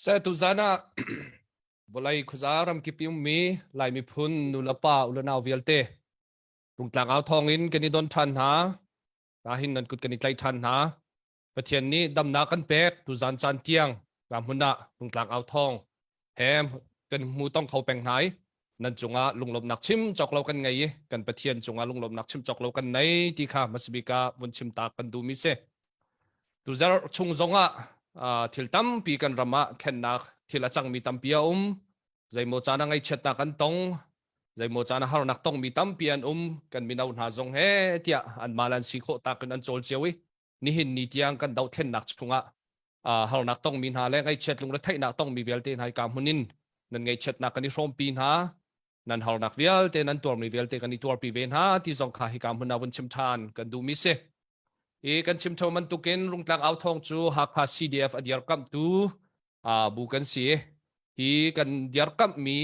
Seh tuzan ah vawlei khuaza ramkip i ummi Lai miphun nulepa ulenau vialte Rungtlang au thawng in kan i don ṭhan hna. Nahin nan kut kan i tlaih ṭhan hna. Pathian nih damnak kan pek tuzan caan tiang ka hmun ah Rungtlang au thawng he kan hmu tong kho peng hna i nan cungah lunglawmhnak chim cawk lo kan ngei i kan Pathian cungah lunglawmhnak chim cawk lo kan nei ti kha hmasabik ah vun chim ta kan duhmi si. Tuzarh chung zongah thil tampi kan ram ah thlennak thil a cangmi tampi a um. Zeimaw caan ah ngaihchiatnak kan tong, zeimaw caan ah harnak tongmi tampi an um. Kan mino hna zong he tiah anmah le an si khawh tak in an cawl cio i nihin ni tiang kan dohthlennak chungah harnak tongmi hna le ngaihchiat lungretheihnak tongmi vialte hna ka hmun in nan ngaihchiatnak kan i hrawmpi hna. Nan harnak vialte nan tuarmi vialte kan i tuarpi ve hna ti zong kha hika hmun ah vun chim ṭhan kan duhmi si. I kan chim ṭho bantukin Rungtlang au thawng cu Hakha CDF a dirkamhtu bu kan si. Hi kan dirkamhmi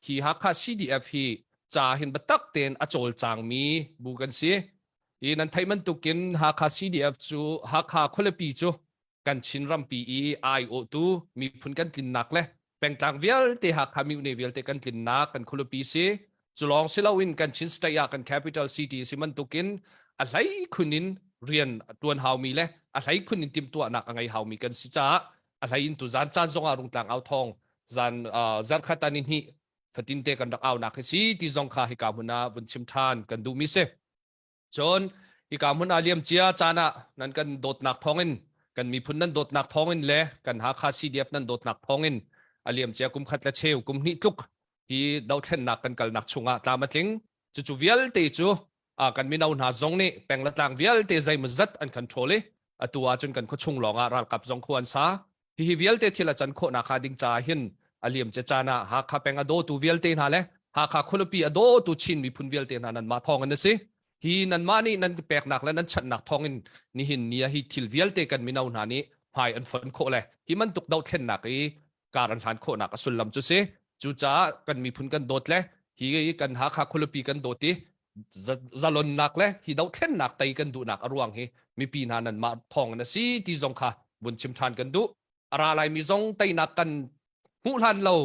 hi Hakha CDF hi ca hin biatak tein a cawlcangmi bu kan si. Hi nan theih bantukin Hakha CDF cu Hakha khualipi cu kan Chin rampi i aiawhtu miphun kan tlinnak le pengtlang vialte Hakha mihne vialte kan tlinnak kan khualipi si. Cu lawng si loin kan Chin state ah kan capital city si bantukin a hlei khun in rian tuan haumi le a hlei khun in timhtuahnak a ngei haumi kan si caah a hlei in tu zan caan zongah rungtlang au thawng zan zarkhat ani hnih fatin te kan rak aunak hi si ti zong kha hika hmun ah vun chim than kan duhmi si. Cun hika hmun ah liamcia caan ah nan kan dawtnak thawngin kan miphun nan dawtnak thawngin le kan Hakha CDF nan dawtnak thawngin a liamcia kum khat le cheu kum hnih tluk hi dothlennak kan kalnak chungah tlam a tling. Cucu vialte cu kan mino hna zong nih peng le tlang vialte zeimawzat an kan ṭhawl i atu ahcun kan khuachung lawngah ralkap zong khu an sa. Hihi vialte thil a can khawhnak hnga ding caah hin a liamcia caan ah Hakha peng a dawtu vialte hna le Hakha khualipi a dawtu Chin miphun vialte hna nanmah thawng in a si. Hi nanmah nih nan peknak le nan chanhnak thawng in nihin ni ah hi thil vialte kan mino hna nih hmai an fon khawh le hi bantuk dohthlennak i kar an hlan khawhnak a sullam cu si. Cucaah kan miphun kan dawt le hi kan Hakha khualipi kan dawt i zalonnak le hi dohthlennak tei kan duhnak a ruang hi mipi hna nanmah thawng in a si ti zong kha vun chim ṭhan kan duh. A ra laimi zong teinak kan hmuh hlan lo,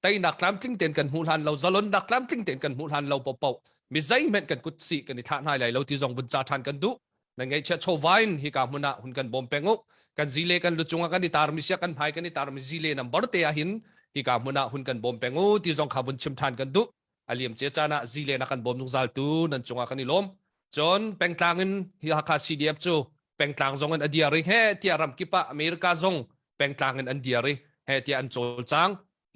teinak tlamtling tein kan hmuh hlan lo, zalonnak tlamtling tein kan hmuh hlan lo paohpaoh mi zeihmanh kan kut sih kan i thlah hna lai lo ti zong vun ca ṭhan kan duh. Nan ngaihchiah chawva in hika hmun ah hun kan bawm peng u. Kan zile kan lucung ah kan i tarmi sia kan hmai kan i tarmi zile nambar te ah hin hika hmun ah hun kan bawm peng u ti zong kha vun chim ṭhan kan duh. A liam cia caan ah zile na kan bawm zungzal tu nan cungah kan i lawm. Cun pengtlang in hi Hakha CDF cu pengtlang zong in a diar i he tiah ramkip ah America zong pengtlang in an diar i he tiah an cawlcang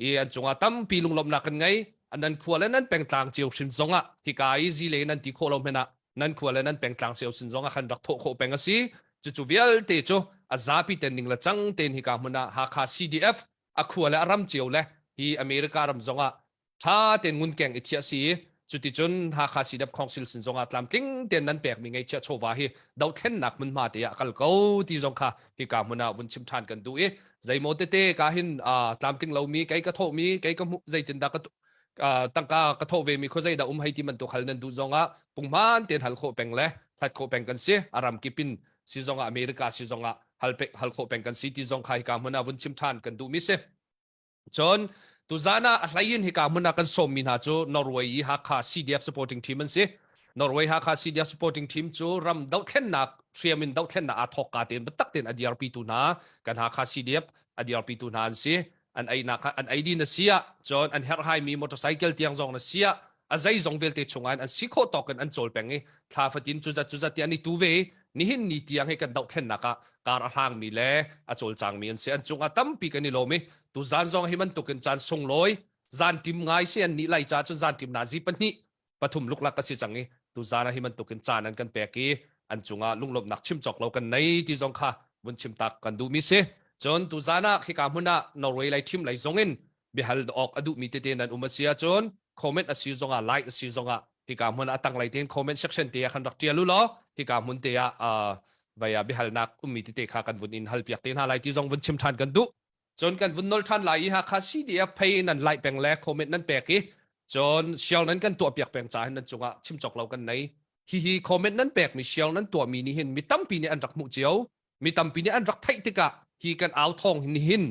i an cungah tampi lunglawmhnak kan ngei. Nan khua le nan pengtlang cio hrim zongah hika i zile nan ti khawh lo hmanh ah nan khua le nan pengtlang cio sin zongah khan rak thawh khawh peng a si. Cucu vialte cu a zapi ten ning le cang tein hika hmun ah Hakha CDF a khua le a ram cio le hi America ram zongah ṭha tein ngunkeng i thiah si i cuticun Hakha CDF Council sin zongah tlamtling tein nan pekmi ngeihchiah chawva hi dohthlennak hmunhma te ah kal ko ti zong kha hika hmun ah vun chim ṭhan kan duh i zeimaw tete ka hin tlamtling lomi kei ka thawhmi kei ka hmuh zeitindah ka tangka ka thawh vemi khuazei dah um hei ti bantuk hal nan duh zongah punghman tein hal khawh peng le hlat khawh peng kan si a ram kip in si zongah America si zongah hal hal khawh peng kan si ti zong kha hika hmun ah vun chim ṭhan kan duhmi si. Cun tuzan ah a hlei in hika hmun ah kan sawmmi hna cu Norway i Hakha CDF supporting team an si. Norway Hakha CDF supporting team cu ram dohthlennak hriam in dohthlennak aa thawk ka tein biatak tein a dirpitu hna kan Hakha CDF a dirpitu hna an si. An einak an eidin na si ah cun an herhhaimi motorcycle tiang zong na si ah a zeizong vialte chungah an si khawh tawk in an cawl peng i thla fatin cuzat cuzat ti an i tu ve i nihin ni tiang hi kan dohthlennak ah kar a hlangmi le a cawlcangmi an si an cungah tampi kan i lawm i tuzan zong hi bantukin caan sunglawi zan tim ngai si an nih lai ca cun zan tim nazi pahnih pathum luklak ka si cang i tuzan ah hi bantukin caan an kan pek i an cungah lunglawmhnak chim cawk lo kan nei ti zong kha vun chim tak kan duhmi si cun tuzan ah khika hmun ah Norway lei thim lei zong in biahal awk a duhmi tete nan um a si ahcun comment a si zongah like a si zongah hika hmun ah tanglei tein comment section te ah khan rak tial u law hika hmun te ah vai ah biahalnak ummi tete kha kan vun in hal piak te hna lai ti zong vun chim than kan duh cun kan vun nol than lai i Hakha CDF phei nan like peng le comment nan pek i cun share nan kan tuah piak peng ca hin nan cungah chim cawk lo kan nei hihi comment nan pek mi share nan tuah mi nih hin mi tampi nih an rak hmuh cio mi tampi nih an rak theih tikah hi kan au thawng hin hin.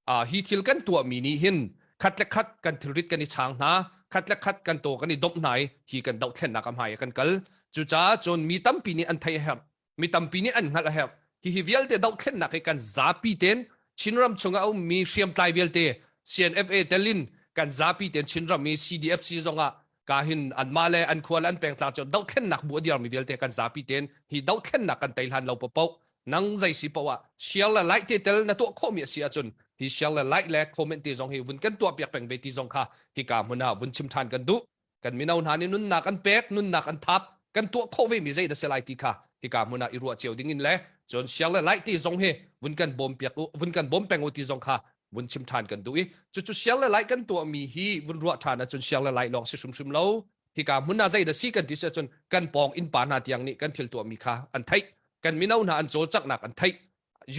Hi thil kan tuahmi nih hin khat le khat kan thilrit kan i chang hna, khat le khat kan taw kan i domh hna i hi kan dohthlennak a hmai ah kan kal. Cucaah cun mi tampi nih an theih a herh. Mi tampi nih an hngalh a herh. Hihi vialte dohthlennak hi kan zapi tein Chinram chungah a ummi hriamtlai vialte CNFA telin kan zapi tein Chinram i CDFC zongah ka hin anmah le an khua le an pengtlang cu dohthlennak bu a dirmi vialte kan zapi tein hi dohthlennak kan tei hlan lo paoh nang zei si paoh ah share le like te tel na tuah khawhmi a si ahcun hi share le like le comment te zong hi vun kan tuah piak peng ve ti zong kha hika hmun ah vun chim ṭhan kan duh. Kan mino hna nih nunnak an pek, nunnak an thap, kan tuah khawh ve mi zei dah si lai ti kha hika hmun ah i ruah cio ding in le cun share le like ti zong hi vun kan bawm piak u, vun kan bawm peng u ti zong kha vun chim ṭhan kan duh i cucu share le like kan tuah mi hi vun ruah ṭhan ahcun share le like lawng si hrimhrim lo. Hika hmun ah zei dah si kan ti si ahcun kan pawng innpa hna tiang nih kan thil tuah mi kha an theih, kan mino hna an cawlcanghnak an theih,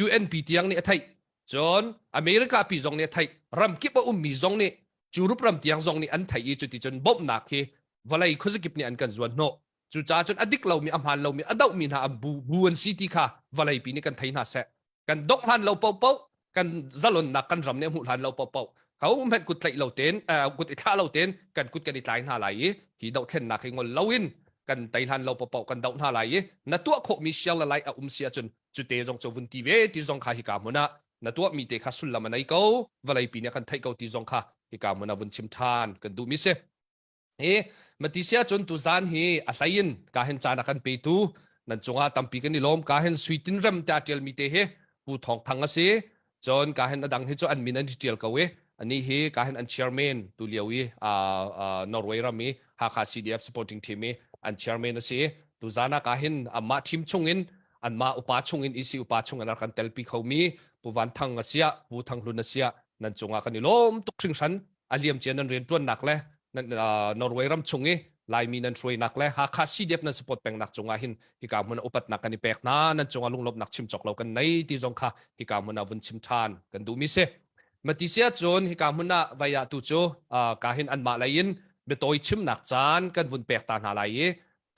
UNP tiang nih a theih, cun America pi zong nih a theih, ramkip a ummi zong nih, Europe ram tiang zong nih an theih i cuticun bawmhnak hi vawlei khuazakip nih an kan zuan hnawh. Cucaah cun a dik lomi, a hmaan lomi, a dohmi hna an bu bu an si ti kha vawlei pi nih kan thei hna seh. Kan dongh hlan lo paohpaoh, kan zalonnak kan ram nih a hmuh hlan lo paohpaoh, ho hmanh kut tlaih lo tein, kut i thlah lo tein kan kut kan i tlai hna lai i hi dohthlennak hi ngol loin kan tei hlan lo paohpaoh kan doh hna lai i na tuah khawhmi share le like a um si ahcun cute zong cu vun ti ve ti zong kha hika hmun ah na tuahmi te kha sullam a nei ko, vawleipi nih a kan theih ko ti zong kha hika hmun ah vun chim ṭhan kan duhmi si. Hi Matisia cun tuzan hi a hlei in ka hin caan a kan petu nan cungah tampi kan i lawm. Ka hin sui tin rem te a ṭialmi te hi Pu Thawng Thang a si. Cun ka hin a dang hi cu an min an i ṭial ko i ani hi ka hin an chairman tu lio i Norway ram i Hakha CDF supporting team i an chairman a si. Tuzan ah ka hin amah team chungin, anmah upa chungin, EC upa chungin a kan telpi khomi Pu Van Thang a siah, Pu Thang Hlun a siah nan cungah kan i lawm tuk hringhran. A liam cia nan rianṭuannak le Norway ram chung i Laimi nan hruainak le Hakha CDF nan support pengnak cungah hin hika hmun ah upatnak kan i pek hna, nan cungah lunglawmhnak chim cawk lo kan nei ti zong kha hika hmun ah vun chim ṭhan kan duhmi si. Mati sia cun hika hmun ah vai ah tu cu ka hin anmah lei in biatawi chimnak caan kan vun pek ta hna lai i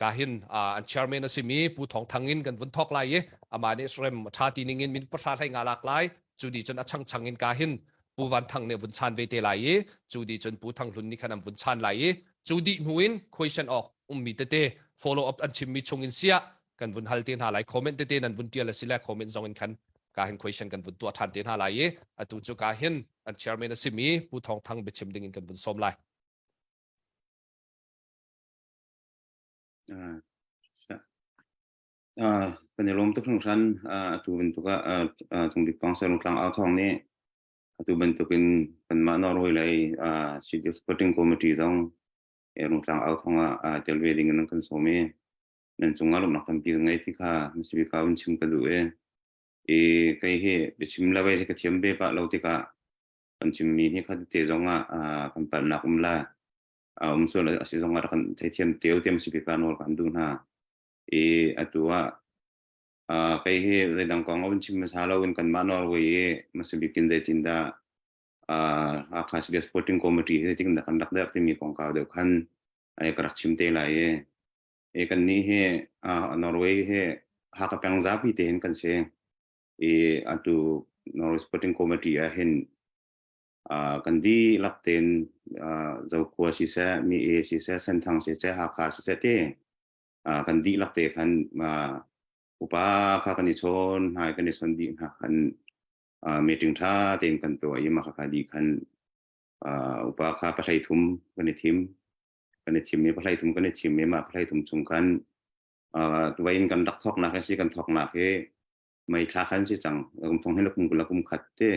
ka hin an chairman a simi Pu Thawng Thang in kan vun thawk lai i amah nih rem ṭha ti ning in min pahra hlei nga lak lai. Cu di cun a changchang in ka hin Pu Van Thang nih vun chan ve te lai i cu di cun Pu Thang Hlun nih khan an vun chan lai i cu dih hnu in question awk ummi tete, follow up an chimmi chung in siah kan vun hal te hna lai. Comment tete nan vun tial a si le comment zong in khan ka hin question kan vun tuah ṭhan te hna lai i atu cu ka hin an chairman a simi Pu Thawng Thang biachim ding in kan vun sawm lai. Kan i lawm tuk hringhran. Atu bantuk ah Cungbik Council Rungtlang Au Thawng nih atu bantukin kanmah Norway lei City Supporting Committee zong Rungtlang Au Thawng ah tel ve ding in an kan sawm i nan cungah lawmhnak tampi kan ngei ti kha hmasabik ah vun chim ka duh i i kei hi biachim le wei hi ka thiam ve pah lo tikah kan chimmi hi kha tete zong ah kan palhnak um la um sual a si zong ah kan theithiam teo tiam si ka nawl kan duh hna i atu ah kei hi zeidang kong a chim hmasa lo in kanmah Norway i hmasabik in zeitindah Hakha City Sporting Committee hi zeitindah kan rak derh timi kongkau deuh khan ai ka rak chim te lai i e kan nih hi Norway hi Hakha peng zapi te hin kan si i atu Norway Sporting Committee ah hin kan dihlak tein Zokhua siseh, Mi E siseh, Senthang siseh, Hakha siseh te kan dihlak te khan upa kha kan i chawn hna i kan i chawn dih hna khan meeting ṭha tein kan tuah i mah kha dih khan upa kha pahlei thum kan i thim kan i thim i pahlei thum kan i thim i mah pahlei thum chung khan tuvain kan rak thawknak hi si kan thawknak hi mei thla khan si cang kum thong hin kum kul kum khat te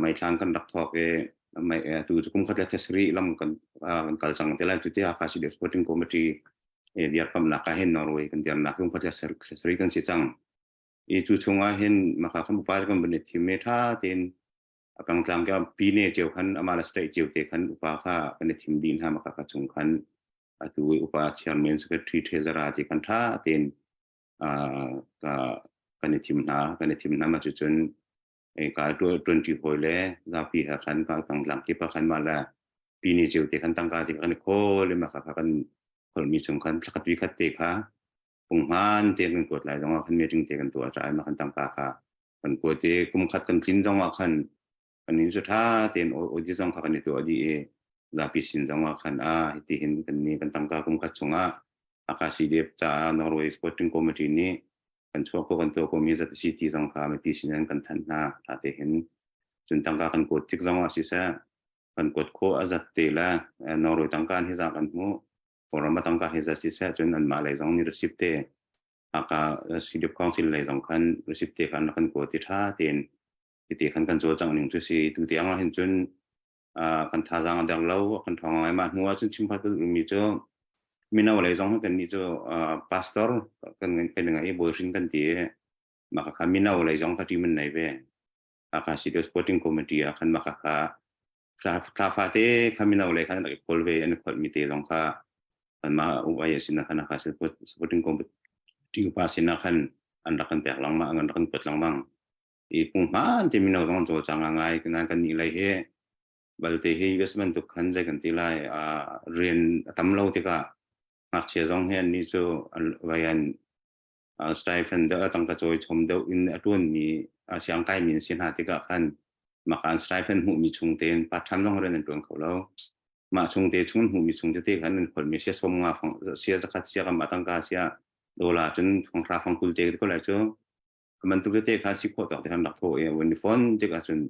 meithlang kan rak thawk i tu cu kum khat le thesari lam kan kan kal cang te lai. Cu ti Hakha City Supporting Committee dirkamnak ah hin Norway kan dirnak kum khat le thesari kan si cang i cu chungah hin maka kan upa kan ban thim me tha tein a pangtlang ka pine cheu khan ama la state cheu te khan upa kha kan thim din ha maka ka chung khan atu upa chairman, secretary, treasurer ti kan tha tein ka kan i thim hna kan i thim hna. Ma cu cun ka 20 hawi le zapi he khan ka tangtlang kip ah khan mah le pini ceu te khan tangka te kan i khawl i mah kha kan kholmi chung khan thlakhat vi khat te kha punghman te kan kuat lai zong ah khan meeting te kan tuah ta i mah kan tangka kha kan kuat i kum khat kan tlin zong ah khan. Kan nih cu ṭha tein audit zong kha kan i tuah dih i zapi sin zong ah khan a hiti hin kan nih kan tangka kum khat chungah Hakha CDF caah Norway Sporting Committee nih kan chuah ko kan tuah ko mi zat si ti zong kha mipi sin in kan thanh hna ṭha te hin cun tangka kan kuat tik zong ah siseh kan kuat khawh a zat te le Norway tangka hi za kan hmuh Kawlram a tangka hi zat siseh cun anmah lei zong nih receipt te Hakha CDF Council lei zong khan receipt te khan kan kuat ti ṭha tein ti khan kan cawlcangh ning cu si tu tiang ah hin cun kan thazaang a der lo kan ṭhawng ngai mah hnu ah cun chim khat mi cu mino lei zong kan nih cu pastor kan kan ngai bawi hrin kan ti mah kha mino lei zong ka ṭim an nei ve Hakha City Sporting Committee ah khan mah kha thla fate kha mino lei khan rak i khawl ve an i kholh mi te zong kha kanmah upa sin ah khan Hakha Sporting Committee upa sin ah khan an rak kan pek lengmang an rak kan kuat lengmang i punghman te mino zong cawlcang ngai nan kan nih lei hi balte hi US bantuk khan zei kan ti lai rian a tam lo tikah ngakchia zong hi annih cu vai an stipend deuh tangka cawi chom deuh in a tuan mi siang kai mi an si hna tikah khan makan stipend hmuh mi chung tein part time zong rian an tuan kho lo mah chung te chung hmuh mi chung tete khan an khol mi sia som nga fang sia zakhat sia kam tangka sia dola cun fang hra fang kul te ko lai cu bantuk tete kha si khawh tawk te kan rak thawh i vun i fon tik ahcun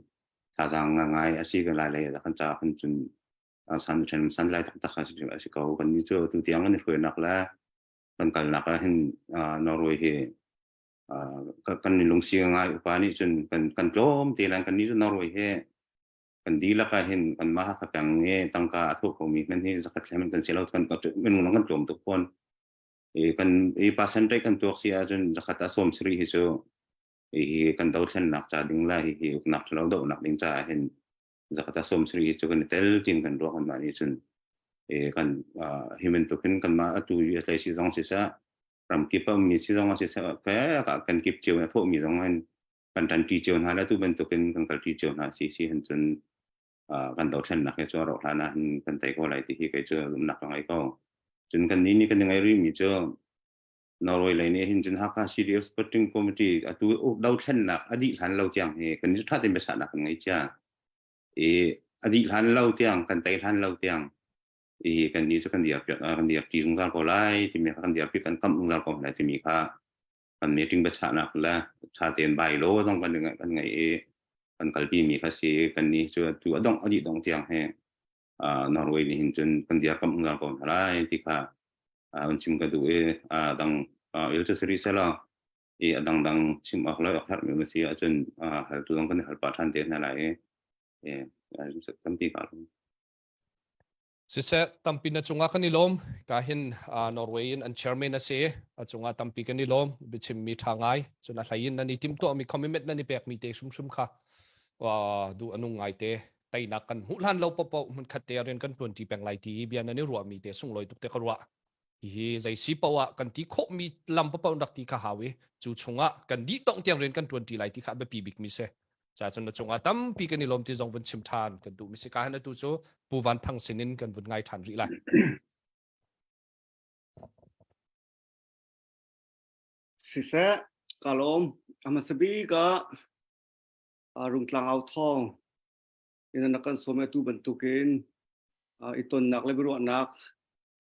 thazaang ngai a si kan lai lei kan ca kan cun san then san lai taktak kha a si ko kan ni cu tu tiang kan i hruainak le kan kalnak ah hin Norway hi kan ni lungsi ngai upa nih cun kan kan tlawm te lan kan ni cu Norway he kan dihlak ah hin kan mah ka peng nge tangka a thawh ko mi hman hi zakhat thlem kan si lo kan minung kan tlawm tuk fawn i kan i percentage kan tuak si ahcun zakhat a sawm sari hi cu hi kan dothlennak ca ding la hi hi uknak thalo dohnak ding caah hin zakhat a sawm sari hi cu kan i tel tin kan ruah kan mah nih cun e kan hi bantuk hin kan mah atu i a tlai si zong si seh ramkip a ummi si zong si seh ka kan kip cio a thawhmi zong hin kan ṭanṭi cio hna le tu bantukin kan kalṭi cio hna si si hin cun kan dothlennak hi cu a rauh hlan ah hin kan tei ko lai ti hi kei cu zumhnak ka ngei ko. Cun kan nih nih kan ngai rihmi cu Norway lei nih hin cun Hakha CDF Sporting Committee atu dothlennak a dih hlan lo tiang hi kan ṭha tein biachahnak kan ngei cia. I a dih hlan lo tiang kan tei hlan lo tiang i kan nih cu kan dirpi kan dirpi zungzal ko lai timi kha kan dirpi kan kamh zungzal ko lai timi kha kan meeting biachahnak le ṭha tein bylaw zong kan kan ngei i kan kalpi mi kha si kan nih cu tu a dongh a dih dong tiang hi Norway nih hin cun kan dirkamh zungzal ko hna lai ti kha an chim ka duh i dang il cu siri selaw i a dangdang chim awk le awk herhmi um si ahcun haltu zong kan i hal pah ṭhan te hna lai i tampi ka Siseh, tampi na cungah kan i lawm. Ka hin Norway in an chairman a si. A cungah tampi kan i lawm. Biachimmi ṭha ngai. Cun a hlei in nan i timhtuahmi commitment nan i pekmi te hrimhrim kha duh a nung ngai te. Teinak kan hmuh hlan lo paohpaoh hmunkhat te rian kan ṭuanṭi peng lai ti bia nan i ruahmi te sunglawi tuk te ka ruah. Hihi zei si paoh ah kan ti khawhmi lam paohpaoh rak ti kha hau i cu chungah kan dih tong tiang rian kan ṭuanṭi lai ti kha a biapi bikmi si. Ca cun na cungah tampi kan i lawm ti zong vun chim ṭhan kan duhmi si ka han atu cu Pu Van Thang sin in kan vun ngai ṭhan rih lai. Siseh, ka lawm. A hmasa bik ah Rungtlang au thawng in na kan sawm atu bantukin i tonnak le biaruahnak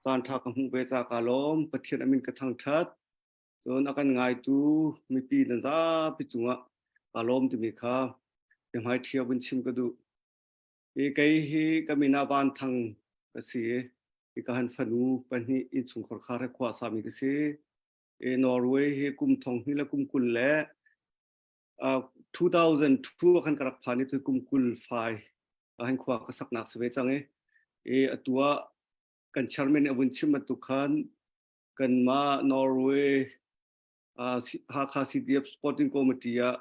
caan ṭha ka hmuh ve ca ka lawm. Pathian amin ka thangṭhat. Cun a kan ngaitu mipi nan zapi cungah kaa lawm timi kha biahmai ṭhia vun chim ka duh. Hi kei hi ka min ah Van Thang ka si i ka han fanu pahnih innchungkhar khar he khua sami ka si. I Norway hi kum thong hnih le kum 20 le 2002 ah khan ka rak phan i tu kum 20 fai han khua ka saknak si ve cang i i atu ah kan chairman a vun chim bantuk khan kanmah Norway Hakha CDF Sporting Committee ah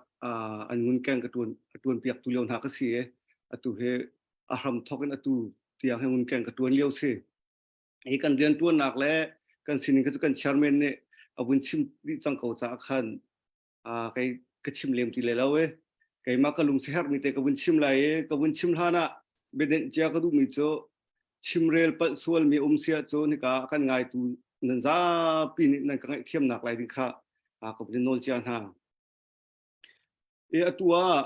an ngunkeng ka tuan a tuan piak tu lio hna ka si i atu hi a hram thok in atu tiang hi ngunkeng ka tuan lio si. Hi kan rian tuannak le kan sining kha cu kan chairman nih a vun chim dih cang ko caah khan kei ka chim lem ti le lo e keimah ka lung siherh mi te ka vun chim lai i ka vun chim hlan ah biadenh cia ka duhmi cu chimrel palh sual mi um sia cu nika kan ngaitu nan zapi nih nan ka ngaihthiamnak lai ding kha ka vun nawl cia hna. E atu ah.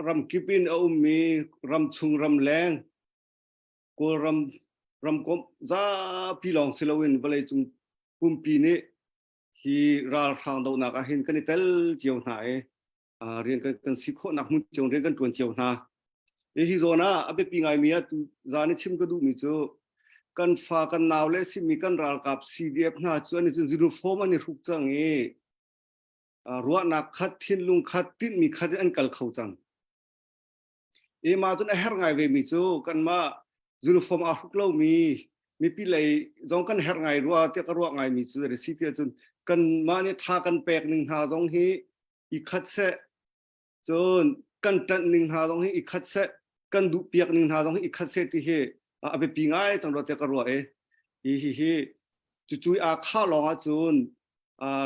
Ramkip in a ummi ramchung ramleng Kawlram ramkomh zapi lawng si loin vawleicung pumpi nih hi ralhrang dohnak ah hin kan i tel cio hna i rian kan, kan si khawhnak hmun cio rian kan ṭuan cio hna. Hi zawn ah a biapi ngaimi ah tu zan i chim ka duhmi cu kan fa kan nau le simi kan ralkap CDF hna cu an i cun uniform an i hruk cang i ruahnak khat thinlung khat tinhmi khat in an kal kho cang. I mah cun a herh ngai ve mi cu kanmah uniform aa hruk lomi mipi lei zong kan herh ngai rua tiah ka ruah ngai mi cu a si tiah cun kanmah nih tha kan pek ning hna zong hi i khat seh cun kan ṭanh ning hna zong hi i khat seh kan duh piak ning hna zong hi i khat seh ti hi a biapi ngai cang rua tiah ka ruah i hi hi hi cucu aa khah lawng ahcun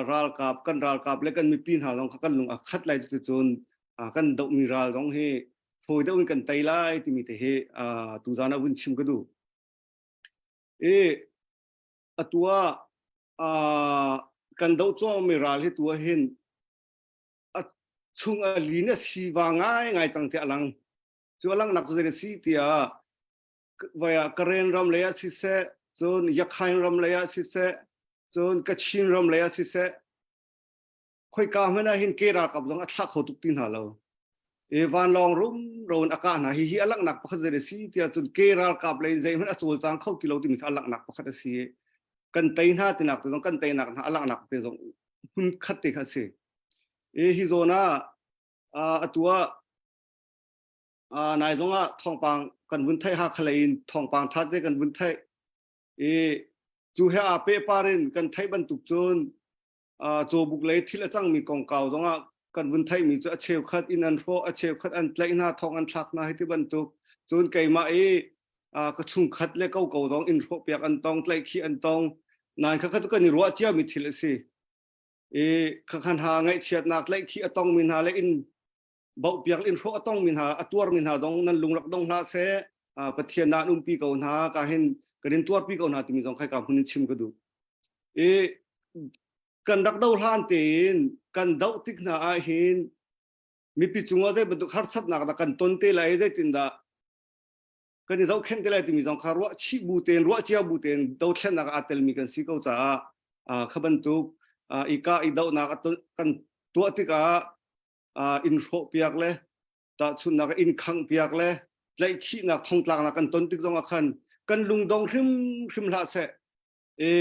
ralkap kan ralkap le kan mipi hna zong kha kan lung a khat lai cuticun kan dohmi ral zong hi fawi deuh in kan tei lai timi te hi tuzan ah vun chim ka duh. I atu ah kan doh cuahmahmi ral hi tu ah hin a chung a lin a siva ngai ngai cang tiah a lang. Cu a langhnak cu zei a si tiah vai ah Karen ram lei ah siseh, cun Yakhain ram lei ah siseh, cun Kachin ram lei ah siseh, khoika hmanh ah hin ke ralkap zong a thlah kho tuk ti hna lo. E vanlawng rumro in a kah hna. Hihi a langhnak pakhat zei a si tiah cun ke ralkap lei in zeihmanh a cawlcang kho ti lo timi kha a langhnak pakhat a si. Kan tei hna tinak te zong kan teinak hna a langhnak te zong hmun khat te kha a si. E hi zawn ah atu ah nai zong ah thawngpang kan vun theih Hakha lei in thawngpang tha te kan vun theih. I cu he aa pehpar in kan theih bantuk cun cawbuk lei thil a cangmi kongkau zongah kan vun theihmi cu a cheukhat inn an hrawh a cheukhat an tlaih hna thong an thlak hna hei ti bantuk cun keimah i ka chungkhat le koko zong inn hrawh piak an tong tlaihkhih an tong nain kha kha cu kan i ruah ciami thil a si i kha hna ngaihchiatnak tlaihkhih a tongmi hna le inn bauh piak in hrawh a tongmi hna a tuarmi hna dong nan lung rak dong hlah seh Pathian nan umpi ko hna ka hin kan in tuarpi ko hna timi zong khai ka hmun in chim ka duh i kan rak do hlan tein kan doh tik hna ah hin mipi cungah zei bantuk harsatnak dah kan ton te lai zeitindah kan i zohkhenh te lai timi zong kha ruah chih bu tein ruah cia bu tein dothlennak aa telmi kan si ko caah kha bantuk i kah i dohnak kan tuah tikah inn hrawhpiak le tahchunhnak inn khanghpiak le tlaihkhihnak thongtlaknak kan ton tik zongah khan kan lungdong hrimhrim hlah seh i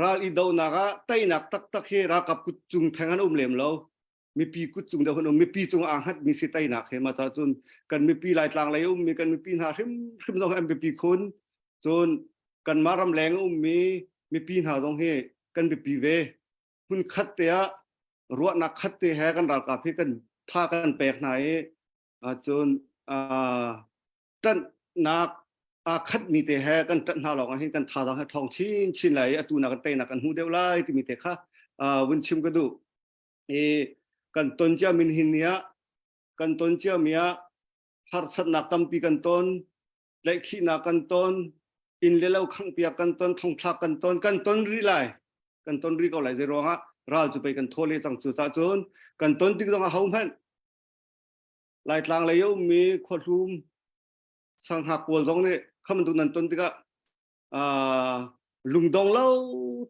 ral i dohnak ah teinak taktak hi ralkap kut cung theng an um lem lo mipi kut cung deuh an um mipi cung aa hngat mi si teinak he ma cun kan mipi laitlang lei ummi kan mipi hna hrimhrim zong an biapi khun cun kanmah ram leng ummi mipi hna zong hi kan biapi ve hmun khat te ah ruahnak khat te he kan ralkap hi kan tha kan pek hna i cun ṭanhnak aa khatmi te he kan ṭanh hna lawng ah hin kan thazaang he ṭhawng chin chin lai i atu nak kan teinak kan hmu deuh lai timi te kha vun chim ka duh. I kan ton cia min hin ni ah kan ton cia mi ah harsatnak tampi kan ton, tlaihkhihnak kan ton, inn le lo khanghpiak kan ton, thongthlak kan ton, kan ton rih lai. Kan ton rih ko lai zei ruangah ral cu pei kan thaw le cang cu cah cun kan ton tik zong ah hohmanh Laitlang lei a ummi khuahlum sanghak pawl zong nih kha bantuk nan ton tikah lungdong lo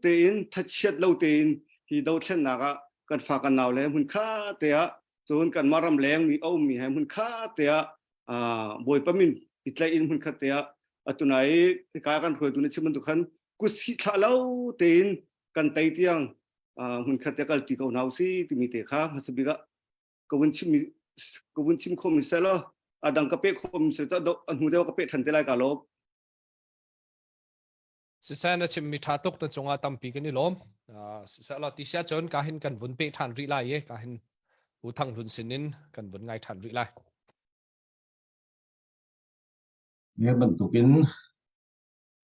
tein thachiat lo tein hi dothlennak ah kan fa kan nau le hmun kha te ah cun kanmah ram leng mi a ummi he hmun kha te ah Bawipa min i tlaih in hmun khat te ah atunai hika kan hruaitu nih chim bantuk khan kut sih thlah lo tein kan tei tiang hmun khat te kalpi ko hna usih timi te kha hmasa bik ah ka vun chim ka vun chim khomi seh law a dang ka pe khomi seh to a hnu deuh ka pe than te lai ka lawm. Siseh na chimmi ṭha tuk na cungah tampi kan i lawm. Siseh law ti sia cun ka hin kan vun pe ṭhan rih lai i ka hin U Thang Hlun sin in kan vun ngai ṭhan rih lai. Hi bantukin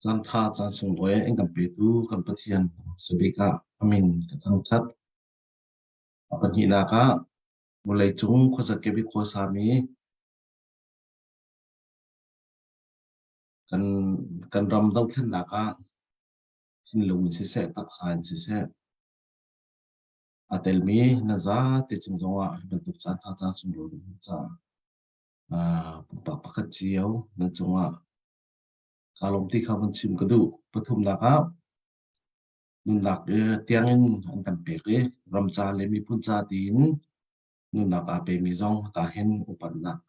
caan ṭha caan sunglawi in kan petu kan Pathian sabik ah a min ka thangṭhat. A pahnihnak ah vawleicung khuazakip i khuasami kan kan ram dothlennak ah thinlung in siseh, taksa in siseh aa telmi na zate cung zongah hi bantuk caan ṭha caan sunglawi kan hmuh caah. Pumpak pakhat cio nan cungah kaa lawm ti kha vun chim ka duh. Pathumnak ah nunnak tiangin an kan pek i ram ca le miphun ca tiin nunnak aa pemi zong ka hin upatnak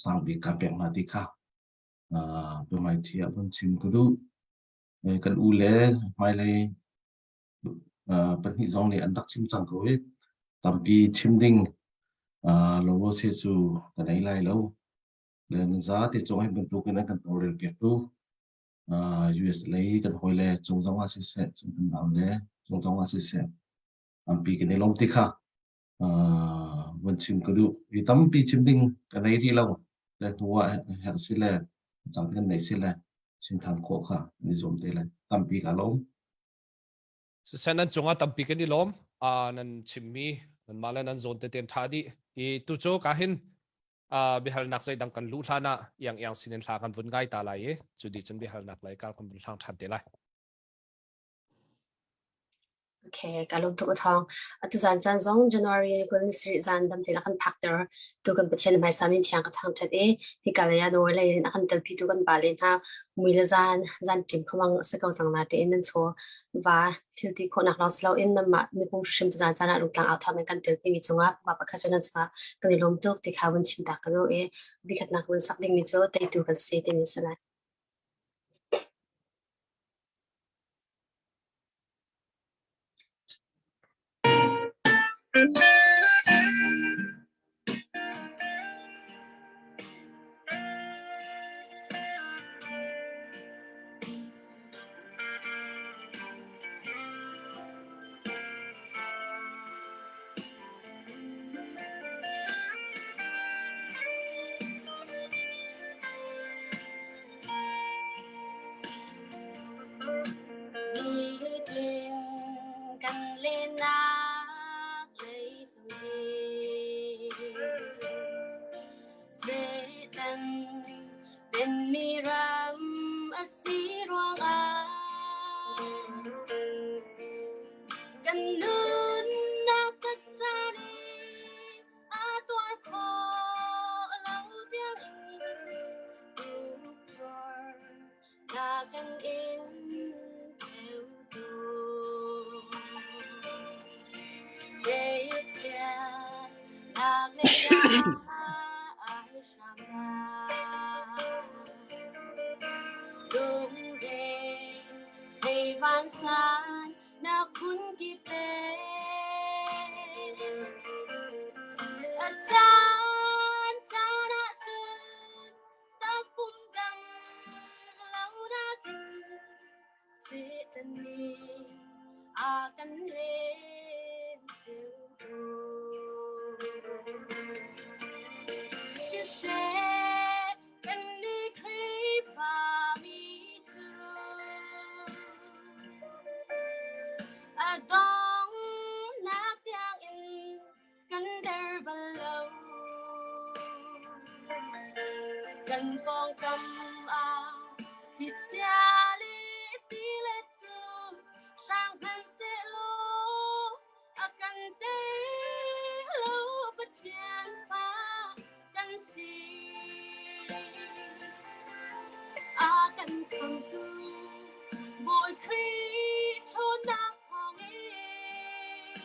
sang bik kan pek hna ti kha biahmaiṭhi ah vun chim ka duh. Kan u le hmailei pahnih zong nih an rak chim cang ko i tampi chim ding logo se cu ka nei lai lo. Le nan zate cung hi bantukin an kan tawlrel piaktu US lei kan hawile cung zong ah siseh, cung kan nau le cung zong ah siseh, tampi kan i lawm ti kha vun chim ka duh. Hi tampi chim ding ka nei rih lo. Le hnu ah herh si le caan kan nei si le chim than khawh kha ni zuam te le tampi ka lawm. Siseh nan cungah tampi kan i lawm. Nan chimmi nanmah le nan zawn tete ṭha dih. I tu cu ka hin biahalnak zeidang kan luh hlan ah iang iang sinin hla kan vun ngai ta lai i cu dih cun biahalnak lei kar kan vun hlang ṭhan te lai. Okay, ka lawm tuk thawng. Atu zan caan zong January 27 zan dam tein a kan phakter tu kan Pathian hmaisa min thiang ka thangṭhat i hika lei ah Norway lei in a kan telpi tu kan pa le hna mui le zan zan ṭim khamang a si ko cang na tein nan chaw va thil ti khawhnak lawng si loin nanmah mipum hrim tuzan caan ah rungtlang au thawng in kan telpi mi cungah pa pakhat cu nan cungah kan i lawm tuk ti kha vun chim ta ka duh i bikhatnak vun sak dingmi cu teitu kan si timi si lai. Nitin kan lennak leicung hi Satan penmi ram a si ruangah kan nunnak taksa nih a tuar khawh lo tiangin tukforh na kan in cheutu. Ngaihchiatnak lei ah ai hram Lungre thei vansan nak phun kip le a caan caan ahcun takpum dam lo nakin Satan nih a kan lem ṭheo Siseh kannih Khrihfami cu a donghnak tiangin kan der bal lo. Kan pawngkam ah thlichia le tilet cu hrang hmanhsehlaw a kan tei lo Pathian fa kan si. A kan khamtu Bawi Khrih ṭhawnnak thawngin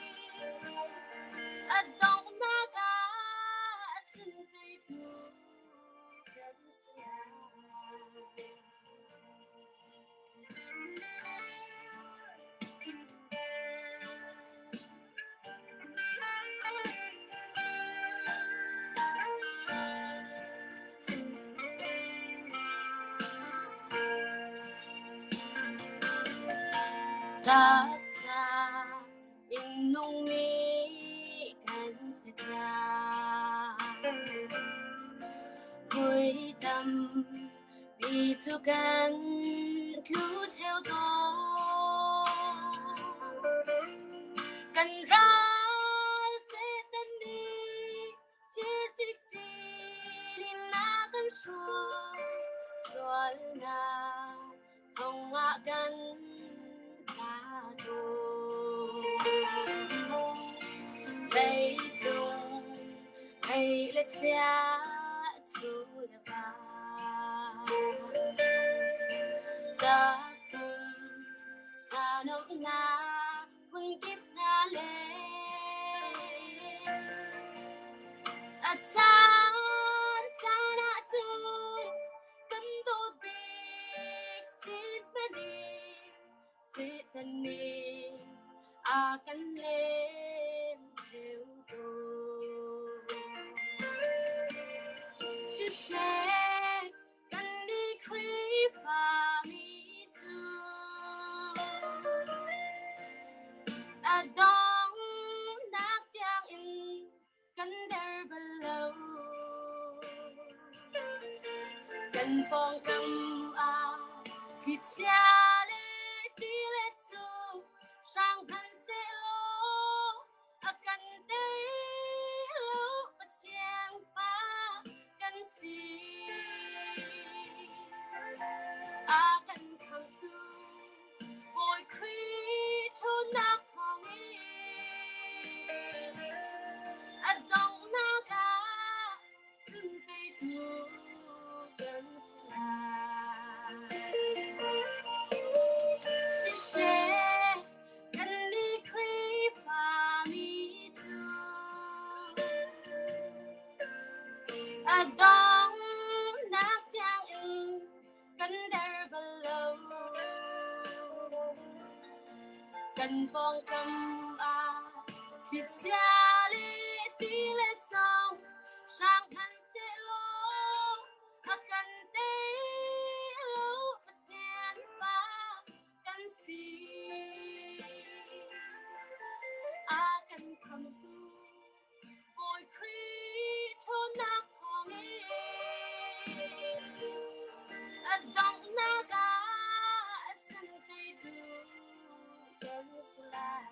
a donghnak ah cun teitu kan si lai. Taksa in nungmi kan si cang. Vui tam pi cu kan tlu ṭheo tawn. Kan ral Satan nih thir cikcin in a kan hruai. Sualnak thong ah kan tla tawn. Leicung hei le chia cu. Nuamhnak hmunkip hna le a caan caan ahcun kan dawt bik Satan nih Satan nih a kan lem ṭheo tawn. Siseh Kannih Khrihfami cu a donghnak tiangin kan der bal lo. Kan pawngkam ah thlichia le tilet cu hrang hmanhsehlaw a kan tei lo Pathian fa kan si. A kan khamtu Bawi Khrih ṭhawnnak thawngin a donghnak ah cun teitu kan si lai. Siseh Kannih Khrihfami cu a donghnak tiangin kan der bal lo. Kan pawngkam ah thlichia le ti le song hrang hmanhsehlaw a kan tei lo Pathian fa kan si. A kan khamtu Bawi Khrih ṭhawnnak thawngin a donghnak ah a chanteitu kan si lai.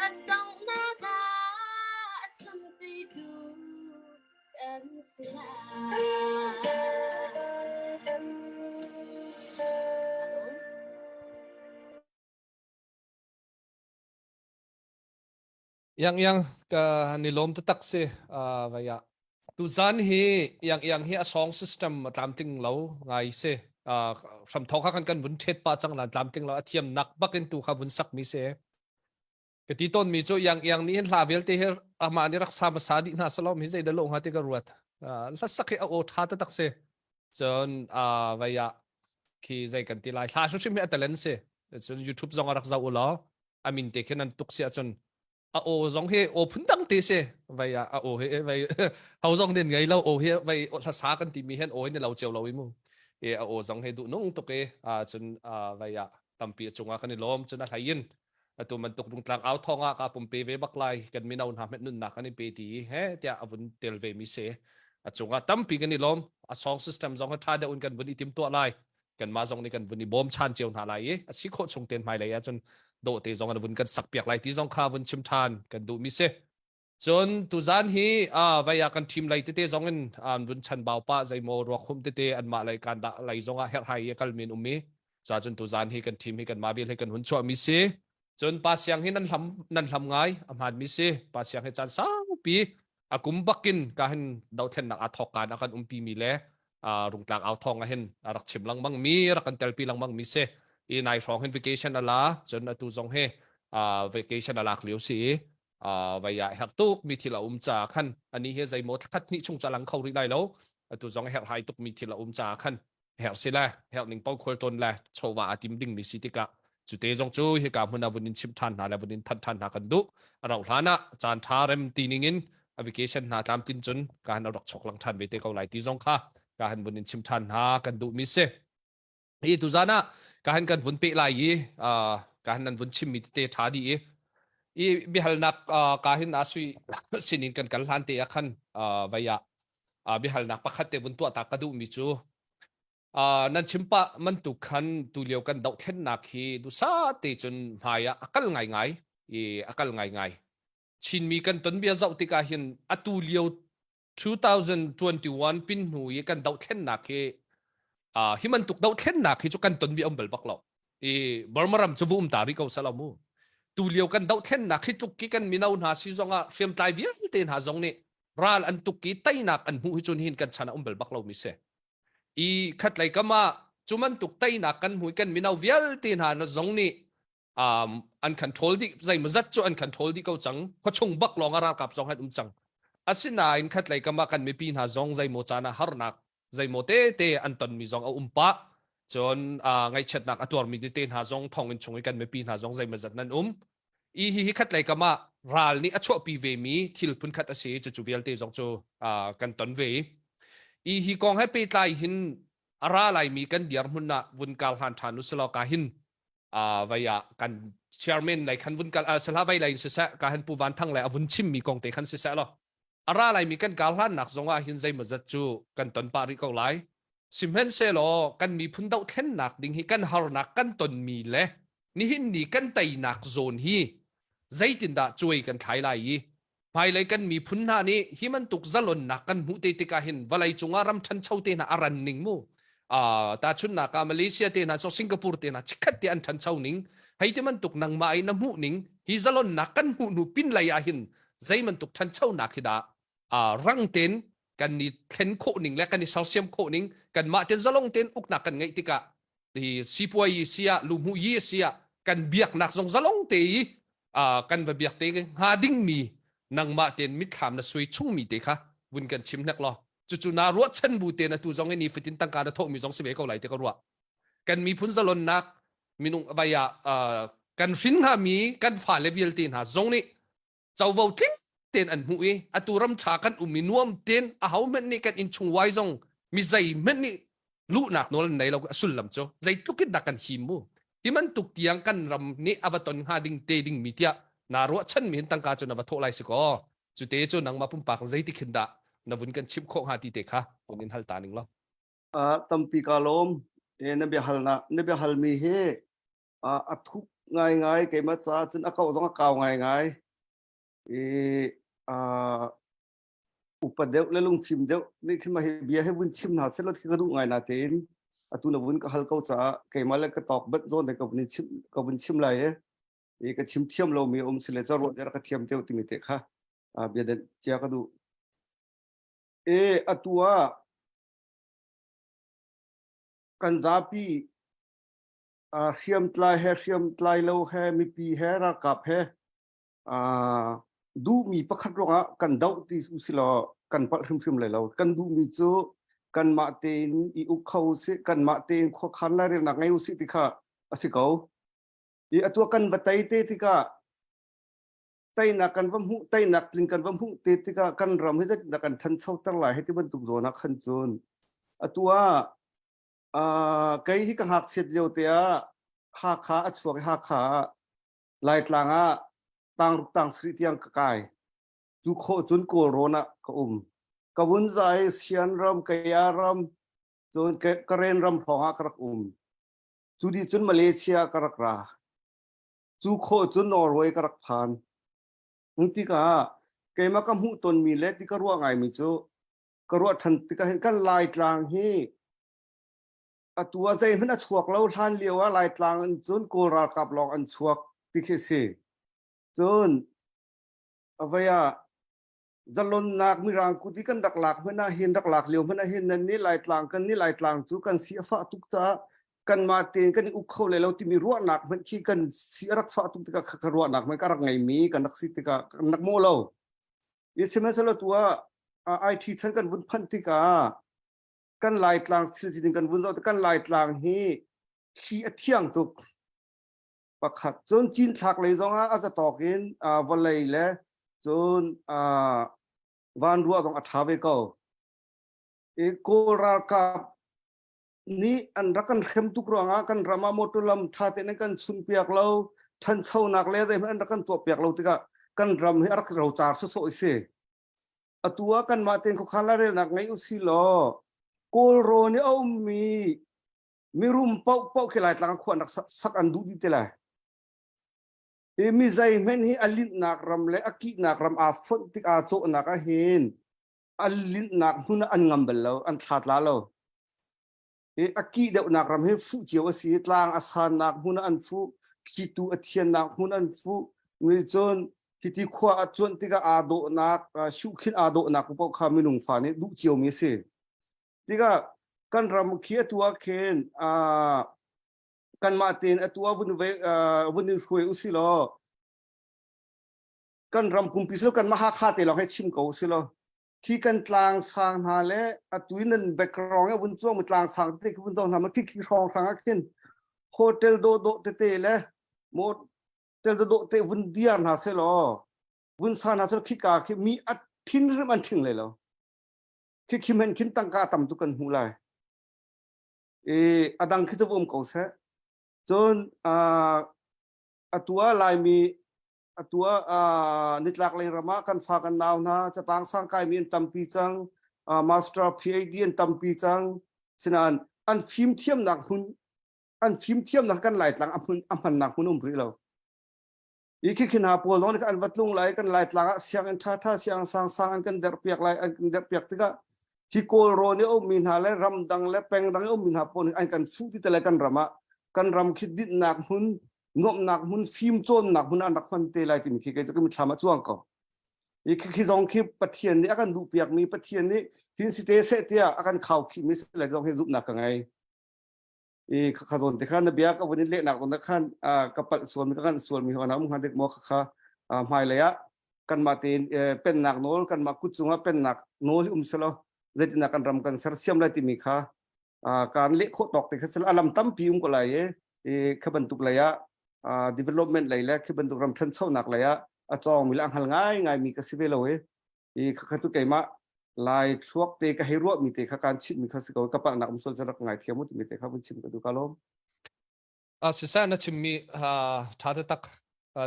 A donghnak ah a chanteitu kan si lai. Yang yang ka ni lawm taktak si uh, vaya tuzan hi yang yang hi a song system a tlamtling lo ngai si uh, hramthawk kha kan kan vun thet pa chang lan tlamtling lo a thiam nak bakin tu kha vun sak mi si Ka ti tawnmi cu iang iang nih hin hla vialte hi amah nih rak sa hmasa dih hna salom hi zeidah lawh hnga ti ka ruat. Uh, hlasak hi a aw ṭha taktak si. Cun uh, vai ah khi zei kan ti lai hla hrimhrim hi a talent si. Cun YouTube zong a rak zoh u law a min te khin an tuk si ahcun a aw zong hi aw phun dang te si. Vai ah a aw hi vai ho zong nin ngei lo aw hi vai hlasa kan timi hin aw hi ni lo cio lo i mu. E a aw zong hi duh nung tuk i uh, cun uh, vai ah tampi a cungah kan i lawm cun a hlei in atu bantuk rungtlang au thong ah ka pumpe ve bak lai kan mino hna hmet nunnak kan i pe ti he tiah a vun tel ve mi si a cungah tampi kan i lawm a song system zong ha tha deuh in kan vun i tim tuah lai kanmah zong nih kan vun i bawm chan cio hna lai i a si khawh chung ten hmailei ah cun dawh te zong an vun kan sak piak lai ti zong kha vun chim than kan duh mi si Cun tuzan hi uh, vai ah kan team lei tete zong in um, vun chan bau pa zeimaw ruakhum tete anmah lei kan dah lei zong ah herhhai i kal min um i ca cun tuzan hi kan team hi kan mah bil hi kan hun chuah mi si cun pa siang hi nan hlam nan hlam ngai a hmaan mi si pa siang hi caan saupi a kum bakin ka hin dothlennak aa thawk kan a kan umpi mi le uh, rungtlang au thong ah hin a rak chim lengmang mi rak kan telpi lengmang mi si i nai hrawng hin vacation ala cun atu zong hi uh, vacation alak lio si i uh, vai ah herh tuk mi thil a um caah khan ani hi zeimaw khat hnih chung ca lang kho rih lai lo atu zong herh hai tuk mi thil a um caah khan herh si le herh ning pau khual ton le chawva a tim ding mi si tikah cute zong cu hika hmun ah vun in chim than hna le vun in thanh than hna kan duh a rauh hlan ah caan tha rem ti ning in a vacation hna tlam tin cun ka han rak chok lang than ve te ko lai ti zong kha ka han vun in chim than hna kan duh mi si Hi tuzan ah ka han kan vun peh lai i ka han nan vun chimmi tete ṭha dih i i biahalnak ka hin a sui sinin kan kal hlan te ah khan vai ah biahalnak pakhat te vun tuah ta ka duhmi cu nan chim pah mantuk khan tulio kan dohthlennak hi dusa te cun hmai ah a kal ngaingai i a kal ngaingai Chinmi kan ton bia zoh tikah hin atu lio 2021 pin hnu i kan dohthlennak hi uh, hi bantuk dohthlennak hi cu kan ton bi um bal bak lo i Burma ram cu vu um ta rih ko salo mu tu lio kan dohthlennak hi tluk ki kan mino hna si zong ah hriamtlai vialte hna zong nih ral an tuk ki teinak an hmuh hi cun hin kan chan a um bal bak lo mi si i khatlei kam ah. Cu bantuk teinak kan hmu i kan mino vialte hna na zong nih um, an control dih zeimawzat cu an control dih ko cang. Khuachung bak lawng ah ralkap zong an um cang. Asinain khatlei kam ah kan mipi hna zong zeimaw caan ah harnak zeimaw tete an tonmi zong a um pah. Cun uh, ngaihchiatnak a tuarmi tete hna zong thonginn chung i kan mipi hna zong zeimawzat nan um. I hi hi khatlei kam ah ral nih a chuahpi vemi thil phunkhat a si cucu vialte zong cu uh, kan ton ve. I hi kong he pehtlai hin a ra laimi kan dirhmun ah vun kal hlan ṭhan usilaw ka hin uh, vai ah kan chairman lei khan vun kal uh, sala vai lei in siseh ka han pu Van Thang le a vun chimmi kong te khan siseh law a ra laimi kan kal hlannak zong ah hin zeimawzat cu kan ton pah rih ko lai sihmanhsehlaw kan miphun dohthlennak ding hi kan harnak kan tonmi le nihin ni kan teinak zawn hi zeitindah cuai kan thlai lai i hmailei kan miphun hna nih hi bantuk zalonnak kan hmuh te tikah hin vawlei cungah ram ṭhancho te hna a ran ning mu uh, tahchunhnak ah Malaysia te hna so Singapore te hna chikkhat te an ṭhancho ning hei ti bantuk nangmah i na hmuh ning hi zalonnak kan hmuh hnu pin lei ah hin zei bantuk ṭhanchonak hi dah uh, rang ten kan i thlen khawh ning le kan i sersiam khawh ning kanmah ten zalong ten uknak kan ngeih tikah hi sipuai si ah luhmuh yi si ah kan biaknak zong zalong te i kan va biak te hnga dingmi nangmah ten mitthlam na sui chungmi te kha vun kan chim hnek law cucu na ruahchan bu te na tu zong i nifatin tangka na thawhmi zong si ve ko lai te ka ruah kan miphun zalonnak minung vai ah kan hrin hngami kan fale vialte hna zong nih covo tling tein an hmuh i atu ram ṭha kan um i nuam tein aho hmanh nih kan innchung wai zong mi zei hmanh nih luhnak nawl an nei lo a sullam cu zeitluk in dah kan him mu hi bantuk tiang kan ram nih a va ton hnga ding te ding mi tiah naa ruahchan mi hin tangka cu na va thawh lai si kaw cu te cu nangmah pumpak zeiti khin dah na vun kan chimh khawh hnga ti te kha vun in hal ta ning law Uh, tampi ka lawm e na bia halnak na bia halmi hi a thup ngaingai keimah caah cun a kau zong a kau ngaingai i upa deuh le lungfim deuh nih khin mah hi bia hi vun chim hna sehlaw khi ka duh ngai natein atu na vun ka hal ko caah keimah le ka tawk bat zawn ka vun chim ka vun chim lai i i ka chim thiam lomi um si le caruah te ka thiam deuh timi te kha bia den cia ka duh e atu ah kan zapi hriamtlai he hriamtlai lo he mipi he ralkap he duhmi pakhat ruangah kan doh ti usilaw kan palh hrimhrim lai lo kan duhmi cu kanmah tein i uk kho usih kanmah tein khuakhan lairelnak ngei usih ti kha a si ko i atu kan va tei te tikah teinak kan va hmuh teinak tling kan va hmuh te tikah kan ram hi zeitindah kan ṭhanchoter lai hei ti bantuk zawn ah khan cun atu ah Uh, kei hi ka ngakchiat lio te ah Hakha a chuak i Hakha ah Laitlang ah tangruk tangsarih tiang ka kai. Cu khawh cun Kawlrawn ah ka um. Ka vun zai Sian ram, Kaya ram, cun Karen ram hrawng ah ka rak um. Cu dih cun Malaysia ka rak ra. Cu khawh cun Norway ka rak phan. Tikah keimah ka hmuh tonmi le ti ka ruah ngaimi cu ka ruah ṭhan tikah hin kan Laitlang hi atu ah zeihmanh a chuak lo hlan lio ah Laitlang in cun Kawl ralkap lawng an chuak ti khi si. Cun avei ah zalonnak mirang kut i kan rak lak hmanh ah hin rak lak lio hmanh ah hin nan nih Laitlang kan nih Laitlang cu kan si a fah tuk caah kanmah tein kan i uk kho lai lo timi ruahnak hmanh khi kan si a rak fah tuk tikah ka ruahnak hmanh ka rak ngeimi kan rak si tikah kan rak mawh lo. Sihmanhsehlaw tu ah IT chan kan vun phanh tikah kan Laitlang thil sining kan vun zoh kan Laitlang hi thli a thiang tuk. Pakhat cun cinthlak lei zongah a zatawk in vawlei le cun vanruah zong a ṭha ve ko. I Kawl ralkap nih an rak kan hrem tuk ruangah kan ram ah motor lam ṭha tein an kan chunpiak lo ṭhanchonak le zeihmanh an rak kan tuahpiak lo tikah kan ram hi a rak rocar sawsawh i si atu ah kanmah tein khuakhan lairelnak ngei usih law Kawlrawn i a ummi mirum paohpaoh khi Laitlang khua an rak sak an duh dih te lai i mi zeihmanh hi a linhnak ram le a kihnak ram aa fonh tik aa cawhnak ah hin a linhnak hmun ah an ngam bal lo an thla tla lo i a kih deuhnak ram hi fuh cio a si tlang a sannak hmun ah an fuh thlitu a thiannak hmun an fuh mi cun hiti khua a cuanh tikah aa dawhnak shuhkhin aa dawhnak paoh kha minung fa nih duh cio mi a si tikah kan. Kan ram khi atu ah khin kanmah tein atu ah vun ve vun in hruai usih law kan ram pumpi si kanmah Hakha te lawng he chim ko usih law khi kan tlang sang hna le atu in nan background e vun chuang mi tlang sang te khi vun dong hna ma khi khi hrawng hrang ah khin hotel dawh dawh tete le motel dawh dawh te vun diar hna se law vun sa hna se khi ka khi mi a thin rim an thing lai lo khi khi men khin tangka tam tu kan hmu lai e adang khi chu um ko seh cun atu ah laimi atu ah nitlak lei ram ah kan fa kan nau hna catang sang kaimi an tampi cang master PhD an tampi cang sinain an fim thiamnak hmun an fim thiamnak kan laitlang a hmun a hmannak hmun um rih lo i khi khi hna pawl zong nih an va tlung lai kan laitlang ah sianginn ṭha ṭha siang sang sang an kan derh piak lai an kan derh piak tikah hi kawlrawn i ummi hna le ramdang le pengdang i ummi hna pawl nih an kan fuh ti te le kan ram ah kan ram khi dinhnak hmun nuamhnak hmun fim cawnnak hmun an rak hman te lai timi khi kei cu ka mitthlam ah cuang ko i khi khi zong khi Pathian nih a kan duh piakmi Pathian nih hin si te seh tiah a kan khau khihmi si le zong hi zumhnak ka ngei i kha zawn te khan na bia ka vun in lehnak zawn khan ka palh sualmi ka nganh sualmi hona um hnga dek maw kha kha hmailei ah kanmah tein pennak nawl kanmah kut cungah pennak nawl hi um selaw zeitindah kan ram kan sersiam lai timi kha kan leh khawh tawk te kha sel alam tampi um ko lai i kha bantuk lei ah development lei le khi bantuk ram ṭhanchonak lei ah a cawngmi le a hngal ngai ngai mi ka si ve lo i i kha cu keimah lai thluak te ka hei ruah mi te kha kan chimh mi kha si ko ka palhnak um sual rak ngai thiam u timi te kha vun chim ka duh ka lawm. A siseh na chimmi ṭha taktak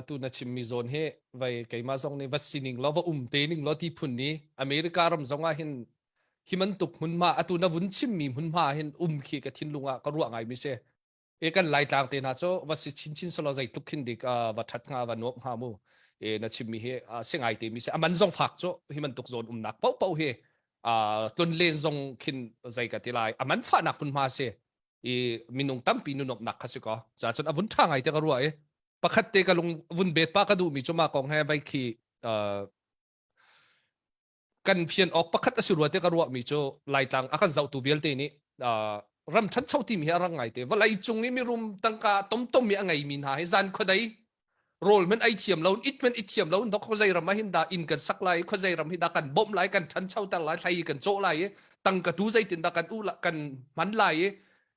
tu na chimmi zawn hi vai keimah zong nih va sining law va um te ning law ti phun ni America ram zong ah hin hi bantuk hmunhma atu na vun chimmi hmunhma hin um khi ka thinlung ah ka ruah ngai mi si. E kan laitlang te hna cu va si chinchin selaw zeitluk khin dik va ṭhat hnga va nuam hnga mu e na chimmi hi si ngai te mi si aman zong fak cu hi bantuk zawn umnak paohpaoh hi tlun len zong khin zei ka ti lai aman fahnak hmunhma si i minung tampi nunomnak kha si ko ca cun a vun ṭha ngai te ka ruah i pakhat te ka lung vun bet pa ka duh mi cu ma kong he vai khi kan fian awk pakhat a si rua te ka ruah mi cu Laitlang a kan zohtu vialte nih ram ṭhancho timi hi a rang ngai te vawlei cung i mirum tangka tomtom mi a ngei mi hna hi zan khuadei rawl men ei thiam lo it men it thiam lo dok khuazei ram ah hin dah inn kan sak lai khuazei ram hi dah kan bawmh lai kan ṭhanchoter lai thlai kan cawh lai i tangka tu zeitin dah kan u kan hman lai i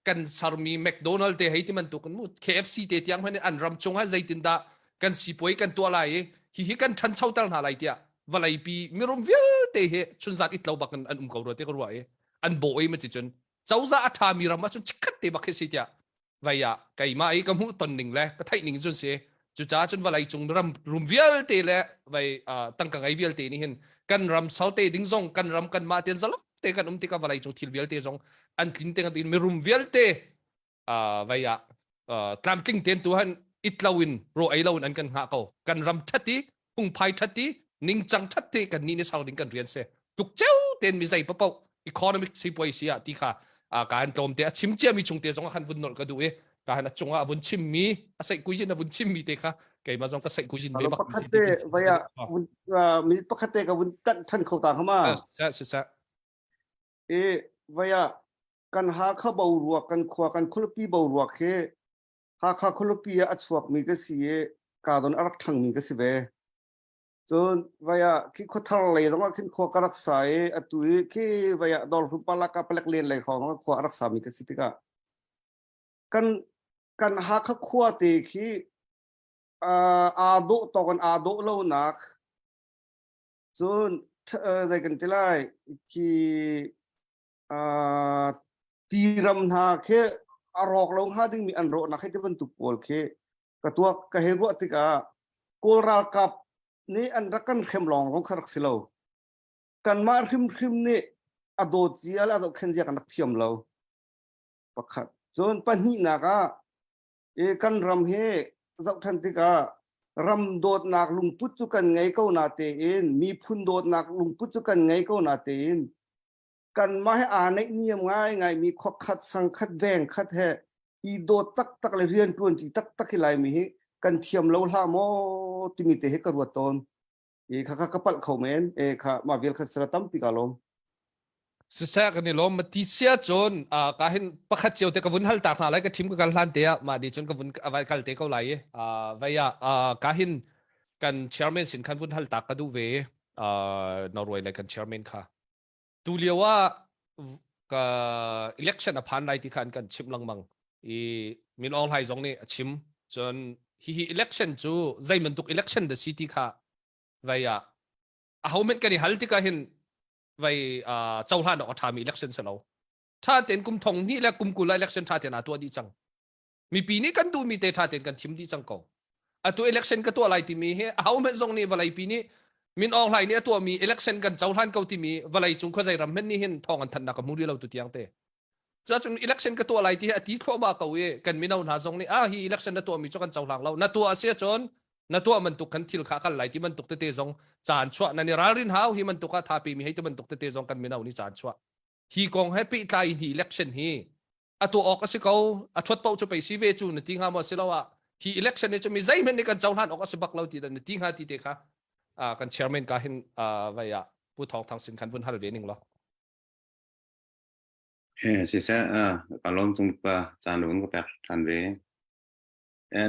kan sermi McDonald te hei ti bantuk in mu KFC te tiang hmanh in an ram chung ah zeitin dah kan sipuai kan tuah lai i hihi kan ṭhanchoter hna lai tiah vawleipi mirum vialte hi chunzan it lo bak in an um ko rua ti ka ruah i an bawh i ma ti cun cozah a ṭhami ram ah cun chikkhat te bak hi si tiah vai ah keimah i ka hmuh ton ning le ka theih ning cun si cucaah cun vawlei cung ram rum vialte le vai tangka ngei vialte nih hin kan ram salte ding zong kan ram kan mah tein zalong te kan um tikah vawlei cung thil vialte zong an tlin te kan mirum vialte vai ah tlamtling ten tu han it lo in ro ei lo in an kan hngah ko kan ram ṭhat i phungphai ṭhat i ningcang ṭhat te kan nih ni sar ding kan rian si tuk ceu ten mi zei papoh economic sipuai si ah ti kha ka han tlawm te a chim cia mi chung te zong khan vun nolh ka duh i ka han a cungah a vun chim mi a seih kuijin a vun chim mi te kha keimah zong ka seih kuijin ve bak pakhat te vaya vun minute pakhat te ka vun tan than kho ta hama sa sa sa e vaya kan Hakha boruak kan khua kan khualipi boruak hi Hakha khualipi ah a chuakmi ka si i ka don a rak ṭhangmi ka si ve. Cun vaya khi khuathar lei zongah khin khua ka rak sa i atu i khi vaya dawrhlum palaka palek len lei hrawng zongah khua a rak sami ka si tikah kan kan Hakha khua te khi aa dawh tawk in aa dawh lonak cun zei kan ti lai khi tiram hna khi a rawk lo hnga dingmi an rawhnak hei ti bantuk pawl khi ka tuak ka hei ruah tikah Kawl ralkap nih an rak kan hrem lawng zong kha rak si lo. Kanmah hrimhrim nih a dawt zia le a zohkhenh zia kan rak thiam lo. Pakhat. Cun pahnihnak ah i kan ram hi zoh ṭhan tikah ram dawtnak lungput cu kan ngei ko na tein miphun dawtnak lungput cu kan ngei ko na tein kanmah he aa neih niam ngaingai mi khuakhat sangkhat veng khat he i dawt taktak le rian ṭuan ṭi taktak hi Laimi hi kan thiam lo hlah maw timi te hi ka ruat tawn. I kha kha ka palh kho men e kha mah vial kha sara tampi ka lawm. Siseh kan i lawm ti sia cun ka hin pakhat cio te ka vun hal tak hna lai ka thim ka kal hlan te ah mah di cun ka vun vai kal te ko lai i vai ah ka hin kan chairman sin khan vun hal tak ka duh ve Norway le kan chairman kha tu lio ah ka election a phan lai ti khan kan chim lengmang i Min Aung Hlaing zong nih a chim cun hihi election cu zei bantuk election da si ti kha vai ah aho men kan i hal tikah hin vai cohlan awk a ṭhami election si lo. Ṭha tein kum thong hnih le kum 20 election ṭha tein aa tuah dih cang. Mipi nih kan duhmi te ṭha tein kan thim dih cang ko. Atu election ka tuah lai timi hi aho hmanh zong nih vawleipi nih Min Aung Hlaing nih a tuahmi election kan cohlan ko timi vawlei cung khuazei ram hmanh nih hin thawng an thanhnak ka hmu rih lo tu tiang te. Cuacun election ka tuah lai ti hi a ti thluahmah ko i kan mino hna zong nih ah hi election na tuahmi cu kan cohlang lo. Na tuah a si ahcun na tuah bantuk khan thil kha kal lai ti bantuk tete zong caan chuah nan i ralrin hau hi bantuk ah thapi mi hei ti bantuk tete zong kan mino nih caan chuah. Hi kong he pehtlai hi election hi a tuah awk a si ko a ṭhuat paoh cu pei si ve cu na ti hnga maw siloah hi election hi cu mi zeihmanh nih kan cohlan awk a si bak lo ti na ti hnga ti te kha kan chairman ka hin vai ah Pu Thawng Thang sin khan vun hal ve ning law. Siseh, ka lawm tung pa caan vun ka pek ṭhan ve.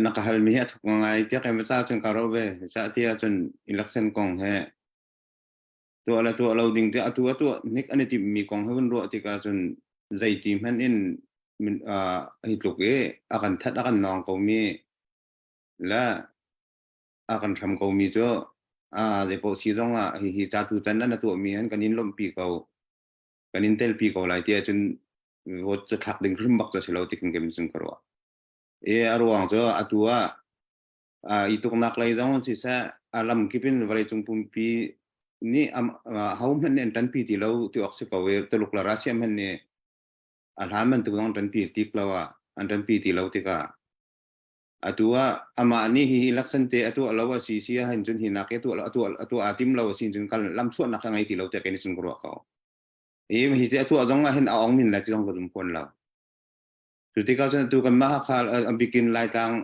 Na ka halmi hi a thuk ngai tiah kai ca cun ka ro ve. Ca ti ahcun election kong he tuah le tuah lo ding tiah atu a tuah hnik an i timhmi kong he vun ruah tikah cun zeiti hmanh in hi tluk i a kan that a kan nawng komi le a kan hram komi cu a zeipaoh si zong ah hihi ca tu tan an a tuahmi han kan in lawmhpi ko kan in telpi ko lai tiah cun vote cu thlak ding hrim bak cu si lo ti kan cun ka ruah. E a ruang cu atu ah i tuknak lei zong siseh a lam kip in vawleicung pumpi nih ho hmanh nih an ṭanpi ti lo ti awk si ko i Tuluk le Russia hmanh nih a hlan bantuk zong ṭanpi tik lo ah an ṭanpi ti lo tikah atu ah amah nih hi election te a tuah lo a si si ahhin cun hi nak i tuah atuah atuah aa tim lo a si cun kal lam chuahnak ka ngei ti lo tiah kei nih cun ka ruah ko. Hi hi te a tuah zong ah hin a ong min lai ti zong ka zum fawn lo. Cu tikah cun atu kanmah Hakha a bikin Laitlang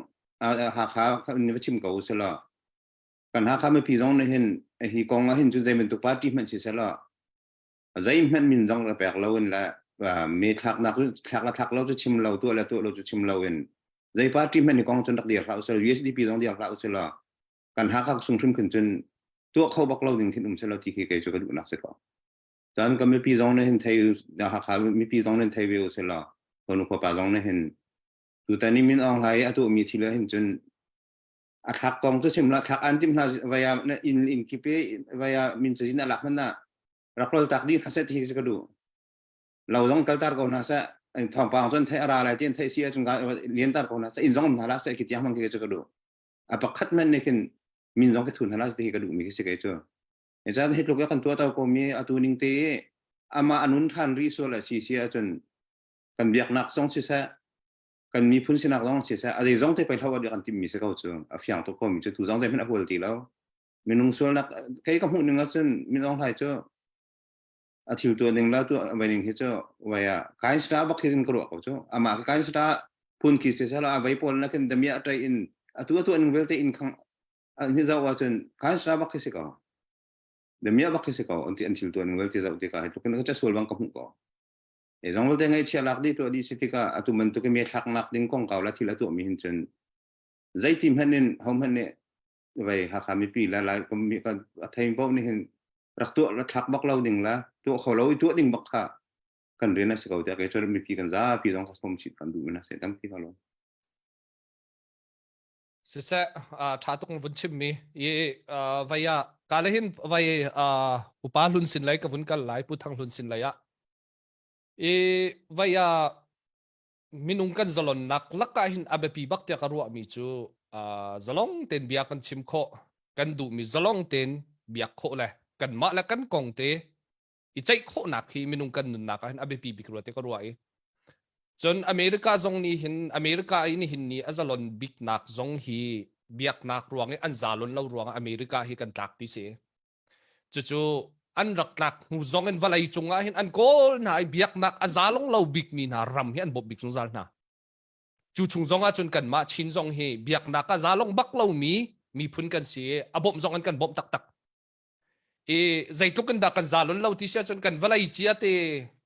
Hakha in va chim ko u selaw kan Hakha mipi zong nih hin hi kong ah hin cun zei bantuk party hmanh si selaw zeihmanh min zong ra pek lo in le me thlaknak thlak le thlak lo cu chim lo tuah le tuah lo cu chim lo in zei party hmanh hi kong cun rak dir hlah u selaw USDP zong dir hlah u selaw kan Hakha sung hrim khin cun tuah kho bak lo ding khin um selaw ti khi kei cu ka duhnak si ko. Cun kan mipi zong nih hin thei Hakha mipi zong nih thei ve u sih law khuanu khuapa zong nih hin tutan i Min Aung Hlaing a tuahmi thil ah hin cun a thlak kong cu chim la thlak an tim hna vaya inn inn kip i vaya min cazin a lak hmanh ah rak rol tak dih hna seh ti hi ka duh lo zong kaltar ko hna seh thawngpang cun thei a ra lai ti an theih si ahcun lian tar ko hna seh inn zong um hna la seh khi tiang hmang khi cu ka duh a pakhat man nih khin min zong ka thun hna la ti hi ka duh mi khi si kei cu Caan hi tluk kan tuah to ko mi atu ning te amah anun than rih sual a si si ahcun kan biaknak zong siseh kan miphun sinak zong siseh a zeizong te pei hlo kan timmi si ko cu a fiang tuk ko mi cu tu zong zeihmanh a hual ti lo minung sualnak kei ka hmuh ning ahcun minung hlai cu a thil tuah ning la tu vai ning hi cu vai ah kain sra bak hin ka ruah ko cu amah ka kain sra phun khi siseh la vai pawl na kan damia ṭai in atu atu ning vialte in khang an hi zoh ahcun kan sra bak khi si ko demia bak khi si ko an ti an thil tuan vialte zoh tikah hi tlukin ka sual bang ka hmuh ko e zong vialte ngaihchia lak dih tuah dih si tikah atu bantuk in me thlaknak ding kong kau la thil a tuah mi hin cun zeiti hmanh in ho hmanh nih vei Hakha mipi la lai a thein paoh nih hin rak tuah la thlak bak lo ding la tuah kho lo i tuah ding bak kha kan rian a si ko tiah kei cu mipi kan zapi zong ka som chih kan duh mi na se tampi ka lo Siseh, ṭha tuk vun chimmi i vai ah ka le hin vai upa hlun sin lei ka vun kal lai Pu Thang Hlun sin lei ah i vai ah minung kan zalonnak lakah hin a biapi bak tiah ka ruahmi cu zalong tein bia kan chim khawh kan duhmi zalong tein biak khawh le kanmah le kan kong te i ceih khawhnak hi minung kan nunnak ah hin a biapi bik rua te ka ruah i cun America zong nih hin America i nihin ni a zalon biknak zong hi biaknak ruang i an zalon lo ruang ah America hi kan tlak ti si cucu an rak tlak hnu zong in vawlei cung ah hin an kawl hna i biaknak a zalong lo bikmi hna ram hi an bawmh bik zungzal hna cu chung zong ah cun kanmah Chin zong hi biaknak a zalong bak lomi miphun kan si i a bawmh zong an kan bawmh taktak. I zeitluk in dah kan zalon lo ti si ahcun kan vawlei cia te,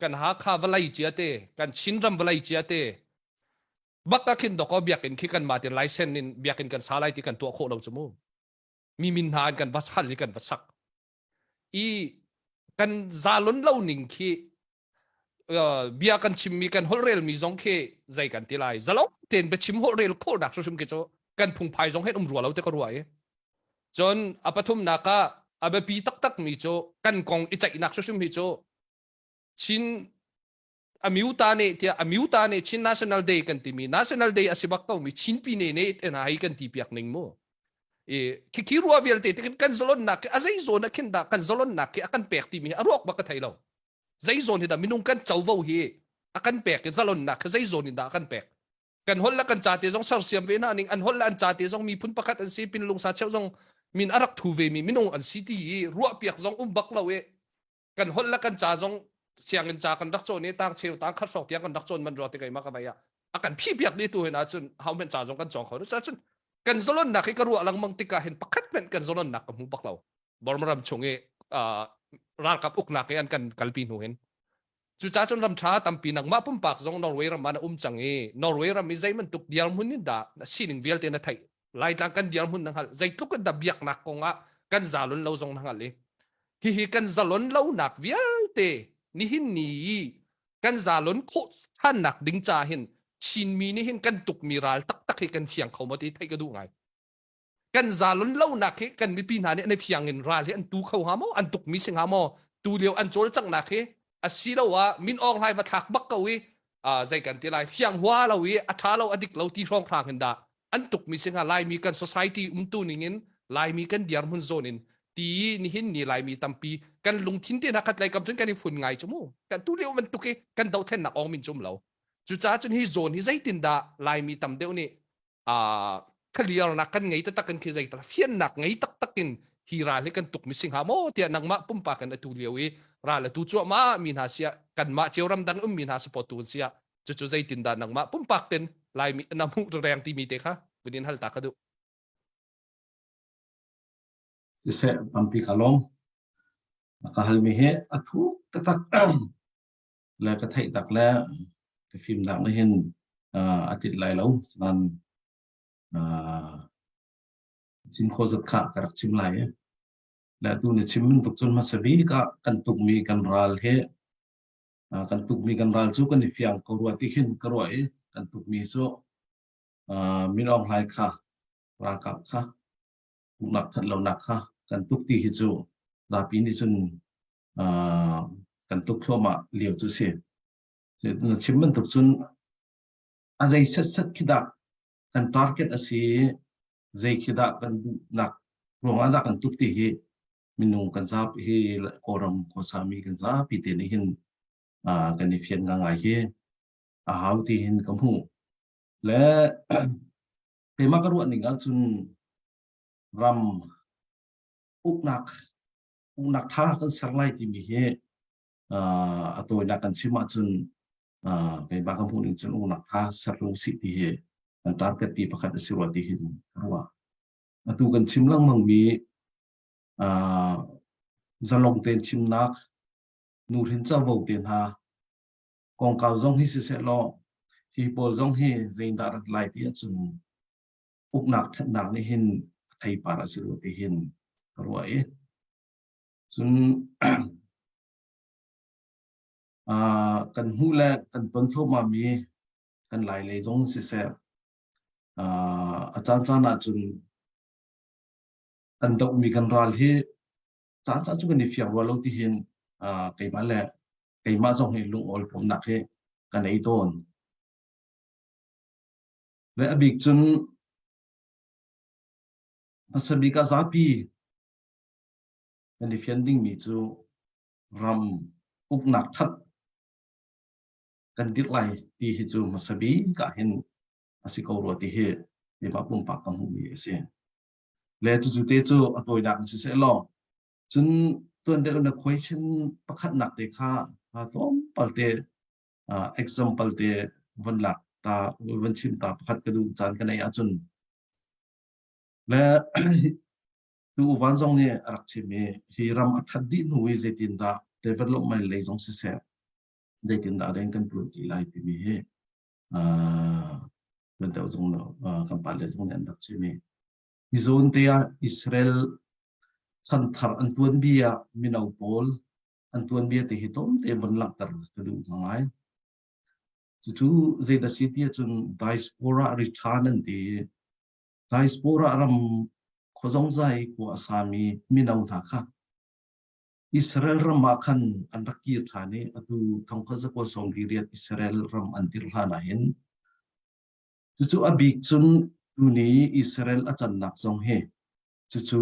kan Hakha vawlei cia te, kan Chinram vawlei cia te bak ah khin dawkaw biakinn khi kan mah tin license in biakinn kan sa lai ti kan tuah khawh lo cu mu. Mi min hna an kan va hal i kan va sak. I kan zalon lo ning khi bia kan chimmi kan holhrelmi zong khi zei kan ti lai zalo tein biachim holhrel khawhnak hrimhrim khi cu kan phungphai zong hen um rua lo te ka ruah i cun a pathumnak ah a biapi taktak mi cu kan kong i ceihnak hrimhrim hi cu Chin Amyuta nih tiah Amyuta nih Chin National Day kan timi National Day a si bak ko mi Chin pine nih ena hi kan ti piak ning mu i khikhi rua vialte te kan zalonnak a zei zawn ah khin dah kan zalonnak khi a kan pek timi a ruak bak ka thei lo zei zawn hi dah minung kan covo hi a kan pek i zalonnak khi zei zawn in dah a kan pek kan holh le kan ca te zong sersiam ve hna ning an holh le an ca te zong miphun pakhat an si pin lungsa cheu zong min a rak thu ve mi minung an si ti i ruah piak zong um bak lo i kan holh le kan ca zong sianginn ca kan rak cawn i tang cheu tang khat hrawk tiang kan rak cawn man rua ti keimah ka vai ah a kan phi piak dih tu hin ahcun hau men ca zong kan cawng kho lo cun kan zalonnak hi ka ruah lengmang tikah hin pakhat hmanh kan zalonnak ka hmu bak lo Burma ram chung i ralkap uknak i an kan kalpi hnu hin cucaah cun ram ṭha tampi nangmah pumpak zong Norway ram ah na um cang i Norway ram i zei bantuk dirhmun in dah na sining vialte na theih Laitlang kan dirhmun na hngalh zeitluk in dah biaknak kong ah kan zalon lo zong na hngalh i hihi kan zalon lonak vialte nihin ni i kan zalon khawh ṭhannak ding ca hin Chinmi nih hin kan tukmi ral taktak hi kan fiang kho maw ti theih ka duh ngai kan zalon lonak hi kan mipi hna nih an i fiang in ral hi an tu kho hnga maw an tukmi si hnga maw tu lio an cawlcanghnak hi asiloah min awng hlai va thlak bak ko i zei kan ti lai fiang hua lo i a ṭha lo a dik lo ti hrawng hrang hin dah an tukmi si hnga laimi kan society umtu ning in laimi kan dirhmun zawn in ti nihin ni laimi tampi kan lungthin te hna khat lei kam cun kan i fun ngai cu mu kan tu lio bantuk i kan dothlennak ong min cum lo cucaah cun hi zawn hi zeitin dah laimi tam deuh nih clear-nak kan ngei taktak in khi zei fiannak ngei taktak in hi ral hi kan tuk mi si hnga maw tiah nangmah pumpak in atu lio i ral atu cuahmah mi hna sia kanmah cio ramdang um mi hna support tu sia cucu zeitin dah nangmah pumpak ten laimi na hmuh reng timi te kha bunin hal ta ka duh Siseh tampi ka lawm. Ka halmi hi a thuk taktak le ka theih tak le ka fimnak nih hin a tit lai lo nan chim kho zat kha ka rak chim lai i le tu ni chim tuk cun hmasa bik ah kan tukmi kan ral he kan tukmi kan ral cu kan i fiang ko rua ti khin ka ruah i kan tukmi cu Min Aung Hlaing kha ralkap kha uknak that lonak kha kan tuk ti hi cu zapi nih cun kan tuk thluahmah lio cu si. Na chim bantuk cun a zei setset khi dah kan target a si zei khi dah kan duhnak ruangah dah kan tuk ti hi minung kan zapi hi Kawlram khuasami kan zapi te nih hin kan i fian ngai hi a hau ti hin ka hmuh. Le keimah ka ruah ning ahcun ram uknak uknak ṭha kan ser lai timi hi a tawinak kan chim ahcun keimah ka hmuh ning cun uknak ṭha ser lo sih ti hi kan target ti pakhat a si rua ti hin ka ruah. Atu kan chim lengmang mi zalong tein chimnak nuhrin covo te hna kongkau zong hi siseh law hi pawl zong hi zeindah rat lai ti ahcun uknak ṭhatnak nih hin a theipar a si rua ti hin ka ruah i cun kan hmuh le kan ton thluahmah mi kan lai lei zong siseh a caan caan ahcun kan dohmi kan ral hi caan caan cu kan i fiang rua lo ti hin keimah le keimah zong hi lungawl pawmnak hi ka nei tawn. Le a bik cun hmasa bik ah zapi kan i fian dingmi cu ram uknak that kan dirh lai ti hi cu hmasa bik ah hin a si ko rua ti hi keimah pumpak ka hmuhmi a si. Le cucu te cu a tawinak in siseh law cun tuan deuh na question pakhatnak te kha tlawmpal te example te von lak ta von chim ta pakhat ka duh caan ka nei ahcun le. Tu uvan zong nih a rak chim i hi ram a that dih hnu i zeitindah development lei zong siseh zeitindah rian kan tuan ti lai timi hi kan deuh zong kan pale zong nih an rak chim i hi zawn te ah Israel chanthar an tuanbia mino pawl an tuanbia te hi tlawmte von langhter ka duh ngai. Cucu zeidah si ti ahcun diaspora return an ti i diaspora ram khuazongzai khua a sami mino hna kha Israel ram ah khan an rak kir ṭhan i atu thongkhat zakua sawmli riat Israel ram an dirh hlan ah hin cucu a bik cun tuni Israel a cannak zong hi cucu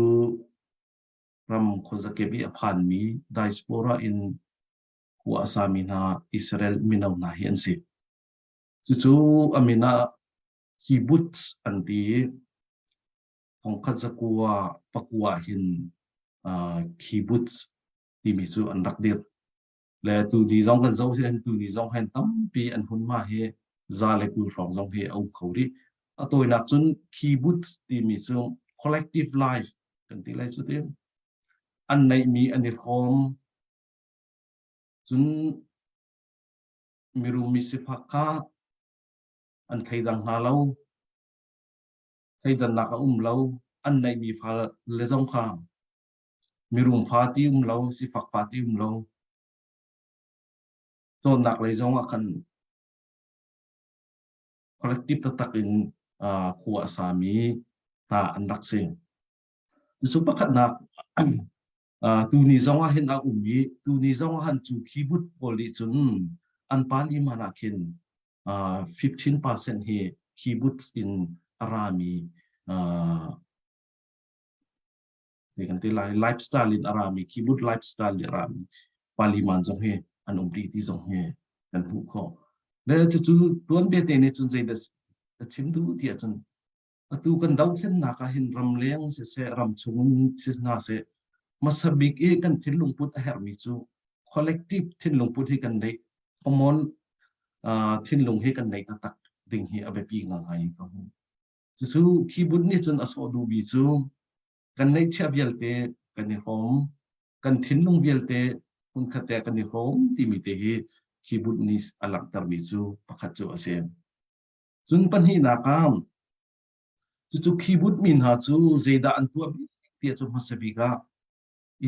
ram khuazakip i a phanmi diaspora in khua a sami hna Israel mino hna hi an si. Cucu a min ah kibbutz an ti i thongkhat zakua pakua hin kibbutz timi cu an rak dirh. Le tu ni zong kan zoh hin tu ni zong hin tampi an hun ma hi za le 20 hrawng zong hi a um kho rih. A tawinak cun kibbutz timi cu collective life kan ti lai cu tin an neihmi an i hrawm cun mirum mi sifak kha an thleidang hna lo thleidannak a um lo an neihmi fa le zong kha mirum fa ti um lo sifak fa ti um lo cawnnak lei zong ah khan collective taktak in khua a sami hna an rak si. Cucu pakhatnak tuni zong ah hin a um i tuni zong ah han cu kibbutz pawl nih cun an pali man ah khin 15% hi kibbutz in a rami kan ti lai lifestyle in a rami kibbutz lifestyle in a rami paliman zong hi an um rih ti zong hi kan hmuh khawh. Le cucu tuanbia te nih cun zeidah a chim duh ti ahcun atu kan dothlennak ah hin ramleng siseh ramchung si hna seh hmasa bik i kan thinlung put a herhmi cu collective thinlung put hi kan neih common uh, thinlung hi kan neih taktak ding hi a biapi ngai ka hmu cucu keyboard nih cun a sawh duhmi cu kan neihchiah vialte kan i hrawm kan thinlung vialte hmunkhat te kan i hrawm timi te hi keyboard nih a langhtermi cu pakhat cu a si. Cun pahnihnak ah cucu keyboard mi hna cu zeidah an tuah bik tiah cu hmasa bik ah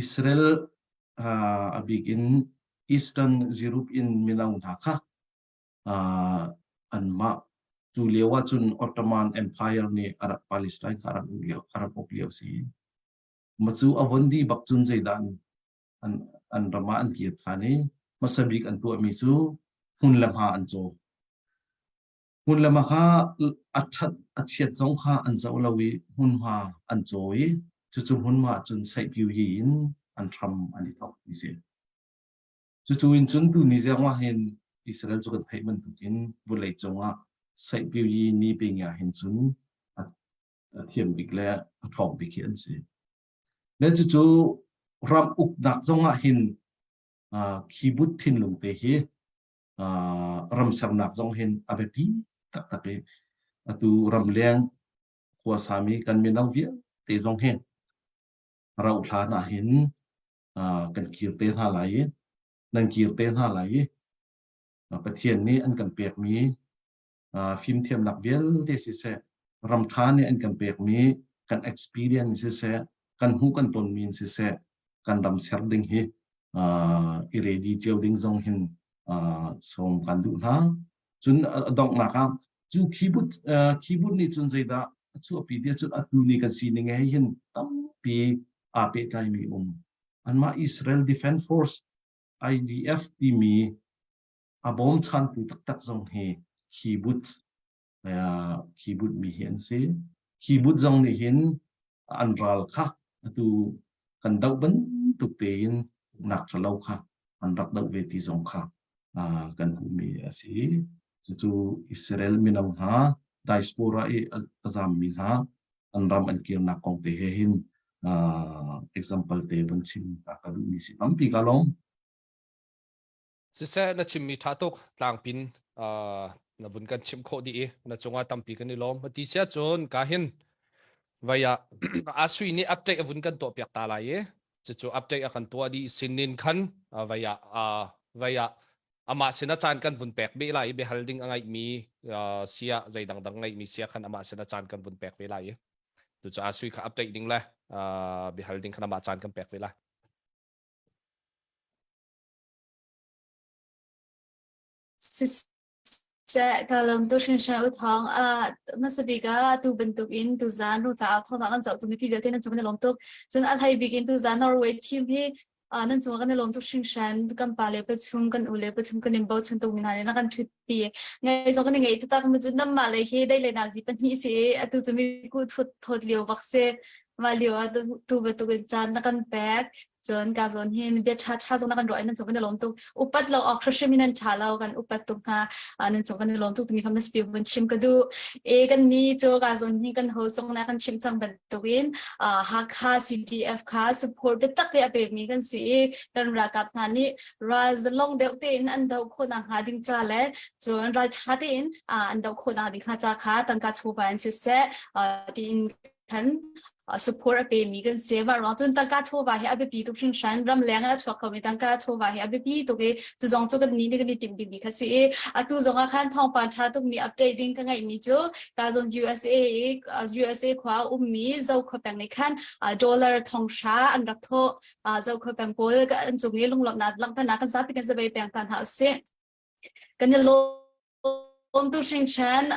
Israel a bik in Eastern Europe in mino hna kha anmah cu lio ah cun Ottoman Empire nih a rak Palestine kha a rak uk lio a rak uk lio si. Ma cu a von dih bak cun zeidah an an, an ram ah an kir than i hmasa bik an tuahmi cu hmun le hma an caw. Hmun le hma kha a ṭhat a chiat zong kha an zoh lo i hmunhma an caw i cucu hmunhma cun saihpiu yi in an hram an i thawk ti si. Cucu in cun tuni zong ah hin Israel cu kan theih bantukin vawlei cungah saihpiu yi ni ping ah hin cun a thiam bik le a ṭhawng bik hi an si. Le cucu ram uknak zong ah hin khibut thinlung te hi ram sernak zong hin a biapi taktak i atu ramleng khuasami kan mino vialte zong hi rauh hlan ah hin kan kir te hna lai i nan kir te hna lai i Pathian nih an kan pekmi fimthiamnak vialte siseh ramtha nih an kan pekmi kan experience siseh kan hmuh kan tonmi in siseh kan ram ser ding hi i ready cio ding zong hin sawm kan duh hna cun donghnak ah cu keyboard keyboard nih cun zeidah a chuahpi ti cun atu ni kan sining he hin tampi aa pehtlaimi um anmah Israel Defense Force IDF timi a bawmchantu taktak zong hi kibbutz kibbutz mi hi an si. Kibbutz zong nih hin an ral kha atu kan doh bantuk tein uknak ṭhalo kha an rak doh ve ti zong kha kan hmuhmi a si. Cucu Israel mino hna diaspora i a zammi hna an ram an kirnak kong te he hin example te von chim ta ka duhmi si tampi ka lawm. Siseh na chimmi ṭha tuk tlangpin uh, na vun kan chimh khawh dih i na cungah tampi kan i lawm. Ti sia cun ka hin Vai ah Asui nih update a vun kan tuah piak ta lai i cucu update a kan tuah dih sinin khan vai ah vai ah amah sin a caan kan vun pek ve lai i biahal ding a ngeihmi sia zei dangdang ngeihmi sia khan amah sin a caan kan vun pek ve lai i tucu Asui kha update ding le biahal ding khan amah caan kan pek ve lai. Siseh, ka lawm tuk hringhran u Thawng. Ah, hmasa bik ah atu bantuk in tuzaan Rungtlang ah thawngzang kan zohtu mipi vialte nan cung kan i lawm tuk. Cun a hlei bik in tuzaan Norway team hi ah, nan cung ah kan i lawm tuk hringhran. Kan pa le pathum, kan u le pathum kan in bochan tukmi hna nih na kan ṭhutpi. Ngai zong kan i ngaih taktak. Cun nanmah lei hi dei le nazi pahnih si i atu cu mi kuh thut thawt lio bak si. Mah lio ah tu bantuk in caan na kan pek. Cun ka zawn hin bia ṭha ṭha zong na kan ruah i nan cung kan i lawm tuk. Upat lo awk hrimhrim in nan ṭha lo, kan upat tuk hna. Nan cung kan i lawm tuk timi kha mas vun chim ka duh. E kan ni cu ka zawn hi kan host zong na kan chim cang bantukin Hakha CDF kha support biatak te a pemi kan si i kan ralkap hna nih ral zalong deuh tein an doh khawh nakhnga ding ca le cun ral ṭha tein an doh khawh nakhnga ding kha ca kha tangka chawva in siseh tiin khan support a pemi kan si. Mah ruang cun tangka chawva hi a biapi tuk hringhran. Ramleng ah a chuak khomi tangka chawva hi a biapi tuk i cu zong cu kan nih nih kan i timh bikmi kha si i atu zong ah khan thawngpang ṭha tukmi update ding ka ngeihmi cu ka zong USA i USA khua a ummi Zokhua peng nih khan dollar thonghra an rak thawh. Zokhua peng pawl an cung i lunglawmhnak langhternak kan zapi kan zabei peng ta hna usih. Kan i lawm Bawmtu hringhran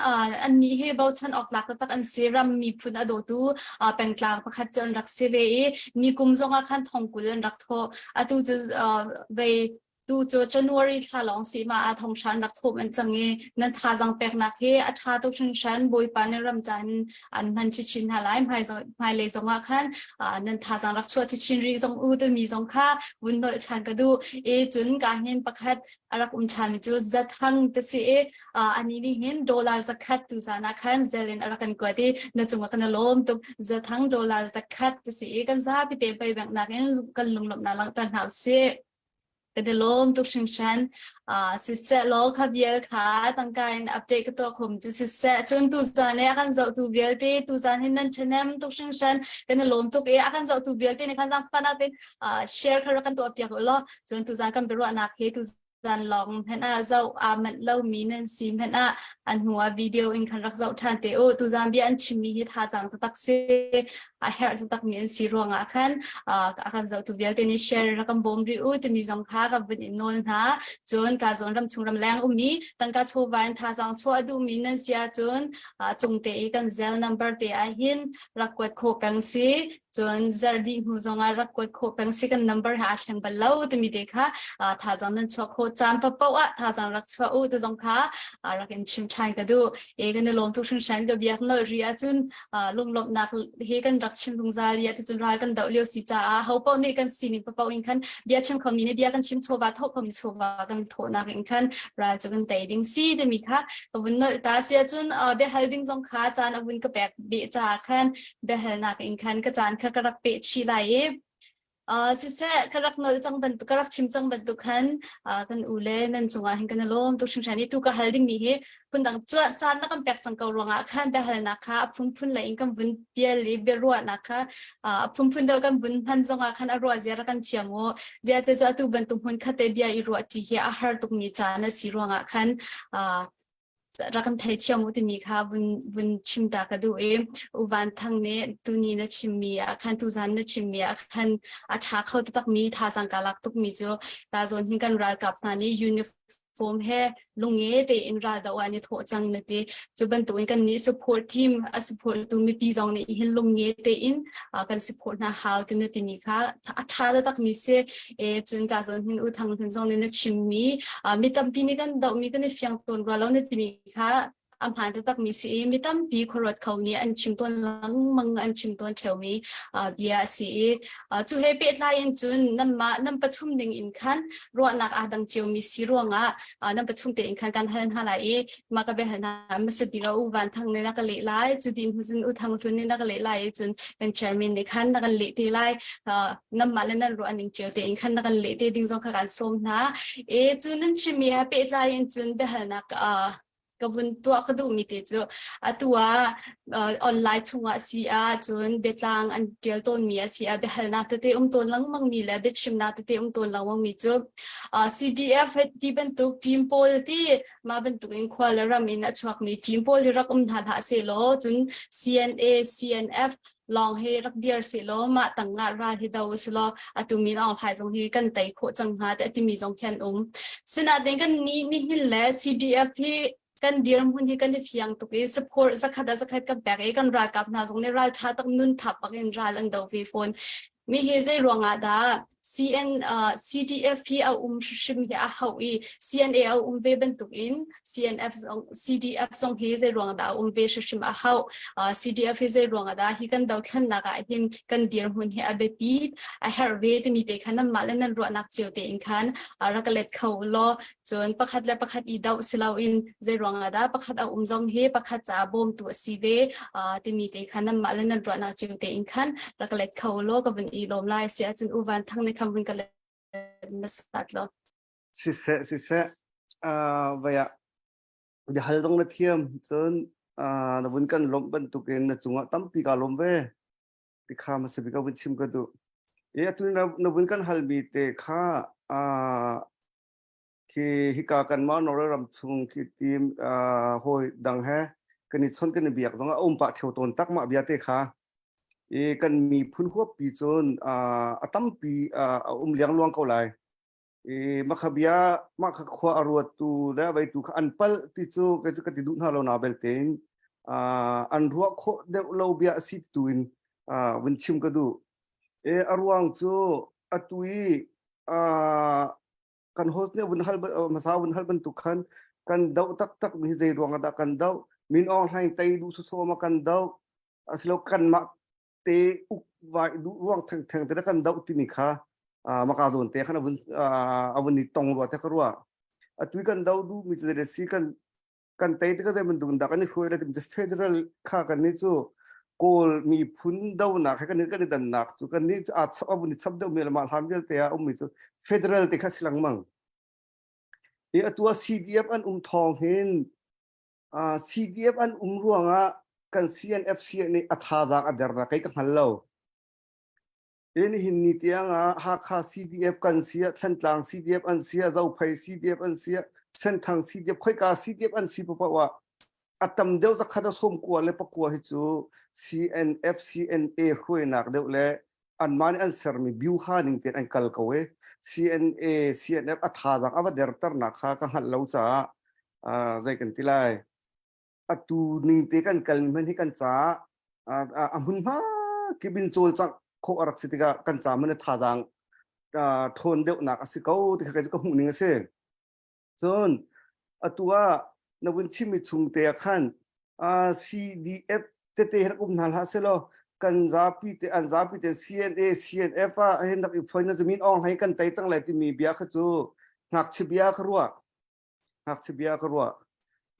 annih hi bochan awk tlak taktak an si. Ram miphun a dawtu pengtlang pakhat cu an rak si ve i nikum zongah khan thongkul an rak thawh. Atu cu vei tu cu January thla lawng si ma ah thonghra an rak thawh an cang i nan thazaang peknak hi a ṭha tuk hringhran. Bawipa nih ram caan an hman chinchin hna lai. Hmailei zongah khan nan thazaang rak chuah chinchin rih zong u timi zong kha vun nolh ṭhan ka duh. I cun ka hin pakhat a rak um ṭhanmi cu zathang ti si i anih nih hin dollar zakhat tu zan ah khan zel in a rak kan kuat i na cungah kan i lawm tuk zathang dollar zakhat ti si i kan zapi te pei bank in kan lunglawmhnak langhter hna usih kan i lawm tuk hringhran siseh law kha vial kha tangka in update ka tuah khom cu siseh cun tu zan i a kan zohtu vialte tu zan hin nan ṭhahnem tuk hringhran kan i lawm tuk i a kan zohtu vialte nih khan zaangfahnak tein share kha rak kan tuah piak u law Cun tuzan kan biaruahnak hi tuzan lawng hmanh ah zoh aa manh lomi nan si hmanh ah a hnu ah video in khan rak zoh ṭhan te u. Tuzan bia an chimmi hi thazaang taktak si a herh taktakmi an si ruangah khan a kan zohtu vialte nih share rak kan bawm rih u timi zong kha ka vun in nawl hna. Cun ka zawn ramchung ramleng ummi tangka chawva in thazaang chuah a duhmi nan si ahcun cung te i kan Zelle number te ah hin rak kuat khawh peng si cun zarh dih hnu zongah rak kuat khawh peng si kan number he aa thleng bal lo timi te kha thazaang nan chuah khawh caan paoh ah thazaang rak chuah u ti zong kha rak in chim ṭhan ka duh e kan i lawm tuk hringhran ka biak nolh ri ahcun lunglawmhnak he kan rak chim zungzal i atucun ral kan doh lio si caah ho paoh nih kan sining paoh in khan bia chim khomi nih bia kan chim chawva thawh khomi chawva kan thawhnak in khan ral cu kan tei ding si timi kha ka vun nolh ta si ahcun biahal ding zong kha caan a vun ka pek beh caah khan biahalnak in khan ka caan kha ka rak peh chih lai i Uh, siseh ka rak nolh cang bantuk ka rak chim cang bantuk khan uh, kan u le nan cungah hin kan i lawm tuk hringhran i tu ka hal dingmi hi phundang caan na kan pek cang ko ruangah khan biahalnak kha a phunphun lei in kan vun pial i biaruahnak kha uh, a phunphun deuh kan vun hman zongah khan a ruah zia rak kan thiam u zia te cu atu bantuk hmun khat te bia i ruah ṭi hi a har tukmi caan a si ruangah khan uh, rak kan theithiam u timi kha vun vun chim ta ka duh i U Van Thang nih tuni na chimmi ah khan tuzan na chimmi ah khan a ṭha kho takmi thazaang ka lak tukmi cu ta zawn hin kan ralkap hna nih uniform he lunge tein ral do ah ni thawh cang na ti cu bantukin kan nih support team a support tu mipi zong nih hin lunge tein kan support hna hau ti na timi kha a ṭha takmi si E cun ka zawn hin U Thang Hlun zong nih na chimmi mi tampi nih kan dohmi kan i fiang tawn rua lo na timi kha a hmaan taktakmi si i mi tampi khuaruat kho nih an chim tawn lengmang an chim tawn ṭheumi bia a si i cu he pehtlai in cun nanmah nan pathum ning in khan ruahnak aa dang ciomi si ruangah nan pathum tein khan kan hal hna lai i mah ka biahal hna hmasa bik ah U Van Thang nih na ka leh lai cu dih hnu cun U Thang Hlun nih na ka leh lai i cun kan chairman nih khan na kan leh te lai nanmah le nan ruah ning cio tein khan na kan leh te ding zong kha kan sawm hna e cu nan chimmi he pehtlai in cun biahalnak. Ka vun tuah ka duhmi te cu atu ah online chungah si ah cun biatlang an tial tawnmi a si ah biahalnak tete um tawn lengmang mi le biachimnak tete um tawn lengmang mi cu CDF ti bantuk team pawl ti mah bantuk in khua le ram in a chuakmi team pawl hi rak um hna hlah sehlaw cun CNA CNF lawng hi rak dir sehlaw mah tangah ral hi do usulaw atu min Aung Hlaing zong hi kan tei khawh cang hnga te timi zong khi an um. Sinain kan ni nihin le CDF hi kan dirhmun hi kan i fiang tuk i support zakhat a zakhat kan pek i kan ralkap hna zong nih ral tha tak nun thap bak in ral an do ve fawn. Mi hi zei ruangah dah CN uh, CDF hi a um hrim hi a hau i CNA a um ve bantuk in CNF zong CDF zong hi zei ruang dah a um ve hrim a hau uh, CDF hi zei ruang dah hi kan dothlennak ah hin kan dirhmun hi a biapi a herh ve timi te khan nan mah le nan ruahnak cio te in khan uh, rak let kho law Cun pakhat le pakhat i doh si loin zei ruangah dah pakhat a um zong hi pakhat caah bawmtu a si ve timi te khan nanmah le nan ruahnak cio tein khan rak let kho law ka vun i lawm lai si ahcun U Van Thang nih khan vun ka let hmasat law. Siseh siseh vai ah biahal zong na thiam cun na vun kan lawmh bantukin na cungah tampi kaa lawm ve ti kha hmasa bik ah vun chim ka duh. I atu na vun kan halmi te kha Khi hika kanmah Norway ram chung khi team hawi dang he kan i chon kan i biak zong ah a um pah theo tawn tak mah bia te kha. I kan miphun huappi cun a tampi a um liangluang ko lai. I makha bia mah kha khua a ruattu le a veitu kha an palh ti cu kei cu ka ti duh hna lo na belte in an ruah khawh deuh lo bia a si tu in vun chim ka duh. E a ruang cu atu i kan host nih vun hal hmasa vun hal bantuk khan kan doh taktak mi zei ruang ah dah kan doh Min Aung Hlaing tei duh sawsawh ma kan doh asilo kanmah te uk vai duh ruang thengtheng te kan doh timi kha maka zawn te khan avun avun i tong rua te ka rua atui kan doh duh mi cu si kan kan tei tik ah bantuk dah kan i hruai le ti federal kha kan nih cu Kawl miphun donak he kan kan i dannak cu kan nih aa chap a vun i chap deuh mi le mah hlan vialte ah ummi cu federal te kha si lengmang i atu ah CDF an um thawng hin CDF an um ruangah kan CNFC nih a thazaang a dernak kei ka hngal lo Nihin ni tiang ah Hakha CDF kan si ah, Thantlang CDF an si ah, Zophei CDF an si ah, Senthang CDF, khoika CDF an si paoh ah a tam deuh zakhat a sawm kua le pakua hi cu CNF, CNA hruainak deuh le anmah nih an sermi biuha ning tein an kal ko i CNA, CNF a thazaang a va derternak kha ka hngalh lo caah zei kan ti lai. Atu ning te kan kal mi hmanh hi kan caah a hmunhma kip in cawlcangh khawh a rak si tikah kan ca man thazaang ṭhawn deuhnak a si ko ti kha ka hmuh ning a si. Cun atu ah na vun chimmi chung te ah khan CDF tete rak um hna hlah selaw kan zapi te an zapi te CNA CNF ah hin rak i foin na min Aung Hlaing kan tei cang lai timi bia kha cu ngakchia bia kha ruah ngakchia bia ka ruah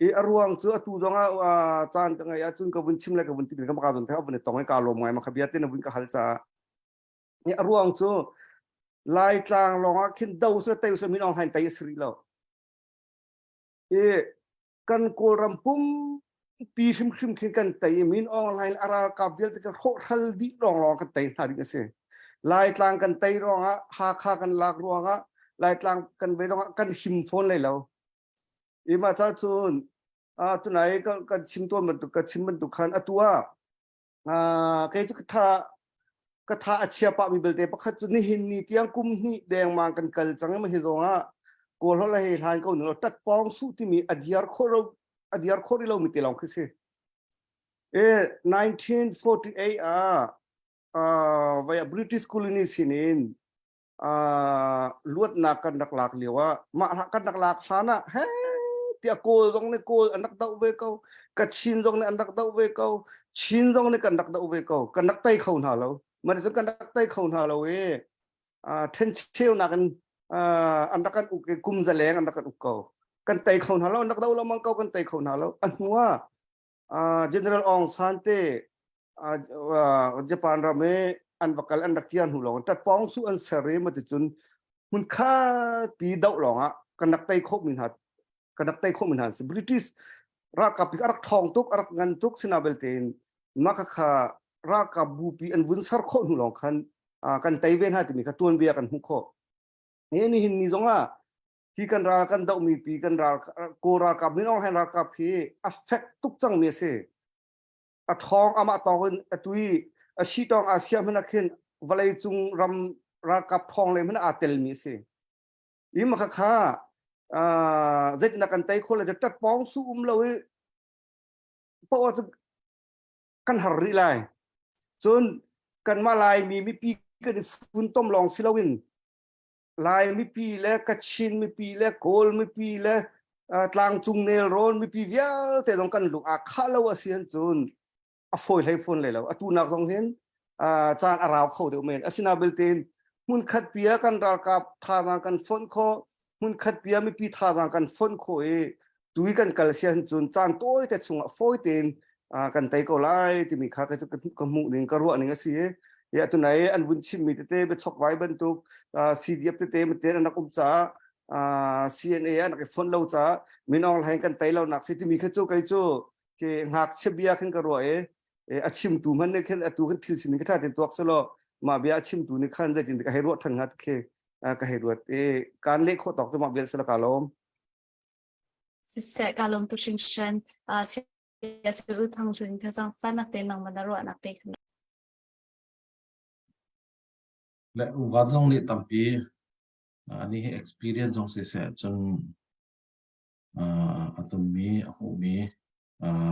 i a ruang cu atu zong ah caan ka ngeih ahcun ka vun chim le ka vun ti ka maka zon the vun tong i ka lawm ngai ma kha bia te na vun ka hal caah i a ruang cu Laitlang lawng ah khin do su tei su min Aung Hlaing tei a si rih lo i kan Kawlram pumpi hrimhrim khin kan tei i Min Aung Hlaing a ralkap vialte kan hrawhhral dih lawnglawng kan tei hna ding a si. Laitlang kan tei ruangah Hakha kan lak ruangah Laitlang kan ve ruangah kan him fawn lai lo. I mah ca cun tunai kan chim tawn bantuk ka chim bantuk khan atu ah kei cu ka tha ka tha a chia pah mi belte pakhat cu nihin ni tiang kum hnih dengmang kan kal cang ma hi zong ah kawl holh hei hlan ko ning tat pawng su timi a diar khawh ro a diar khawh rih lo mi te lawng khi si e 1948 ah vai British colony sin in luatnak kan rak lak lio ah mah kan rak lak hlan ah he tiah kawl zong nih kawl an rak doh ve ko kachin zong nih an rak doh ve ko chin zong nih kan rak doh ve ko kan rak tei kho hna lo man cun kan rak tei kho hna lo i ṭhencheunak in an rak kan uk i kum zaleng an rak kan uk ko kan tei kho hna lo an rak doh lengmang ko kan tei kho hna lo a hnu ah General Aung San te Japan ram i an va kal an rak kir hnu lawng ṭatpawng su an ser i maticun hmun khat pi doh lawng ah kan rak tei khawh mi hna kan rak tei khawh mi hna si British. Ralkap a rak ṭhawng tuk, a rak ngan tuk sina belte in mah khakha ralkap bupi an vun ser khawh hnu lawng khan kan tei ve hna timi kha tuanbia kan hmuh khawh. Hi nihin ni zong ah hi kan ral kan dohmi pi kan ral Kawl ralkap Min Aung Hlaing ralkap hi a fek tuk cangmi a si. A ṭhawng amah tawng in atu i a si tawng Asia hmanh ah khin vawleicung ram ralkap ṭhawng le hmanh aa telmi a si. I mah khakha zeitindah kan tei khawh le ṭatpawng su um lo i poah cu kan har rih lai. Cun kanmah Laimi mipi kan i funtom lawng si loin Lai mipi le Kachin mipi le Kawl mipi le tlangcung nelrawn mipi vialte zong kan lung aa khah lo a si ahcun a fawi hlei fawn lai lo. Atu nak zong hin caan a rau kho deuh men. Asina belte hmunkhat pi ah kan ralkap thazaang kan fonh khawh, hmunkhat pi ah mipi thazaang kan fonh khawh i tu i kan kal si ahcun caan tawi te chungah fawi tein kan tei ko lai timi kha ka hmuh ning ka ruah ning a si i atu nai an vun chimmi tete biachokvai bantuk CDF tete mate an rak um caah CNA an rak i fonh lo caah Min Aung Hlaing kan tei lo nak si timi kha cu kei cu ke ngakchia bia khin ka ruah i a chimtu hmanh nih khin atu khin thil sining ka ṭha tein tuak selaw mah bia a chimtu nih khan zeitin ka hei ruah ṭhan hnga khi ka hei ruat i kaan leh khawh tawk cu mah bia sila ka lawm. Siseh ka lawm tuk hringhran. Sia cu thang hlun kha zang fanak te nang na ruahnak te khan. Le uvat zong nih tampi ani hi experience zong siseh cun a tonmi a hmuhmi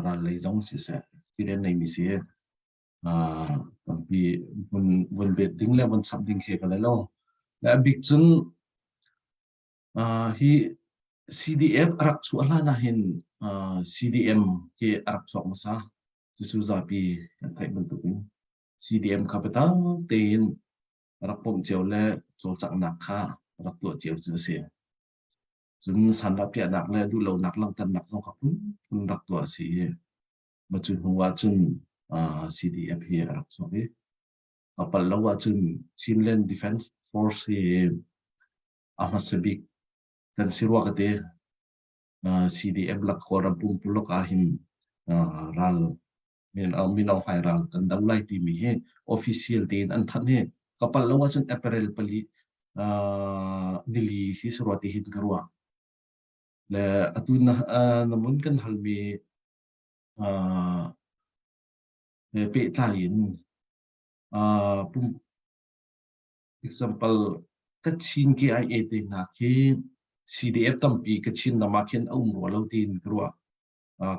ral lei zong siseh experience neimi si tampi vun vun bet ding le vun chap ding khi ka le lo. Le a bik cun hi CDF a rak chuah hlan ah hin CDM hi a rak chuak hmasa. Cucu zapi kan theih bantukin CDM kha biatak tein rak pawmh cio le cawlcanghnak kha rak tuah cio cu a si. Cun sandah piahnak le duhlonak langhternak zong kha phunphun rak tuah a si i mah cu hnu ah cun CDF hi a rak chuak i a palh lo ahcun Chinland Defense Force hi a hmasa bik kan si rua ka ti. CDF lak Kawlram pumpuluk ah hin ral min Aung Hlaing ral kan do lai timi hi official tein an thanh hi ka palh lo ahcun April pali nili hi si rua ti hin ka ruah. Le atu na na mun kan halmi pehtlai in pum example Kachin KIA te hna khi CDF tampi Kachin ram ah khin a um rua lo tiin ka ruah.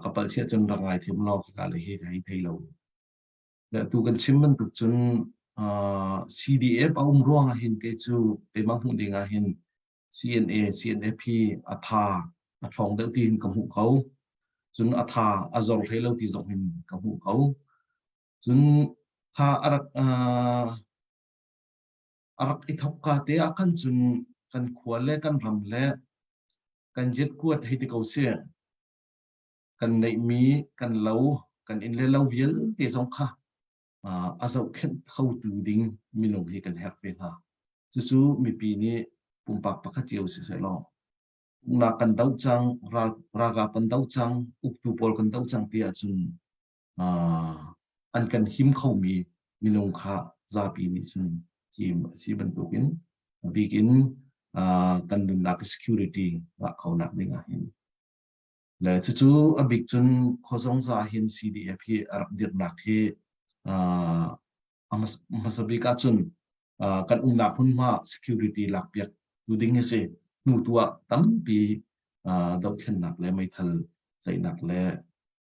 Ka palh siah cun rak ngai thiam law ka le hi ka hei thei lo. Le tu kan chim bantuk cun CDF a um ruang ah hin kei cu keimah hmuh ding ah hin CNA CNF hi a tha a ṭhawng deuh tiin ka hmuh ko. Cun a tha a zor hlei lo ti zong hin ka hmuh ko. Cun kha a rak a rak i thawk ka te ah khan cun kan khua le kan ram le kan jet kuat hei ti ko sih. Kan neihmi kan lo kan inn le lo vialte zong kha a zohkhenh khotu ding minung hi kan herh ve hna. Cucu mipi nih pumpak pakhat cio siseh law uknak kan doh cang, ral ralkap kan doh cang, uktu pawl kan doh cang ti ahcun an kan him khomi minung kha zapi nih cun him a si bantukin a bik in kan nunnak security ngah khonak ding ah hin le cucu a bik cun khuazongza hin CDF hi a rak dirnak hi a hmasa bik ahcun kan umnak hmunhma security lakpiak tu ding hi si hnu tu ah tampi dohthlennak le meithal tlaihnak le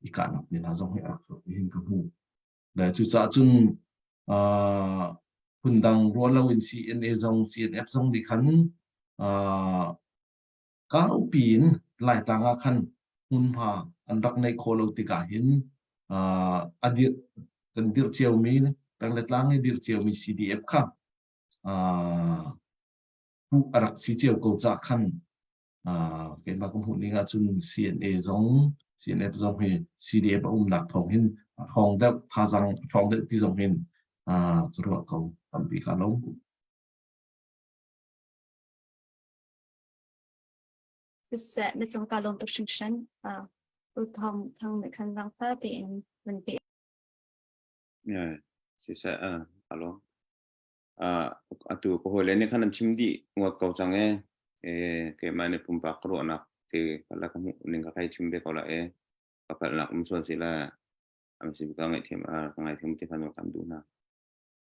i kahnak te hna zong hi a rak chuak hin ka hmu. Le cucaah cun phundang ruah loin CNA zong CNF zong nih khan kaupi in Laitlang ah khan hmunhma an rak neih khawh lo tikah hin a dirh kan dirh ciomi peng le tlang i dirh ciomi CDF kha hmuh a rak si cio ko cah khan keimah ka hmuh ning ahcun CNA zong CNF zong hi CDF a umnak thawng hin a ṭhawng deuh thazaang a ṭhawng deuh ti zong hin ka ruah ko tampi ka lo. Siseh, na cung ka lawm tuk hringhran. U Thawng Thang nih khan zaangfah tein vun pe. Yeah, siseh, uh, alo. Uh, atu ka hawile nih khan an chim dih ngawt ko cang e. E, keimah nih pumpak ka ruahnak te kala ka hmuh ning ka kai chim ve ko la e. Ka palhnak um sual si la. Am si ka ngaihthiam ka ngaithiam ti khan kan duh hna.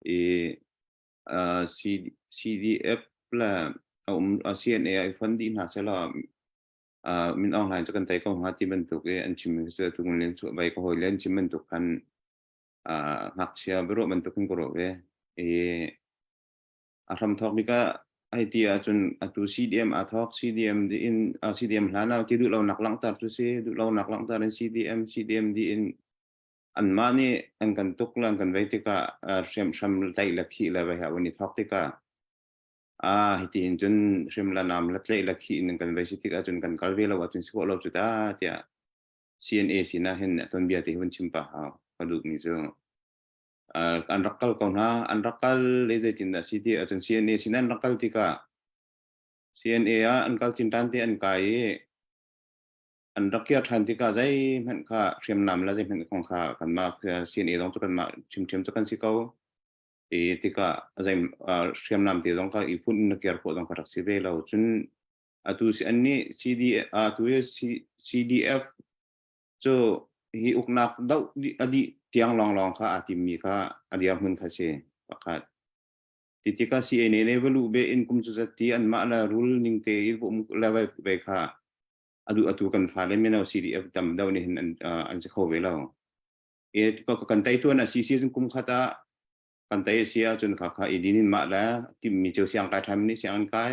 I uh, C, CDF le um CNA ai fund dih hna sela uh, Min Aung Hlaing cu kan tei ko hnga ti bantuk i an chim cu tu ngun chu bai ka hawi len chim bantuk khan uh, ngakchia biaruah bantuk in ka ruah ve i a hram thawk bik ah ai ti ahcun atu CDM a thawk CDM di in CDM hlan ah ti duh lo nak langhter tu si duh lo nak langhter in CDM CDM di in anmah nih an kan tuk le an kan vei tikah hriamhram tlaih le khih le vei ha un i thawk tikah a hiti hin cun hrim la nam la tlaih le khih in kan vei si tikah cun kan kal ve lo ahcun si khawh lo cu ta tiah CNA sinah hin ton bia te hun chim pa hau ka duh mi cu an rak kal ko hna an rak kal le zeitin dah si ti ahcun CNA sin an rak kal tikah CNA ah an kal cin tan te an kai i an rak kir ṭhan tikah zeihmanh kha hriamnam le zeihmanh kong kha kanmah CNA zong cu kanmah ṭhimṭhiam cu kan si ko. I tikah zei hriamnam te zong kha i funh in na kir khawh zong kha rak si ve lo. Cun atu si an nih CD atu hi CDF cu hi uknak doh a dih tiang lawnglawng kha aa timmi kha a dirhmun kha si pakhat. Ti tikah CNA ne va luh be in kum cu zat ti anmah le rul ning te i um le ve kha adu atu kan fale mino CDF tam deuh nih hin an an si kho ve lo e kan tei tuan a si si kum khat ah kan tei a si ahcun kha kha i din in mah le timmi cio siang kai ṭhan nih siang an kai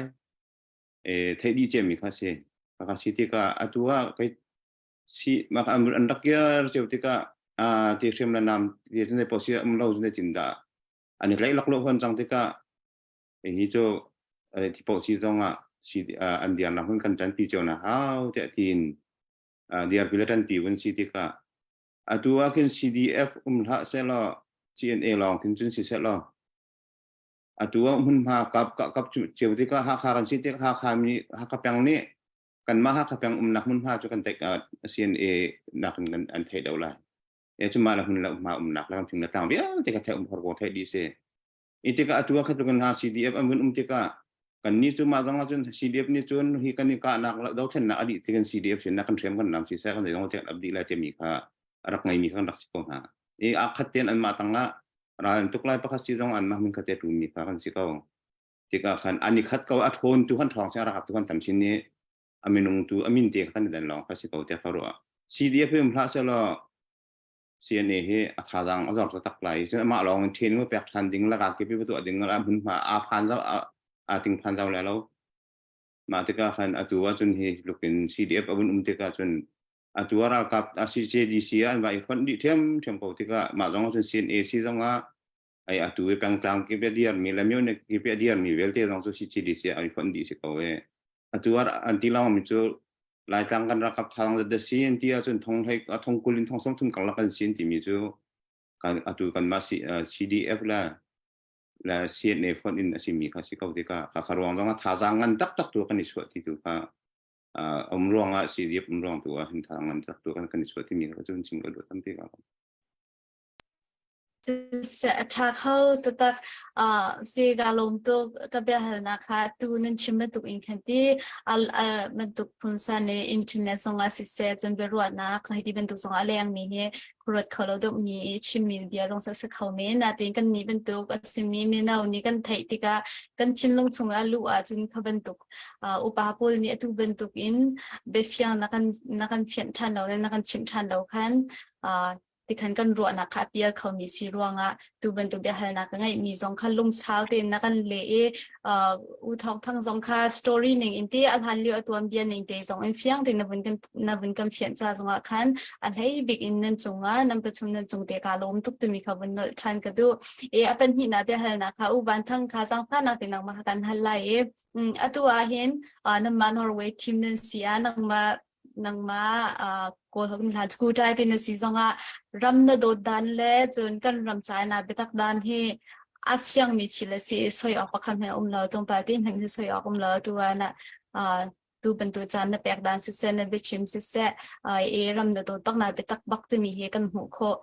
e theih dih ciami kha si kha kha si tikah atu ah kai si mah an an rak kiar cio tikah a ti hriam le nam ti cun po si um lo cun tin dah an i tlaih lak lo hon cang tikah Hi cu thipoh si zong ah si an dirnak hun kan ṭanpi cio na hau tiah tiin dirpi le ṭanpi vun si tikah atu ah khin CDF um hlah sehlaw CNA lawng khin cun si sehlaw atu ah hmunhma kap kap cio tikah Hakha kan si tik Hakha mi Hakha peng nih kanmah Hakha peng umnak hmunhma cu kan theih CNA nakin kan an theih deuh lai. E cu mah le hmun le hma umnak le kan phing le tlang vialte ka theih um hor ko theih dih si. I tikah atu ah khat kan hna CDF an vun um tikah kannih cu mah zong ah cun CDF nih cun hi kan i kahnak dothlennak a dih tikin CDF sin kan hriam kan nam si seh kan zeizong te kan ap dih lai timi kha a rak ngeimi kha kan rak si ko hna. I a khat tein anmah tangah ral an tuk lai pakhat si zong anmah min kha te ṭumi kha kan si ko. Tikah khan an i khat ko a ṭhawn tu kan ṭhawng si a rakap tu kan tam chin i a minung tu a min te kha kan i dan lawng kha si ko tiah ka ruah. CDF hi um hlah sehlaw CNA hi a thazaang a zor tak lai. Cun amah lawng in training pek ṭhan ding la kip i tuah ding la hmunhma aa phan zau aa ting phan zau le lo. Mah tikah khan atu ahcun hi tluk in CDF a vun um tikah cun atu ah ralkap CJDC ah an va i fonh dih ṭhiamṭhiam ko tikah mah zong ahcun CNA si zong ah ai atu i pengtlang kip a dirmi le myo kip a dirmi vialte zong cu CJDC ah an i fonh dih si ko e. Atu ah an ti lawngmi cu Laitlang kan ralkap thang zat si an ti ahcun thong hlei thong kul in thong 30 karlak kan si an timi cu kan atu kanmah CDF le le CNA fonh in a simi kha si ko tikah kha kha ruang zong ah thazaang ngan taktak tu kan i chuah ti tu kha um ruang ah CDF um ruang tu ah hin tha ngan tak tu kan kan i chuah timi kha cu chim ka duh tampi ka A ṭha kho taktak. Si kaa lawm tuk. Ka biahalnak kha tu nan chim bantuk in khan ti bantuk phunsan i internet zongah siseh cun biaruahnak hiti bantuk zongah a lengmi hi khuaruat kho lo deuhmi i chimmi bia zong a si kho men. Nain kannih bantuk a simi mino nih kan theih tikah kan thinlung chungah luh ahcun kha bantuk upa pawl nih atu bantuk in biafiang na kan na kan fianh ṭhan lo le na kan chimh ṭhan lo khan tikhan kan ruahnak kha a pial khomi si ruangah tu bantuk biahalnak ka ngeihmi zong kha lungsau tein na kan leh i U Thawng Thang zong kha story ning in ti a hlan lio a tuan bia ning te zong in fiang tein na vun kan na vun kan fianh ca zongah khan a hlei bik in nan cungah nan pathum nan cung te ka lawm tuk timi kha vun nolh than ka duh e a pahnihnak biahalnak kha U Van Thang kha zaangfahnak te nangmah kan hal lai i atu ah hin nangmah Norway team nan si ah nangmah nangmah Kawl hna scooter te na si zongah ram na dawt dan le cun kan ram ca na biatak dan hi a fiangmi thil a si soi awk pakhat hmanh um lo tlawmpal te hmanh hi soi awk um lo tu ah na. Tu bantuk caan na pek dan siseh na biachim siseh i ram na dawt bak na biatak bak timi hi kan hmuh khawh.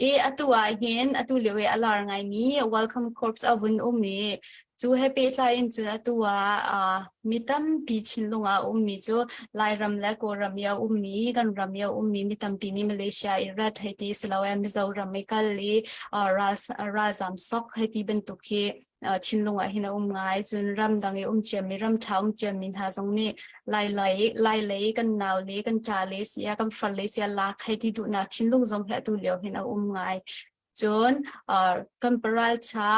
I atu ah hin atu lio i a lar ngaimi Welcome Corps a vun um i cu he pehtlai in cun atu ah mi tampi thinlung ah a ummi cu Lairam le Kawlram i a ummi kan ram i a ummi mi tampi nih Malaysia i rat hei ti si lo e Mizoram i kal i ralzam sok hei ti bantuk hi thinlung ah hin a um ngai. Cun ramdang i um ciami ram ṭha um ciami hna zong nih Lai lei Lai lei kan nau le kan ṭa le sia kan far le sia lak hei ti duhnak thinlung zong hi atu lio hin a um ngai. Cun kan paralṭha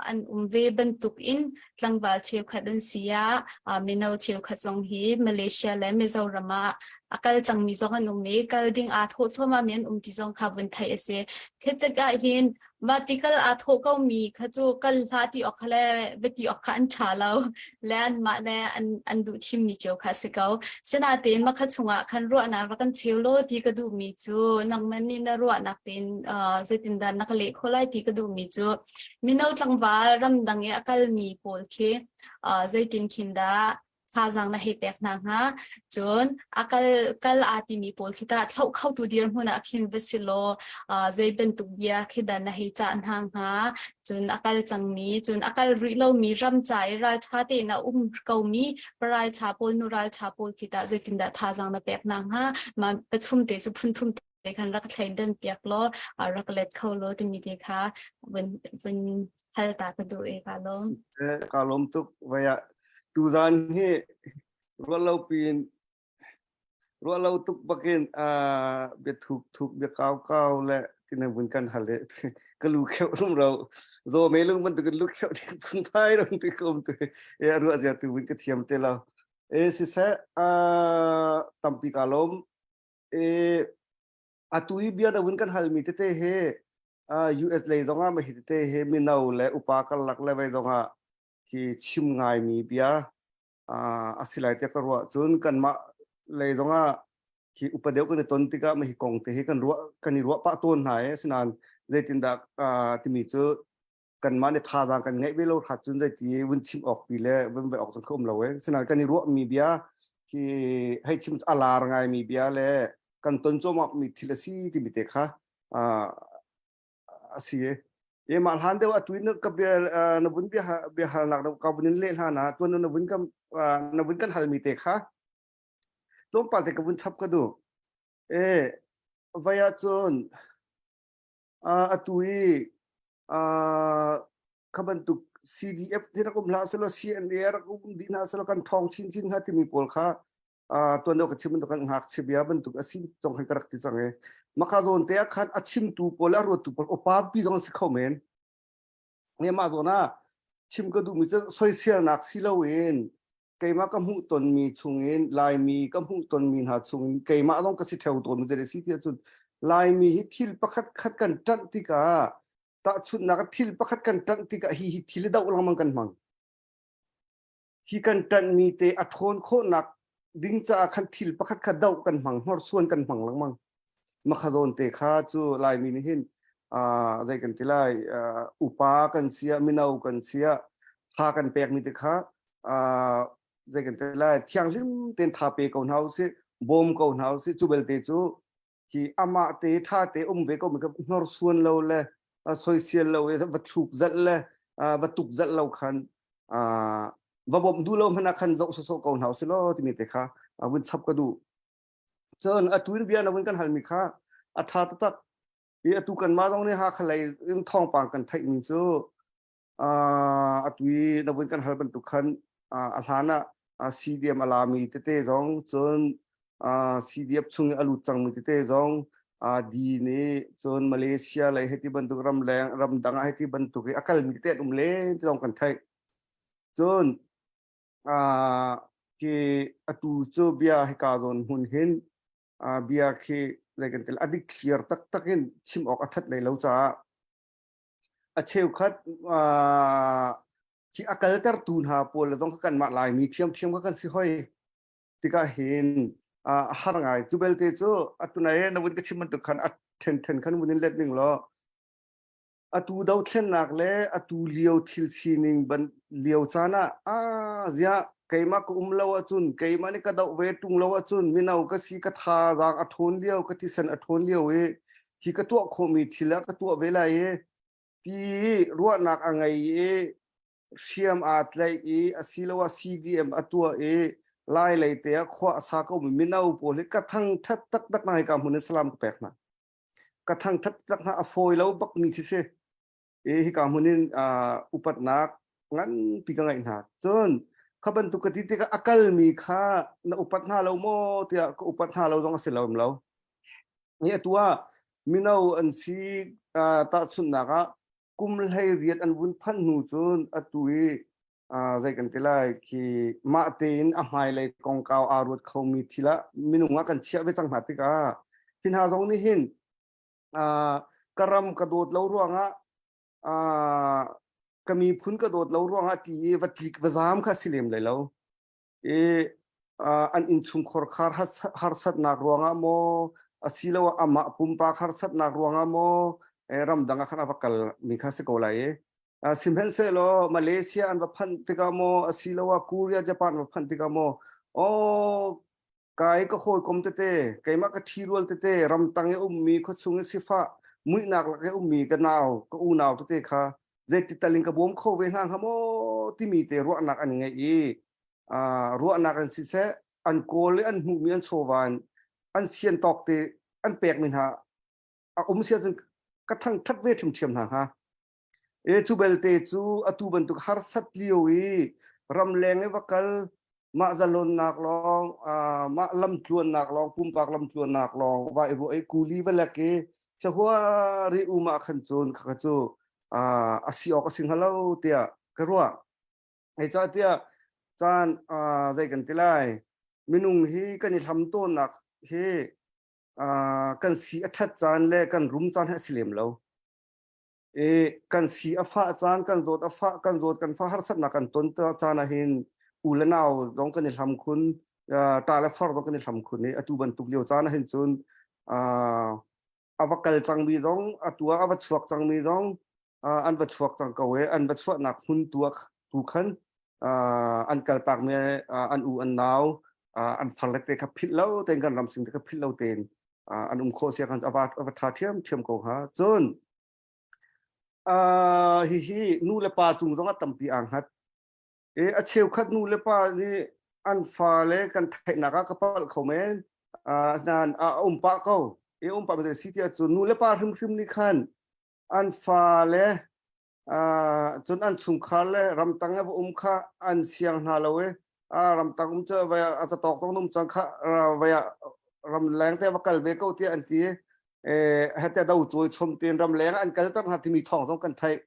an um ve bantuk in tlangval cheukhat an si ah mino cheukhat zong hi Malaysia le Mizoram ah a kal cangmi zong an um i kal ding aa thawh thluahmah mi an um ti zong kha vun theih a si. Khi tikah hin Mah ti kal aa thawh komi kha cu kal hlah ti awk kha le va ti awk kha an ṭha lo le anmah le an, an duh thimmi cio kha a si ko. Sinain mah kha chungah khan ruahnak rak kan cheu law ti ka duhmi cu nangmah nih na ruahnak tein uh, zeitindah na ka leh khawh lai ti ka duhmi cu mino tlangval ramdang i a kalmi pawl khi uh, zeitin khin dah thazaang na hei pek hna hnga. Cun a kal kal aa timi pawl khi tah thloh khotu dirhmun ah khin va si law zei bantuk bia khi dah na hei cah hna hnga. Cun a kal cangmi, cun a kal rih lomi ram ca i ralṭha tein a um komi paralṭha pawl nu ralṭha pawl khi tah zeitindah thazaang na pek hna hnga. Mah pathum te cu phun thum te khan rak thleidan piak law rak let kho law timi te kha vun vun hal ta ka duh e ka lawm. Ka lawm tuk vaya tuzan hi ruahlo piin ruahlo tuk bakin bia thuk thuk bia kau kau le tina vun kan hal e ka lu kheu rum ro zo me lung bantukin lu kheu ding phun phai rom ti kom tu e ruah zia tu vun ka thiam te lo e siseh tampi ka lawm E, atu i bia na vun kan halmi tete he US lei zongah ma hi tete he mino le upa karlak le vei zongah khi chim ngaimi bia a si lai tiah ka ruah cun kanmah lei zongah khi upa deuh kan i ton tikah ma hi kong te hi kan ruah kan i ruah pah tawn hna e asinain zeitindah timi cu kanmah nih thazaang kan ngeih ve lo hrat cun zeiti vun chim awk pi le vun ve awk cun kha um lo e sinain kan i ruahmi bia hi hei chim a lar ngaimi bia le kan ton cuahmah mi thil a si timi te kha a si e e mah hlan deuh atu in ka bia na vun bia bia halnak ka vun in leh hlan ah tuan na vun kan na vun kan halmi te kha tlawmpal te ka vun chap ka duh e vai ah cun atu i kha bantuk CDF hi rak um hlah selaw CNA rak um dih hna selaw kan ṭhawng chinchin hnga timi pawl kha tuan deuh ka chim bantuk kan ngakchia bia bantuk a si zong khan ka rak ti cang i maka zawn te ah khan a chimtu pawl le a ruattu pawl upa pi zong an si kho men. Ne mah zawn ah chim ka duhmi cu soiselnak si loin keimah ka hmuh tonmi chungin Laimi ka hmuh tonmi hna chungin keimah zong ka si ṭheo tawnmi te si ti ahcun Laimi hi thil pakhat khat kan ṭanh tikah tahchunhnak ah thil pakhat kan ṭanh tikah hi hi thil doh lengmang kan hmang. Hi kan ṭanhmi te a ṭhawn khawhnak ding caah khan thil pakhat kha doh kan hmang, hnorsuan kan hmang lengmang. Makhazawn te kha cu Laimi nih hin zei kan ti lai upa kan si ah mino kan si ah tha kan pekmi te kha zei kan ti lai thianghlim tein tha pe ko hna usih bawm ko hna usih cu belte cu hi amah te tha te um ve ko mi kha hnorsuan lo le soisel lo i va thluk zalh le va tuk zalh lo khan va bawmh duh lo hmanh ah khan zoh sawsawh ko hna usih law timi te kha vun chap ka duh. Cun atu in bia na vun kan halmi kha a ṭha taktak. I atu kanmah zong nih Hakha lei in thawngpang kan theihmi cu atu i na vun kan hal bantuk khan a hlan ah CDM a lami tete zong cun CDF chung i a lut cangmi tete zong di nih cun Malaysia lei hei ti bantuk ramleng ramdang ah hei ti bantuk i a kalmi tete an um len ti zong kan theih. Cun khi atu cu bia hika zawn hmun hin bia khi zei kan ti a dik thliar taktak in chim awk a ṭhat lei lo caah a cheukhat khi a kaltertu hna pawl le zong kha kanmah Laimi ṭhiamṭhiam kha kan si hoi tikah hin a har ngai cu belte cu atunai na vun ka chim bantuk khan a ṭhenṭhen khan vun in let ning law atu dothlennak le atu lio thil sining ban lio caan ah a ziah. Keimah ka um lo ahcun, keimah nih ka doh ve ṭung lo ahcun mino ka si ka thazaang a ṭhawn lio, ka thisen a ṭhawn lio i hi ka tuah khawhmi thil ah ka tuah ve lai i ti ruahnak a ngei i hriam aa tlaih i asiloah CDM a tuah i lai lei te ah khua a sa komi mino pawl hi ka thangṭhat taktak hna hika hmun in salam ka pek hna. Ka thangṭhat taktak hna a fawi lo bakmi khi si. I hika hmun in upatnak nganpi ka ngeih hna. Cun kha bantuk ka ti tikah a kalmi kha na upat hna lo maw tiah ka upat hna lo zong a si lo lo. Hi atu ah mino an si tahchunhnak ah kum 18 an vun phanh hnu cun atu i zei kan ti lai khi mah tein a hmailei kongkau aa ruat khomi thil ah minung ah kan chiah ve cang hna tikah hi hna zong nih hin ka ram ka dawt lo ruangah ka miphun ka dawt lo ruangah ti i va tlik va zaam kha si lem lai lo. I an innchungkhar khar harsatnak ruangah maw asiloah amah pumpak harsatnak ruangah maw ramdang ah khan a va kal mi kha si ko lai i sihmanhsehlaw Malaysia an va phanh tikah maw asiloah Korea Japan va phanh tikah maw oh kai ka hawikom tete keimah ka ṭhirual tete ramtang i ummi khuachung i sifah muihnak lak i ummi ka nau ka unau tete kha zeiti tal in ka bawm kho ve hna hnga maw timi te ruahnak an ngeih i ruahnak an siseh an kawl i an hmuhmi an chawva in an sian tawk te an pekmi hna a um sia cun ka thangṭhat ve ṭhiamṭhiam hna hnga. E cu belte cu atu bantuk harsat lio i ramleng i va kal mah zalonnak lawng mah lamtluannak lawng pumpak lamtluannak lawng va i ruah i kuli va lek i sahuari um ah khan cun khakha cu a si awk a si hnga lo tiah ka ruah. Zeicahtiah caan zei kan ti lai minung hi kan i hlam tawnnak hi kan si a ṭhat caan le kan rum caan hi a si lem lo. I kan si a fah caan, kan zawt a fah, kan zawt kan fah harsatnak kan ton caan ah hin u le nau zong kan i hlam khun, ṭa le far zong kan i hlam khun i atu bantuk lio caan ah hin cun a va kal cangmi zong atu ah a va chuak cangmi zong an va chuak cang ko i an va chuahnak hmun tu ah tu khan an kaltakmi an u an nau an farle te kha philh lo tein kan ram sing te kha philh lo tein an um khawh sia khan a va a va ṭha ṭhiamṭhiam ko hnga. Cun hihi nu le pa cung zong ah tampi aa hngat. E a cheukhat nu le pa nih an fale kan theihnak ah ka palh kho men. Nain a um pah ko. E um pah si ti ahcun nu le pa hrimhrim nih khan an fale cun an chungkhar le ramtang a va um kha an siang hna lo i ramtang um cu vai a catawk tong um cang kha vai ah ramleng te va kal ve ko tiah an ti i hete do cawi chom tein ramleng an kalter hna timi thawng zong kan theih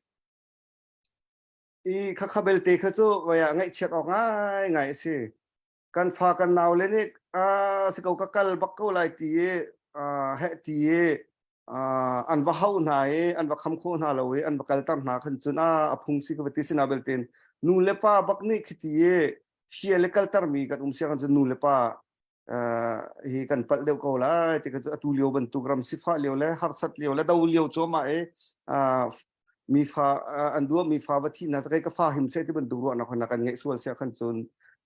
i khakha belte kha cu vai ah ngaihchiat awk ngai ngai a si kan fa kan nau le nih si ko ka kal bak ko lai ti i heh ti i an va hauh hna i an va kham khawh hna lo i an va kalter hna khan cun a a phung si ka va ti sina belten nu le pa bak nih khiti i fia le kalter mi kan um sia kan cun nu le pa hi kan palh deuh ko lai ti ka cu atu lio bantuk ram sifah lio le harsat lio le do lio cu ma i mi fa an duah mi fa va thi na kai ka fa him se ti bantuk ruahnak hona kan ngeih sual sia khan cun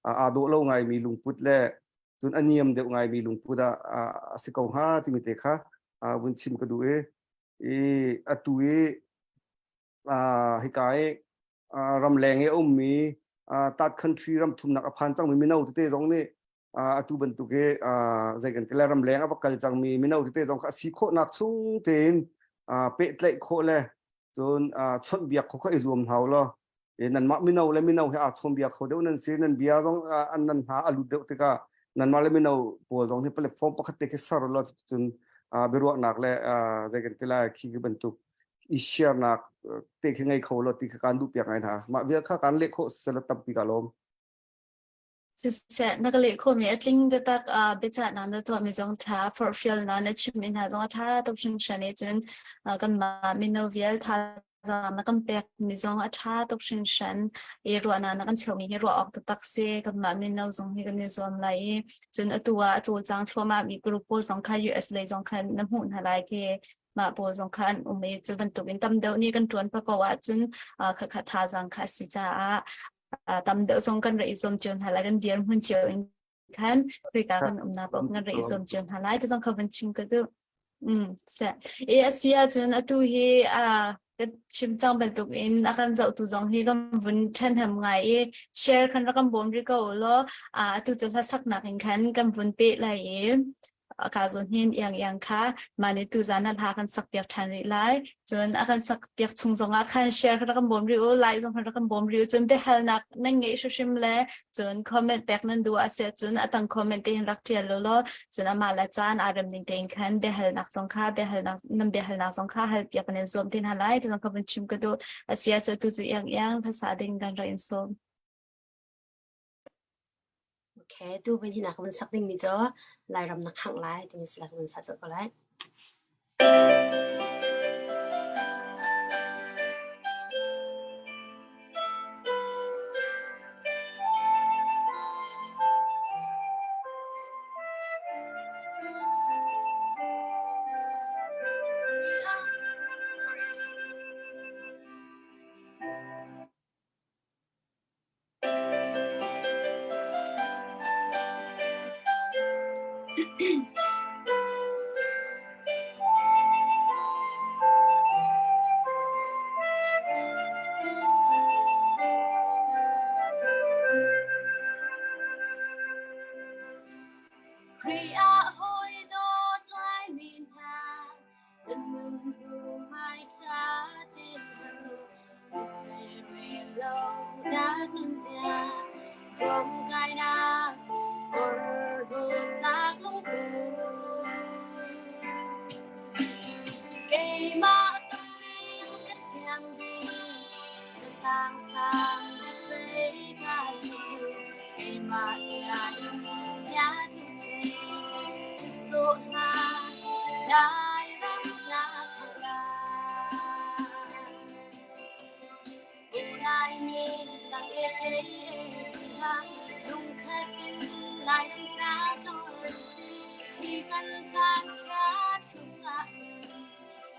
aa dawh lo ngai mi lungput le cun a niam deuh ngai mi lungput ah a si ko hnga timi te kha vun chim ka duh i i atu i hika i ramleng i a ummi tat country ram thumnak a phan cangmi mino tete zong nih atu bantuk i zei kan ti le ramleng a va kal cangmi mino tete zong kha a si khawhnak chung tein pehtlaih khawh le cun chawnhbiak khawh kha i zuam hna u law nanmah mino le mino he aa chawnbia kho deuh nan si nan bia zong an nan hna a lut deuh tikah nanmah le mino pawl zong hi platform pakhat te khi ser law cun biaruahnak le zei kan ti lai khi bantuk i share-nak te khi ngei kho law ti kha kaan duh piak ngai hna mah vial kha kaan leh khawh sela tampi ka lawm Siseh, na ka leh khawhmi a tling taktak uh, biachahnak na tuahmi zong ṭha, forhfialnak na chimmi hna zong a ṭha tuk hringhran i cun uh, kanmah mino vial thazaang na kan pekmi zong a ṭha tuk hringhran i ruahnak na kan cheuhmi hi ruah awk taktak si. Kanmah mino zong hi kan i zuam lai i cun atu ah a cawlcang thluahmahmi group pawl zong kha US lei zong khan na hmuh hna lai khi mah pawl zong kha an um i cu bantukin tam deuh nih kan ṭuan paoh ahcun uh, khakha thazaang kha a si caah. Tam deuh zong kan ra i zuam cio hna lai kan dir hmun cio in khan khoika kan umnak paoh kan ra i zuam cio hna lai ti zong kha van chim ka duh. Se. E a si ahcun atu hi a ka chim cang bantuk in a kan zohtu zong hi kan vun ṭhenhem ngai i share khan rak kan bawm rih ko u law atu cu hlasaknak in khan kan vun peh lai i ka zawn hin iang iang kha mah nih tuzan a hla kan sak piak ṭhan rih lai. Cun a kan sak piak chung zongah khan share kha rak kan bawm rih u, like zong kha rak kan bawm rih u. Cun biahalnak nan ngeih hrimhrim le cun comment pek nan duh ah siah cun a tang comment te hin rak ṭial law law cun amah le caan aa rem ning tein khan biahalnak zong kha biahalnak nan biahalnak zong kha hal piak kan in zuam te hna lai. Ti zong kha vun chim ka duh. A si ahcun atu cu iang iang hlasa ding kan rak in sawm. Okay, tu vun hi na ka vun sak ding mi cu Lairam na khangh lai timi si la ka vun sa colh ko lai. Khrih ah hawi dawt Laimi hna Kan nun hnu hmai ṭha tein lo na nunzia ruamkainak orhlutnak lungput. Keimah ka fim ka thiang bik, catang sang ka pei ka si cu keimah tia in tia tu si. Sawh hna Lairam na khangh lai. Laimi nang e kei e ti hna lungkhat in Lairam ca ṭawn si hi kan caan chia chungah hin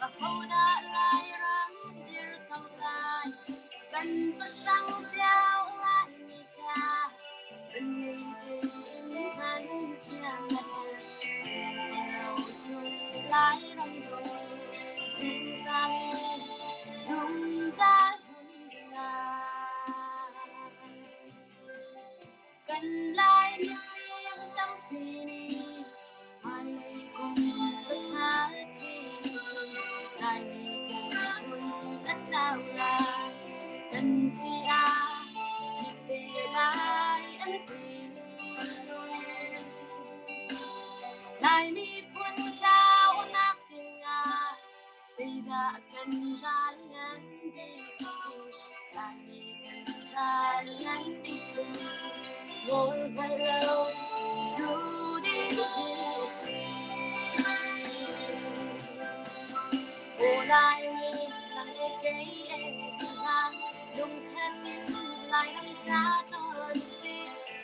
ahodah Lairam dir ko lai kan pahrang cio Laimi ca kan ngei tein hman chia Lairam do zungzal in zungzal hmun dingah kan Lai mifim tampi nih hmailei kum zakhat cin cun Laimi kan phun a tlau lai kan ci ah mite lai an ti. Laimi phun tlaunak dingah zeidah kan ral ngan bik a si? Laimi kan ral ngan bik cu ngawl hngal lo zu din hi a si. Aw Laimi nang e kei e ti hna lungkhat in Lairam ca ṭawn si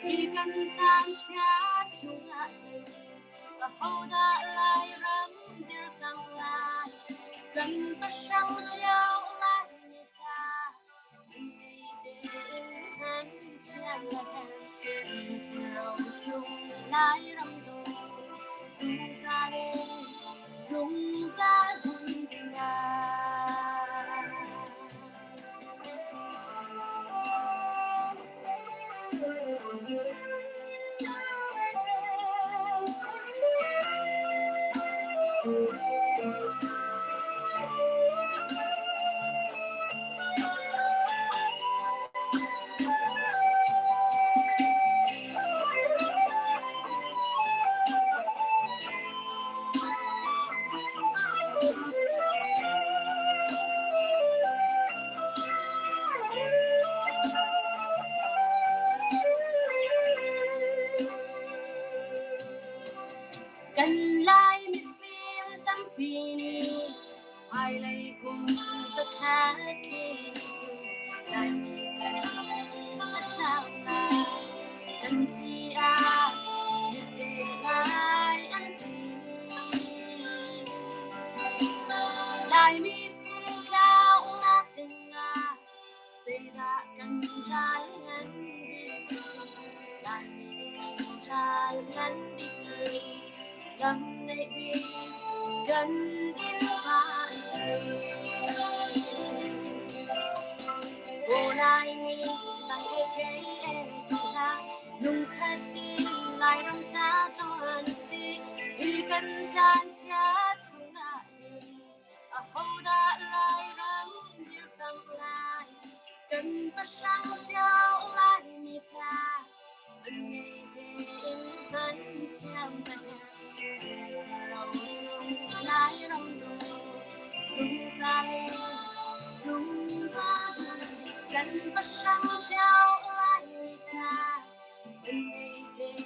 hi kan caan chia chungah hin ahodah Lairam dirkang lai kan pahrang cio Laimi ca nei tein han chia le ro sung Lairam do zungzal in zungzal hmun dingah. Zeidah kan ral ngan bik si? Laimi kan ral ngan bik cu lam neih bik kan innpa an si. Aw Laimi nang e kei e ti hlah lungkhat in Lairam ca ṭuan si. Hi kan caan chia chungah hin Ahodah Lairam dirkam lai? Kan pahrang cio Laimi ca an ngei tein hman thiam a herh. Ro sung Lairam tu zungzal in zungzal kan pahrang cio Laimi ca an ngei tein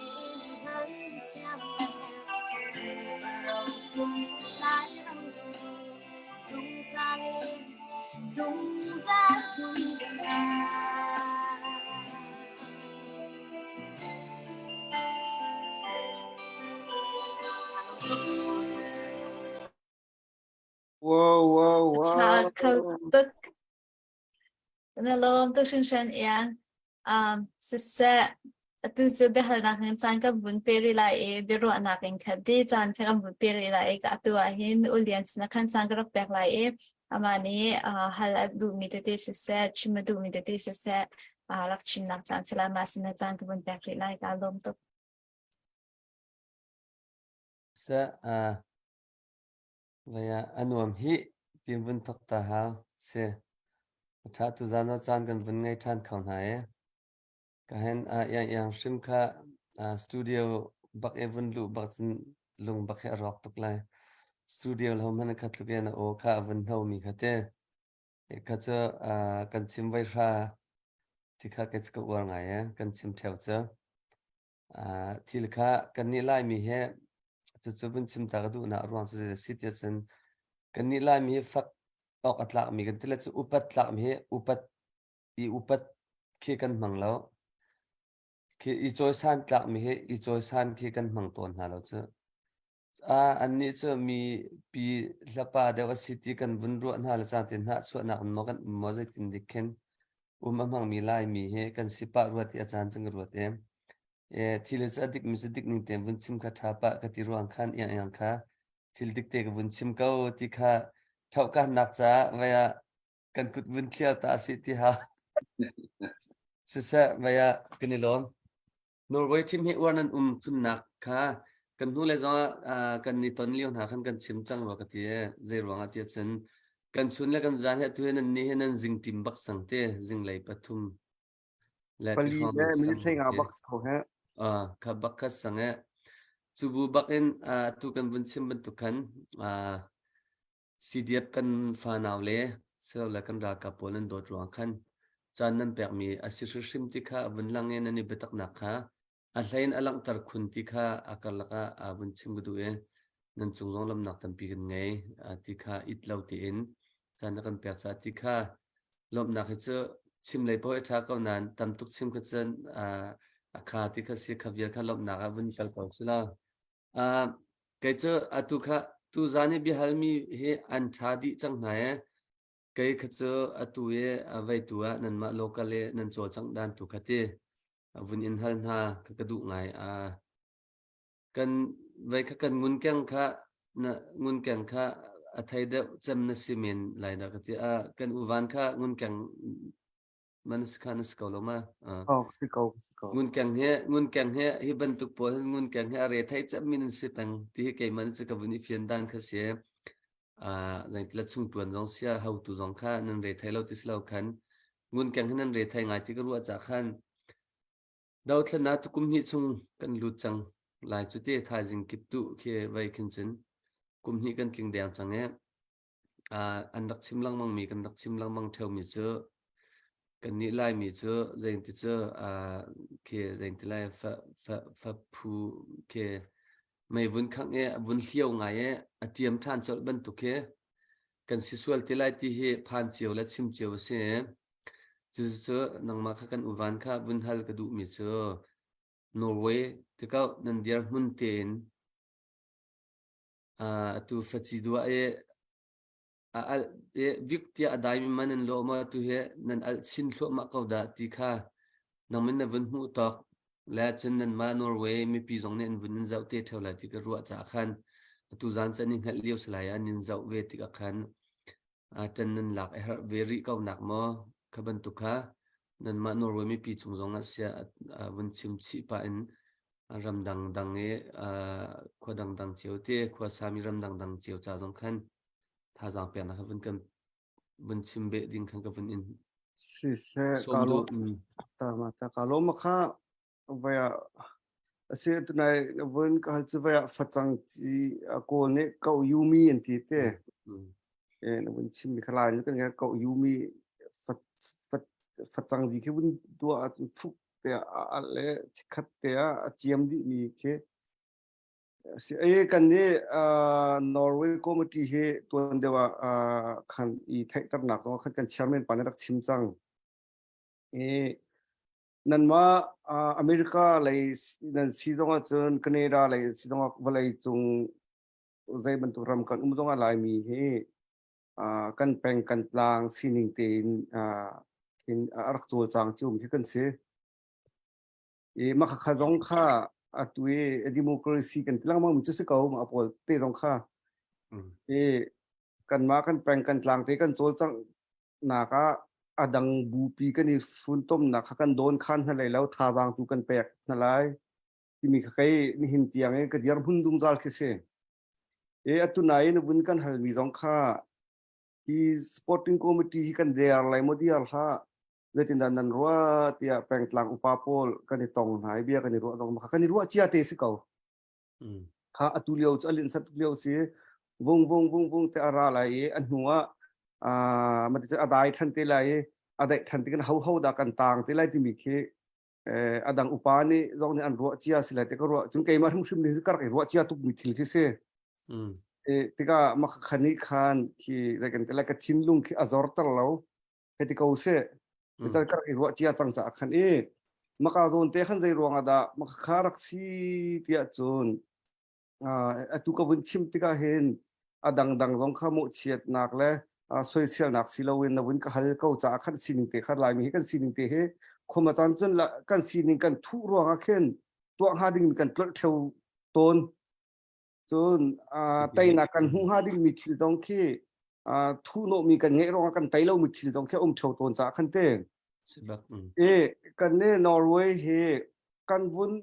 hman thiam a herh. Ro sung Lairam tu zungzal in zungzal hmun kan Wow, wow, Tha wow. kho tuk. Na lawm tuk hringhran Ian. Um, siseh, atu cu biahalnak in caan kan vun pe rih lai i biaruahnak in khat di caan kha kan vun pe rih lai i ka atu ah hin U Lian sinah khan caan ka rak pek lai i amah nih uh, hal a duhmi tete siseh, chim a duhmi tete siseh, uh, rak chimnak caan si lai mah sinah caan ka vun pek rih lai ka lawm tuk. Seh, uh, Vaya a nuam hih tiin vun thok ta hau si. A ṭha tuzaan ah caan kan vun ngei ṭhan kho hna i ka hen ah iang iang hrim kha studio bak i vun luh bak cun lung bak hi a rawk tuk lai. Studio lo hmanh kha tluk in a aw kha a vun hno mi kha te. Kha cu kan chim voi hra ti kha kei cu ka uar ngai e kan chim ṭheo cu. Thil kha kannih Laimi he cucu vun chim ta ka duhnak a ruang cu zei a si tiah cun kannih Laimi hi fak awk a tlakmi kan ti le cu upat tlakmi hi upat i upat khi kan hmang lo. Khi i cawisan tlakmi hi i cawisan khi kan hmang tawn hna lo cu. Ah, annih cu mi pi hlapa deuh a si ti kan vun ruah hna le cang tin hnahchuahnak in maw kan um maw zeitin dik khin um a hmangmi Laimi hi kan si pah rua ti a caan cun ka ruat e. E, thil cu a dikmi cu dik ning tein vun chim kha ṭha pah ka ti ruang khan iang iang kha thil dik te ka vun chim ko ti kha ṭhohkannak caah vai ah kan kut vun thliar ta si ti ha. Siseh vai ah kan i lawm. Norway team hi uar nan um thunnak kha kan hnu le zong ah kan i ton lio hna khan kan chim cang rua ka ti e zei ruang ah tiah cun kan chun le kan zan hi atu hi nan ni hi nan zing tim bak sang te zinglei pathum le ti Pali hrawng le nan minute sang hlei nga te bak ko he. ah kha bak kha sang e cu bu bak in atu kan vun chim bantuk khan CDF kan fanau le silole kan ralkap pawl nan dawt ruang khan caan nan pekmi a si hrimhrim ti kha a vun lang i nan i biataknak kha a hlei in a langhter khun ti kha a karlak ah a vun chim ka duh i nan cung zong lamnak tampi kan ngei ti kha it lo tiin caan na kan pek caah ti kha lawmhnak hi cu chim lei paoh i ṭha ko nain tam tuk chim kha cun a kha ti kha si kha vial kha lawmhnak ah vun kal ko si lo. Uh, kei cu atu kha tuzaan i biahalmi hi an ṭha dih cang hna e. Kei kha cu atu i a veitu ah nanmah local i nan cawlcangh dan tu kha ti vun in hal hna kha ka duh ngai. Uh, kan vei kha kan ngunkeng kha na ngunkeng kha a thei deuh cem na si men lai dah ka ti. Uh, kan uvan kha ngunkeng man si kha na si ko lo ma Oh, si ko, si ko. ngunkeng he ngunkeng he hi bantuk pawl hin ngunkeng he a re thei cem min si peng ti hi keimah nih cu ka vun i fian dan kha si a zeitila chung tuan zong sia ho tu zong kha nan re thei lo ti si lo khan ngunkeng hi nan re thei ngai ti ka ruah ca khan dothlan tu kum hnih chung kan lut cang lai cu te thaizing kip tu khi vai khin cun kum hnih kan tling deng cang e an rak chim lengmangmi kan rak chim lengmang ṭheumi cu kannih Laimi cu zeinti cu khi zeinti lai fa fa fa phu khi mei vun khangh i vun hlio ngai i a ṭiam ṭhan colh bantuk khi kan si sual ti lai ti hi phan cio le chim cio a si. Cucu nangmah kha kan uvan kha vun hal ka duhmi cu Norway tikau nan dirhmun tein atu faci duah i. A alh i vik tiah a daimi man an lawh maw tu hi nan alh chin thluahmah ko dah ti kha nangmin na vun hmuh tawk le cun nanmah Norway mipi zong nih an vun in zoh te ṭheo lai ti ka ruah caah khan atu zan can i hngalh lio si lai ah nin zoh ve tikah khan ṭan nan lak a herh ve rih ko nak maw kha bantuk kha nanmah Norway mipi chung zong ah sia vun chim chih pah in ram dangdang i khua dangdang cio te khua sami ram dangdang cio ca zong khan thazaang peknak kha vun kan vun chim beh ding khan ka vun in Siseh sawm ka duh. lo Mm. ta ma ta ka lo ma kha vaya asi tunai vun ka hal chu vaya facang chi kawl nih ko yumi an ti te Mm. e na vun chim mi khalai nu kan ga ko yumi fat fat facang ji khi vun tua fuk te a le chikhat te a chiam di mi khi Si ei kan nih Norway committee hi tuan deuh ah khan i theihternak zong khan kan chairman pa nih rak chim cang. I nanmah America lei nan si zong ahcun Canada lei si zong ah vawlei cung zei bantuk ram kan um zong ah Laimi hi kan peng kan tlang sining tein hin a rak cawlcang cio mi khi kan si. I mah kha zong kha atu i democracy kan ti lengmang mi cu si ko mah pawl te zong kha i kanmah kan peng kan tlang te kan cawlcangh nak ah a dang bupi kan i funtomnak kha kan dawn khan hna lai lo thazaang tu kan pek hna lai timi kha kei nihin tiang i ka dirhmun zungzal khi si. I atu nain vun kan halmi zong kha hi sporting committee hi kan der lai maw diar hlah zeitindah nan ruah tiah pengtlang upa pawl kan i tong hna i bia kan i ruah zong kha kan i ruah cia te si ko. Kha atu lio cu a linhsat tuk lio si vung vung vung vung te a ra lai i a hnu ah mah ti a dai than te lai i a daih than ti kan ho ho dah kan tang te lai timi khi a dang upa nih zong nih an ruah cia si lai te ka ruah cun keimah hrimhrim nih ka rak i ruah cia tuk mi thil khi si. Tikah mah khan nih khan khi zei kan ti lai ka thinlung khi a zorter lo hei ti ko seh. Misal kar i ruah cia cang caah khan i maka zawn te khan zei ruang ah dah maka kha rak si tiah cun atu ka vun chim tikah hin a dangdang zong kha mawhchiatnak le soiselnak si loin na vun ka hal ko caah khan sining te kha Laimi hi kan sining te hi khoma caan cun kan sining kan thuh ruangah khin tuah hnga ding kan tlolh theo tawn Cun teinak kan hmuh hnga dingmi thil zong khi thuhnawhmi kan ngeih ruangah kan tei lomi thil zong khi a um ṭheo tawn caah khan te. I kan nih Norway hi kan vun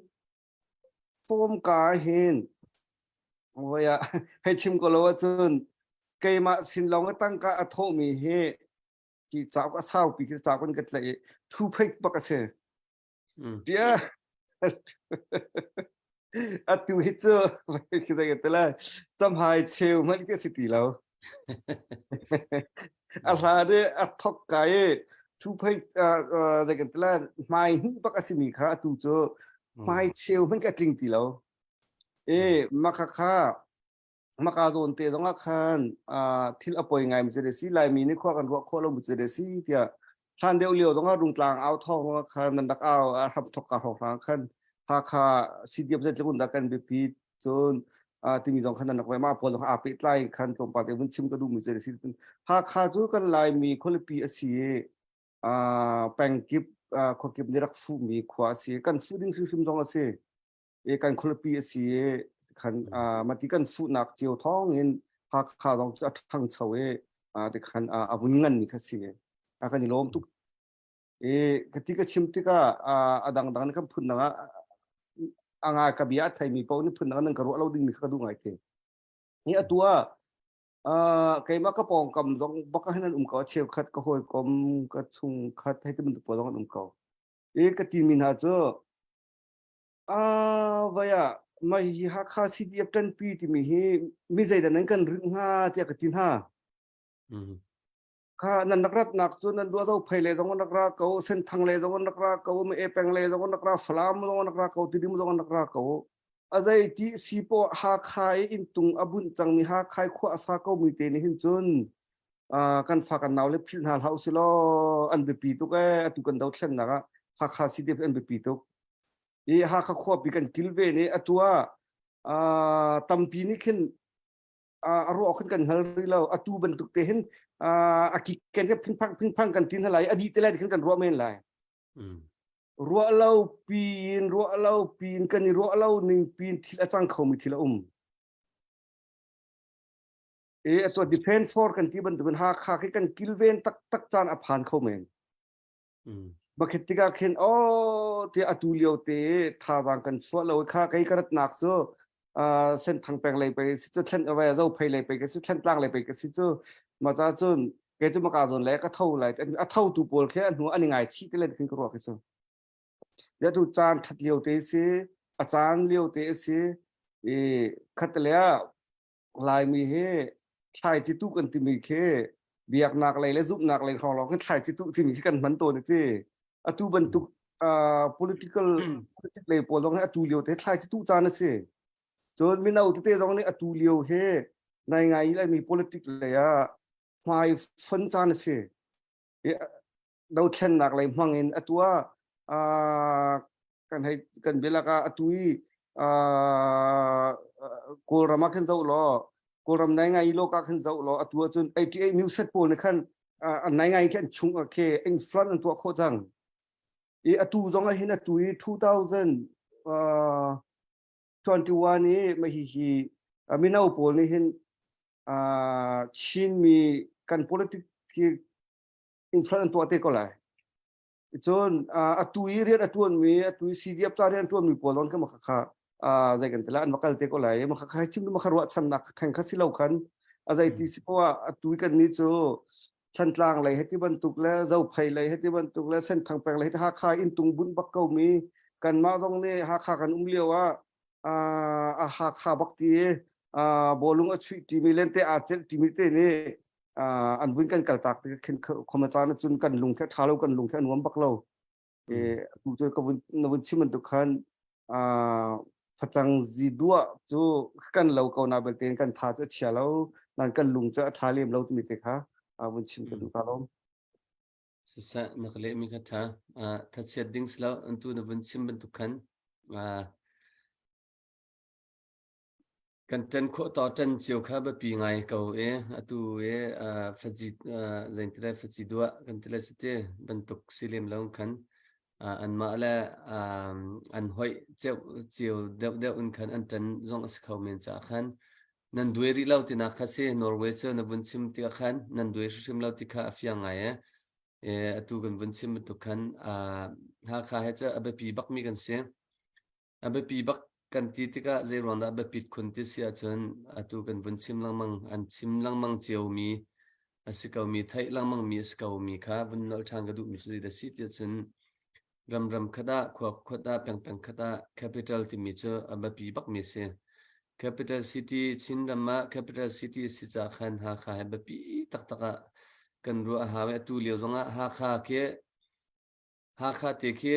form ka hin voi ah hei chim ko lo ahcun keimah sin lawng i tangka a thawhmi hi ki cauk a saupi khi cauk in ka tlaih i thu pheit bak a si. Tia atu hi cu khi dai te lai camhai cheu hmanh khi si ti lo. A hla de a thok ka i thu phei zei kan ti lai hmai hnih bak a simi kha atu cu hmai cheu hmanh ka tling ti lo. E maka kha maka zawn te zong ah khan thil a poi ngai mi cu si Laimi nih khua kan ruah khawh lo mi cu si tiah hlan deuh lio zong ah Rungtlang au thawng zong ah khan nan rak au a hram thok ka hrawng hrang khan Hakha CDF zeitluk in dah kan biapi cun timi zong khan nan rak ma pawl zong aa pehtlai khan tlawmpal te vun chim ka duh mi cu si Hakha cu kan Laimi khualipi a si i pengkip khuakip nih rak fuhmi khua a si kan fuh ding hrimhrim zong a si i kan khualipi a si i khan mati kan fuhnak cio thawng in Hakha zong cu a ṭhangcho i tikhan a vun ngan mi kha si a kan i lawm tuk i ka ti ka chim tikah a dangdang kan phun dang ah a nga ka bia a theimi paoh nih phun dang nan ka ruah lo ding mi kha ka duh ngai te hi atu ah keimah ka pawngkam zong bak ah hin an um ko cheukhat ka hawikom ka chungkhat hei ti bantuk pawl zong an um ko i ka timi hna cu Ah, vai ah mah hihi Hakha CDF ṭanpi timi hi mi zeidah nan kan rinh hnga tiah ka ti hna. Mm. Kha nan rak ratnak cu nan duah Zophei le zong an rak ra ko, Senthang le zong an rak ra ko, Meh peng le zong an rak ra, Falam zong an rak ra ko, Tidim zong an rak ra ko. A zei ti si poah Hakha i inntung a bunh cangmi Hakha i khua a sa komi te nih hin cun ah, kan fa kan nau le philh hna hlah usih law an biapi tuk ee atu kan dothlennak ah Hakha CDF an biapi tuk. I Hakha khuapi kan kilven i atu ah tampi nih khin a ruah khan kan hngal rih lo. Atu bantuk te hin a kik ken ke phingphang phingphang kan tin lai a di te lai khan kan ruah men lai. Ruah lo piin ruah lo piin kan i ruah lo ning piin thil a cang khomi thil a um. E atu defend for kan ti bantukin Hakha khi kan kilven taktak caan a phan kho men. Bakit tikah khin oh ti atu lio te thazaang kan chuah lo kha kei ka ratnak cu senthang peng lei pe si cu thlen awai zo phei lei pe ka si thlen tlang lei pe ka si cu ma cha cun kei cu maka zawn le ka tho lai a tho tu pawl khi a hnu an i ngai chih te len khin ka ruak khi cu ya tu caan that lio te si a caan lio te si i khat le ah Laimi hi thlaici tuh kan timi khi biaknak lei le zumhnak lei hrawng lawng khin thlaici tuh timi khi kan hman tawn ti. Atu bantuk uh, political politic lei pawl zong hi atu lio te thlaici tuh caan a si. Cun mino tete zong nih atu lio hi nai ngai laimi politic lei ah hmai fon caan a si. Dothlennak lei hmang in atu ah kan hei kan bialak ah atu i Kawlram ah khin zoh law Kawlram nai ngai lo ka khin zoh law atu ahcun 88 music pawl nih khan an nai ngai khi an chung ah khi in front an tuah khawh cang i atu zong ah hin atu i 2021 i mah hi hi mino pawl nih hin Chinmi kan politic hi in front an tuah te ko lai cun atu i rian a ṭuanmi atu i CDF ca rian a ṭuanmi pawl zong kha kha zei kan ti lai an va kal te ko lai ma kha chim ma kha ruahchannak theng kha si lo khan a zei ti si poah atu i kan nih cu Thantlang lei heti bantuk le Zophei lei heti bantuk le Senthang peng lei Hakha in tung bunh bak ko mi kanmah zong nih Hakha kan um lio ah a Hakha bak ti bawlung a chuih timi lente aa celh timi te nih an vun kan kaltak ti khin khoma caan cun kan lung khe tha lo kan lung khe a nuam bak lo e tu cu ka vun na vun chim bantuk khan facang zi duah cu kan lo ko na belte kan tha cu a chia lo nan kan lung cu a tha lem lo timi te kha vun chim ka duh ka lom Siseh na ka lehmi kha ṭha. Thachiat ding si lo an tu na vun chim bantuk khan Kan ṭan khawh taw ṭan cio kha biapi ngai ko i atu i faci zeiti le faci duah kan ti le cuti bantuk si lem lo khan anmah le an hoih ceu cio deuhdeuh in khan an ṭan zong a si kho men caah khan nan duai rih lo tinak kha si Norway cu na vun chim tikah khan nan duai hrimhrim lo ti kha a fiang ngai e. E, atu kan vun chim bantuk khan Hakha he cu a biapi bakmi kan si. A biapi bak kan ti tikah zei ruang dah a biapit khun ti si ahcun atu kan vun chim lengmang an chim lengmang ciomi a si komi theih lengmangmi a si komi kha vun nolh ṭhan ka duhmi cu zeidah a si ti ahcun ramram khat ah khua khuat ah pengpeng khat ah capital timi cu a biapi bakmi a si. Capital city Chinram ah capital city a si caah khan Hakha hi biapi taktak ah kan ruah a hau i atu lio zongah Hakha khi Hakha te khi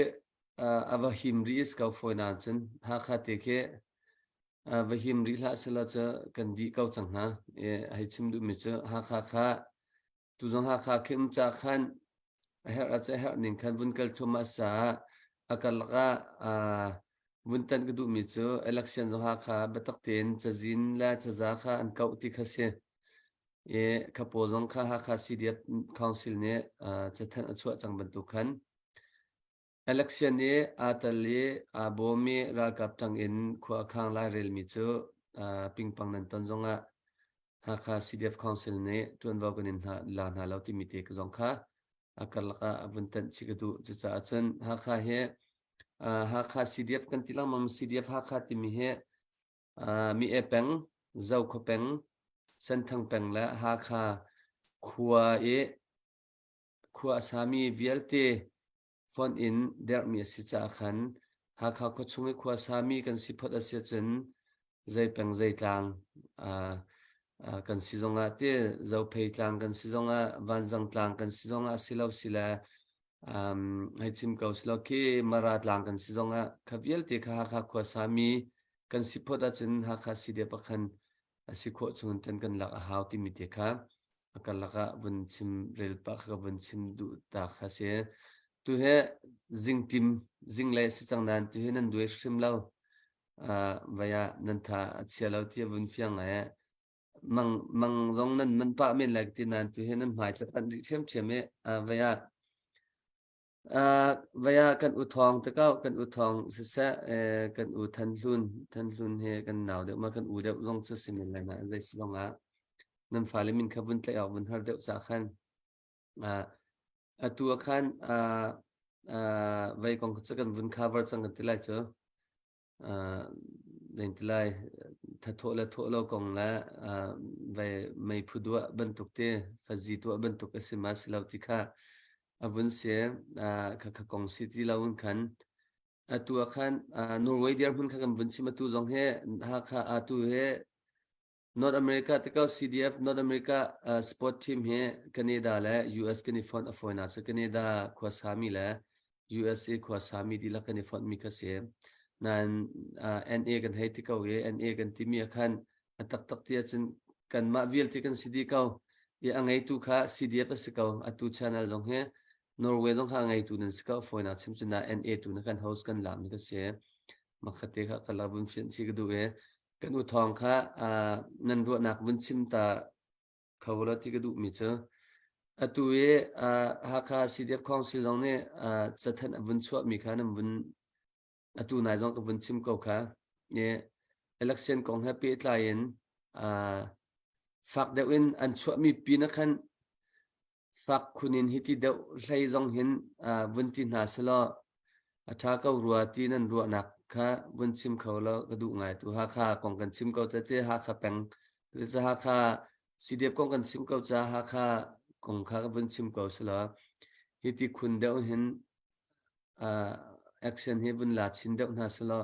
a va him rih is ko fawi nain cun Hakha te khi va him rih hlah selaw cu kan dih ko cang hna. Hei chim duhmi cu Hakha kha tuzong Hakha khi um ca khan a herh ah cu a herh ning khan vun kal thluahmah caah a karlak ah vun tan ka duhmi cu election zong Hakha biatak tein cazin le caza kha an kauh ti kha si. I kha pawl zong kha Hakha CDF Council nih cathanh a chuah cang bantuk khan election i aa tel i aa bawm i ralkap ṭang in khua a khang lairelmi cu pingpang nan ton zongah Hakha CDF Council nih ṭuanvo kan in hna la hna lo timi te ka zong kha a karlak ah a vun tanh chih ka duh. Cucaah cun Hakha hi Hakha CDF kan ti lengmang CDF Hakha timi hi Mi-e peng, Zokhua peng, Senthang peng le Hakha khua i khua a sami vialte fonh in derhmi a si caah khan Hakha khuachung i khua sami kan si phot a si ahcun zei peng zei tlang kan si zongah ti Zophei tlang kan si zongah Vanzang tlang kan si zongah si lo si le um, hei chim ko silo khi Mara tlang kan si zongah kha vialte kha Hakha khua sami kan si phot ahcun Hakha CDF ah khan a si khawh chung in kan lak a hau timi te kha a karlak ah vun chim rel pah kha vun chim duh ta kha si tu he zing tim zing le si cang nan tu he nan duai hrim lo uh, vaya nan tha a chia lo ti vun fiang e. Mang mang zong nan man pah men lai ti nan tu hi nan hmai cu panh rih ṭhiamṭhiam i vei ah vei ah kan u thawng te ko kan u thawng siseh kan u Than Hlun Than Hlun he kan nau deuh ma kan u deuh zong cu si men lai na zei si zong ah nan fale min kha vun tlaih awk vun har deuh ca khan atu ah khan vei kong cu kan vun cover cang kan ti lai cu. Lai thathawh le thawh lo kong le vai meiphu duah bantuk te fazi tuah bantuk a si ma si lo ti kha a vun si kha kha kong si ti lo in khan atu ah khan Norway dirhmun kha kan vun chim atu zong he Hakha atu he North America te ko CDF North America uh, sport team hi Canada le US kan i fonh a fawinak cu Canada khuasami le USA khuasami dihlak kan i fonh mi kha si. Nain uh, NA kan hei ti ko i NA kan timi ah khan a taktak ti ahcun kanmah vialte kan si dih ko. I a ngeitu kha CDF a si ko. Atu channel zong hi Norway zong kha a ngeitu nan si ko. Fawinak chim cun NA tu na kan host kan lak mi kha si. Makhate kha ka la vun fian chi ka duh i Kan u Thawng kha nan ruahnak vun chim ta kho law ti ka duhmi cu atu i Hakha CDF Council zong nih cathanh a vun chuahmi kha nan vun atu nai zong ka vun chim ko kha. I election kong he pehtlai in fak deuh in an chuahmi pin ah khan fak khun in hiti deuh hlei zong hin vun ti hna selaw a ṭha ko rua ti nan ruahnak kha vun chim kho law ka duh ngai tu Hakha kong kan chim ko te Hakha peng te Hakha CDF kong kan chim ko ca Hakha kong kha ka vun chim ko selaw hiti khun deuh hin action hi vun la chin deuh hna selaw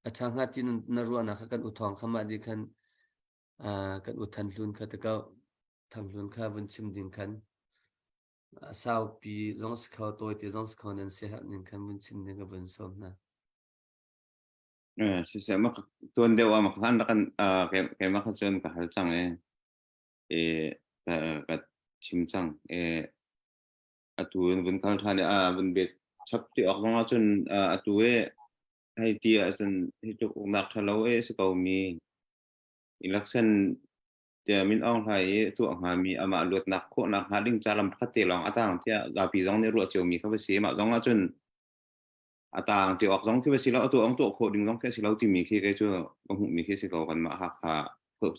a ṭha hnga ti na ruahnak kha kan u thawng kha mah di khan kan u than hlun kha te ko Thanghlun kha vun chim ding khan a saupi zong si kho tawite zong si kho nan siaherh ning khan vun chim ding ka vun sawm hna. Eh, siseh mak tuan deuh ah mak hlan rak kan keimah kha cun ka hal cang e e ka ka chim cang e atu in vun khal ṭhan i a vun bet chap ti awk zong ah cun atu e hei ti ahcun hi tluk uknak ṭhalo e si ko mi election tiah Min Aung Hlaing i tuah hngami amah luatnak khawhnak hnga ding ca lam pakhat te lawng a tang tiah zapi zong nih ruah ciomi kha va si. Mah zong ahcun a tang ti awk zong khi va si lo, a tuah ong tuah khawh ding zong khi a si lo timi khi kei cu ka hmuhmi khi si ko kanmah Hakha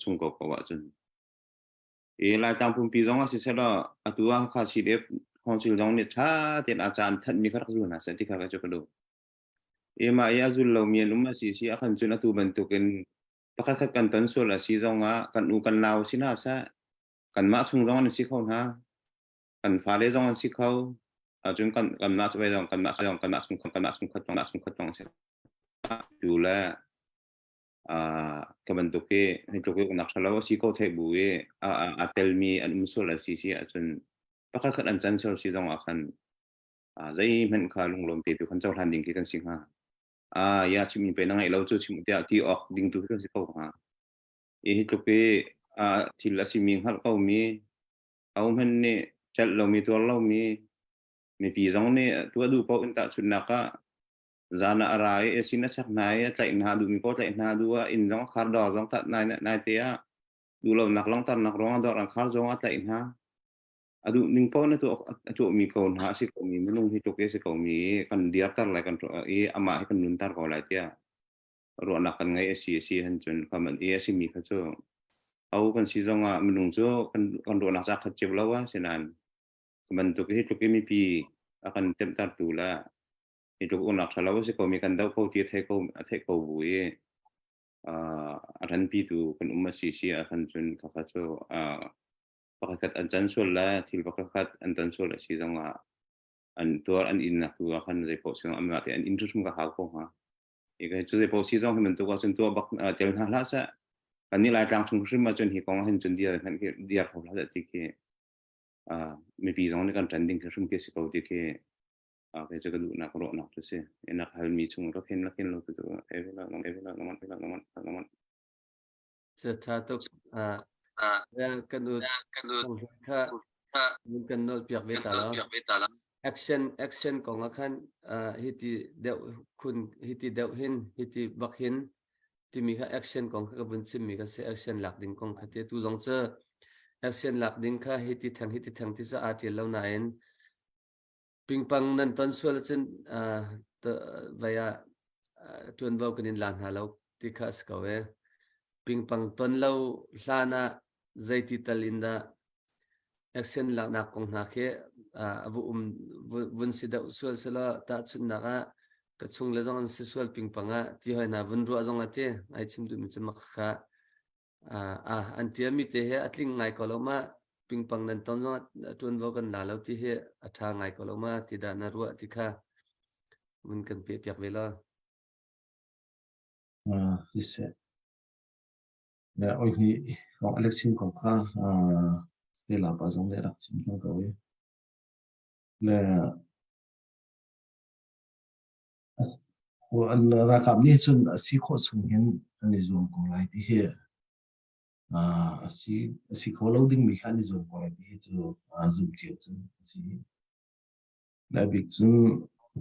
chung ko ko ahcun. I Laitlang pumpi zong ah siseh law atu ah Hakha CDF Council zong nih ṭha tein a caan thanhmi kha rak zul hna seh ti kha kei cu ka duh. I mah i a zul lomi an um a si si ah khan cun atu bantukin pakhat khat kan ton sual a si zongah kan u kan nau si hna seh kanmah chung zong an si kho hna kan fale zong an si kho ahcun kan kanmah cu zong kanmah zong kanmah chung kanmah chung khat kanmah chung khat zong si tu le ka bantuk hi hi tluk i uknak ṭhalo a si ko theih bu i a telmi an um sual a si si ahcun pakhat khat an can sual si zong ah khan zeihmanh kha lunglawm te tu kan cohlan ding khi kan si hnga Ah, ya chim pe na ngeih lo cu chim tiah ti awk ding tu khi si ko hnga. I hi tluk i ah thil a simi hngalh ko mi, ahohmanh nih celh lomi tuar lomi, mipi zong nih tuah duh paoh in tahchunhnak ah zan ah a ra i a sin a chek hna i a tlaih hna duhmi paoh tlaih hna duh ah inn zong a khar dawr zong tat nai nai te ah duhlonak langhternak ruangah dawr an khar zong a tlaih hna. A duh ning paoh na tuah a tuahmi ko hna a si ko mi minung hi tluk i a si ko mi kan dirter lai kan i amah hi kan nunter ko lai tiah ruahnak kan ngeih a si a si han cun kha man i a simi kha cu au kan si zong ah minung cu kan kan ruahnak ca khat cio lo a sinain bantuk hi tluk i mipi a kan temhtertu le hi tluk uknak ṭha lo a si ko mi kan doh ko ti a thei ko a theih ko bu i a ranpitu kan um a si si ah khan cun kha kha cu pakhatkhat an can sual le thil pakhatkhat an ton sual a si zongah an tuar an innak tu ah khan zei paoh si zong anmah te an inn hrim ka hau ko hnga. I ka cu zei paoh si zong hi bantuk ahcun tuah bak tel hna hlah seh. Kan nih Laitlang chung hrim ahcun hi kong ahhin cun dir hmanh khi dir kho hlah seh ti khi mipi zong nih kan ṭan ding khi hrim khi si ko ti khi kei cu ka duhnak ruahnak cu si. Inak halmi chung rak hin lakin lo tu cu evela evela ngaman ngaman ngaman Ṭha tuk. Kan u kha kan nawl piak ve ta lo. Action action kong ah khan hiti deuh khun hiti deuh hin hiti bak hin. Timi kha action kong kha ka vun chimmi kha si action lak ding kong kha ti tu zong cu action lak ding kha hi ti theng hi ti theng ti cu aa ṭial lo nain pingpang nan ton sual cun vai ah ṭuanvo kan in la hna lo ti kha a si ko e. Pingpang ton lo hlan ah zeiti tal in dah action laknak kong hna khi a vu um vun si deuh sual selaw tahchunhnak ah ka chung le zong an si sual pingpang ah ti hoi hna vun ruah zong a ti ai chim duhmi cu mak kha ah an tiami te he a tling ngai ko lo ma pingpang nan ton zong ṭuanvo kan la lo ti hi a ṭha ngai ko lo ma ti dah na ruah ti kha vun kan pe piak ve law. Siseh. Le oi hi kong election kong kha Stella pa zong nih a rak chim cang ko i. Le an ralkap nih cun a si khawh chung hin an i zuam ko lai ti hi a si a si kho lo dingmi kha an i zuam ko lai ti hi cu zumh cio cu a si. Le a bik cu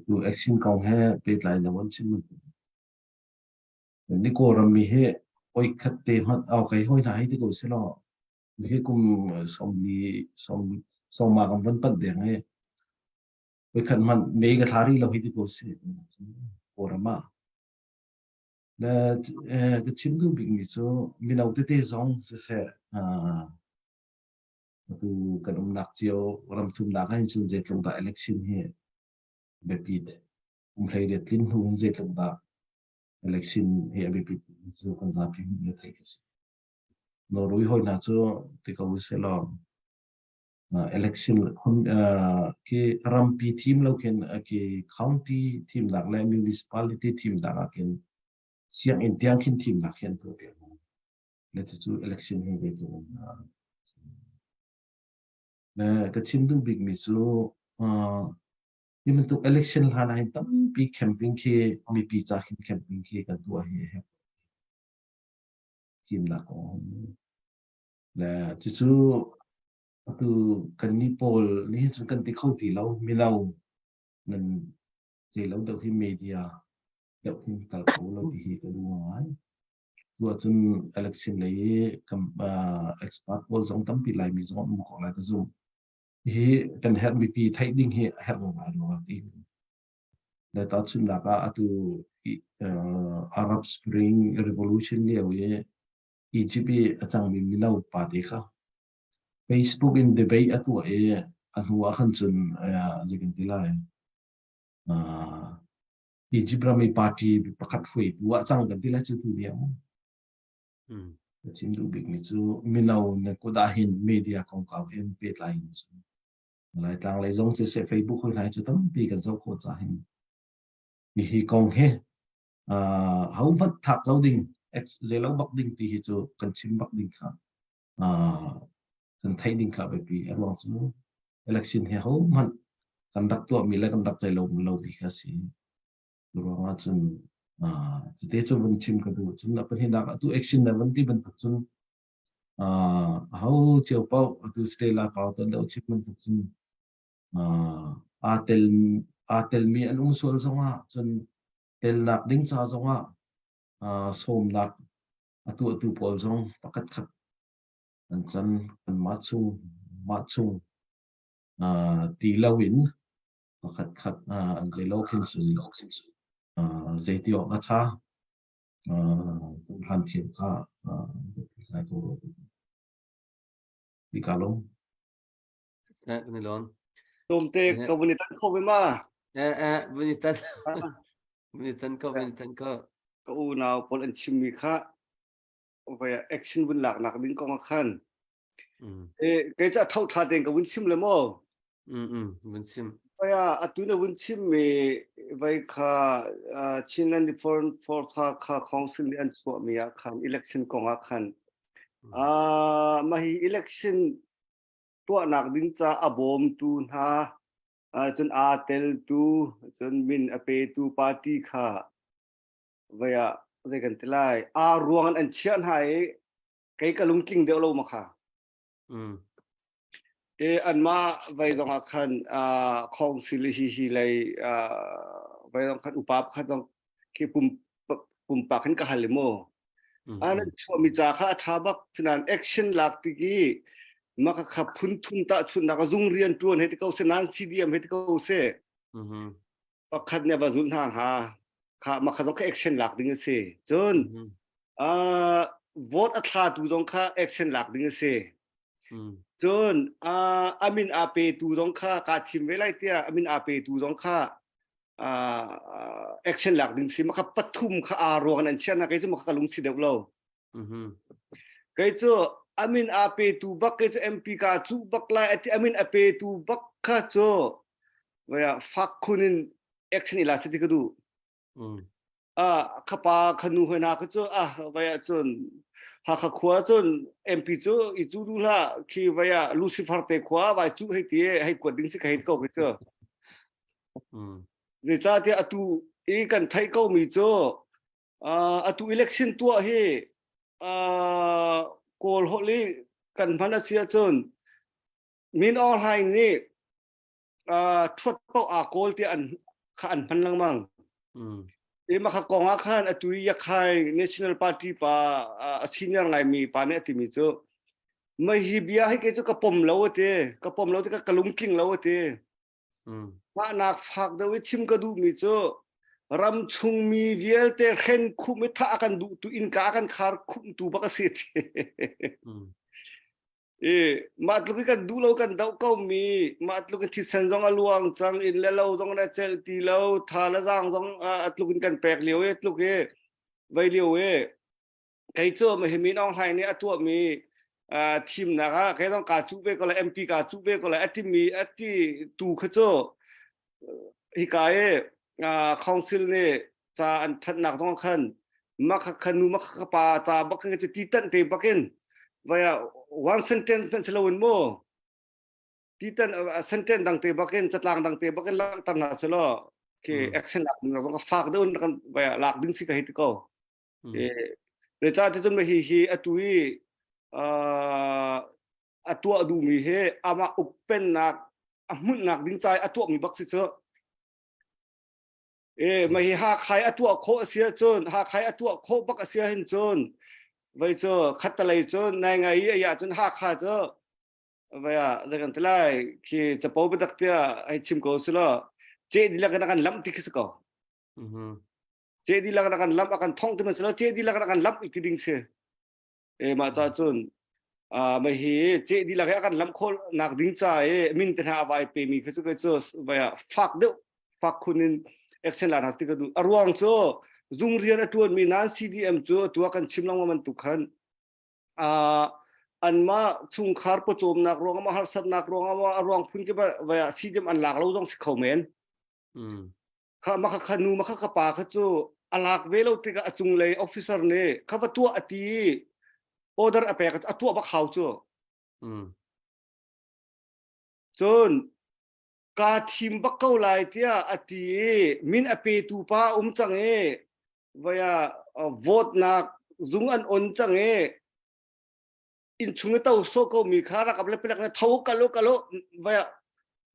tu action kong he pehtlai lo an chim. Ni Kawlram mi hi oi khat te hmanh au kai hoi hna hei ti ko selaw hi kum sawmli sawm sawma kan van panh deng i oi khat hmanh mei ka thla rih lo hei ti ko si Kawlram ah. Le ka chim duh bikmi cu mino tete zong siseh atu kan umnak cio ramthumnak ah hin cun zeitluk dah election hi biapit kum 18 tlin hnu in zeitluk dah election hi a biapit cu kan zapi hmuh le theih a si. Norway hawi hna cu ti ko usih law election khi rampi thim lo khin khi county thimnak le municipality thimnak ah khin sianginn tiang khin thimnak khi an tuah piak hna. Le cucu election hi zeitluk in le ka chim duh bikmi cu Hi bantuk election hlan ah hin tampi camping khi mipi ca khin camping khi kan tuah hi a herh. Thimnak kong le cucu atu kannih pawl nih cun kan ti kho ti lo mino nan zei lo deuh hi media deuh hin kal kho lo ti hi ka duh ngai. Tu ahcun election lei i kam expert pawl zong tampi Laimi zong an um ko lai ka zumh. Hi kan herh mipi theih ding hi a herh ngai rua ti. Le tahchunhnak ah atu Arab Spring Revolution lio i Egypt i a cangmi mino pa te kha Facebook in debate a tuah i a hnu ah khan cun zei kan ti lai Egypt ram i party pakhat hruaitu ah cang kan ti lai cu tu lio. Ka chim duh bikmi cu mino na kut ah hin media kongkau hin pehtlai in cu Laitlang lei zong siseh Facebook hoi hlai cu tampi kan zoh khawh ca hin hihi kong hi ho hmanh thak lo ding zeilo bak ding ti hi cu kan chim bak ding kha kan theih ding kha biapi a ruang cu election hi ho hmanh kan rak tuahmi le kan rak zeilo lo mi kha si. Ruang ahcun tete cu vun chim ka duh. Cun a pahnihnak atu action na van ti bantuk cun aho cio paoh atu Stella pau ton deuh chim bantuk cun aa tel aa telmi an um sual zongah cun telnak ding ca zongah sawmnak a tuahtu pawl zong pakhat khat an can kanmah chung mah chung ti loin pakhat khat an zeilo khin cun zeiti awk a ṭha hlan thiam kha ngai ko ti ka lung Eh, ni lon. Tlawmte ka vun i tan kho ve ma? Eh, eh, vun i tan. Vun i tan ko, vun i tan ko. Ka unau pawl an chimmi kha vai action vun lak nak ding kong ah khan. Eh, kei ca tho tha tein ka vun chim le maw? Mm, vun chim. Aya atu na vun chim mi vai kha Chinland Reform for tha kha council nih an chuah mi ah khan election kong ah khan ah mah hi election tuahnak ding ca a bawmtu hna cun aa teltu cun min a petu party kha vai ah zei kan ti lai aa ruang an chiah hna i kei ka lungtling deuh lo ma kha Mm. E anmah vai zong ah khan council hi hi lei vai zong khan upa pakhat zong khi pum pumpak hin ka hal i mu. An chuahmi ca kha a ṭha bak nain action lak tik i maka kha phun thum tahchunhnak zung rian ṭuan hei ti ko seh nan CDM hei ti ko seh pakhat nih a va zulh hna hnga kha maka zong kha action lak ding a si cun vote a thlatu zong kha action lak ding a si cun a min aa petu zong kha kaa thim ve lai tiah a min aa petu zong kha action lak ding si maka pathum kha aa ruang an chiah na kei cu maka ka lung si deuh lo kei cu amin a pe tu bak kei cu MP ka cu bak lai ati amin a pe tu bak kha cu vaya fak khun in action ila se ti ka du a khapa khanu hoi na kha cu a vaya cun Hakha khua cun MP cu i cu du hlah khi vaya Lucifer te khua vai cu hei ti hei kuat ding si ka hei ko khi cu Zeicahtiah atu i kan theih komi cu atu election tuah hi Kawl holh i kan hman a si ahcun Min Aung Hlaing nih ṭhuat paoh aa kawl tiah an kha an hman lengmang. I mah kha kong ah khan atu i Yakhai National Party pa a senior ngaimi pa nih a timi cu mei hi bia hi kei cu ka pom lo a ti ka pom lo tikah ka lungtling lo a ti Mahnak fak deuh i chim ka duhmi cu ram chungmi vialte hren khumh i thah a kan duhtu innka a kan khar khumhtu bak a si ti. I mah tluk i kan duh lo kan doh ko mi mah tluk in thisen zong a luang cang inn le lo zong na celh ti lo tha le zaang zong a tluk in kan pek lio i tluk i vei lio i kei cu hi Min Aung Hlaing nih a tuahmi thimnak ah kei zong kaa cuh ve ko lai MP kaa cuh ve ko lai a timi a ti tu kha cu hika i council nih ca an thanhnak zong khan makha kha nu makha kha pa ca bak khan cu ti tanh te bakin vaya one sentence hmanh si loin mu ti tan sentence dang te bakin catlang dang te bakin langhter hna selaw khi action lak ding ka fak deuh kan vaya lak ding si ka hei ti ko Zeicahtiah cun hi hi atu i a tuah duhmi hi amah ukpennak a hmunhnak ding ca i a tuahmi bak si cu. E mah hi Hakhai a tuah khawh a si ahcun Hakhai a tuah khawh bak a si ahhin cun vei cu khattalei cun nai ngai i ai ahcun Hakha cu vai ah zei kan ti lai khi capo biatak tiah hei chim ko si law ceh dihlak in a kan lamh ti khi si ko. Ce dihlak in a kan lamh a kan thongh ti man si lo ce dihlak in a kan lamh ti ding si e mah ca cun a mah hi ce dihlak hi a kan lamh khawh nak ding ca i min te hna a vai pe mi kha cu cu vai ah fak deuh fak khun in action la hna ti ka duh a ruang cu zung rian a tuan mi nan CDM cu tua kan chim lengmang bantuk khan a anmah chungkhar pawcawmnak ruang ah harsatnak ruang ah a ruang phun ke vai ah CDM an lak lo zong si kho men Kha maka kha nu maka ka pa kha cu a lak ve lo tikah a cunglei officer nih kha va tuah a ti i order a pek a tuah bak hau cu. Cun kaa thim bak ko lai tiah a ti i min a petu pa a um cang i vaya vote nak zung an on cang i innchung i to sawh ko mi kha rakap le palek na tho kal u kal u vai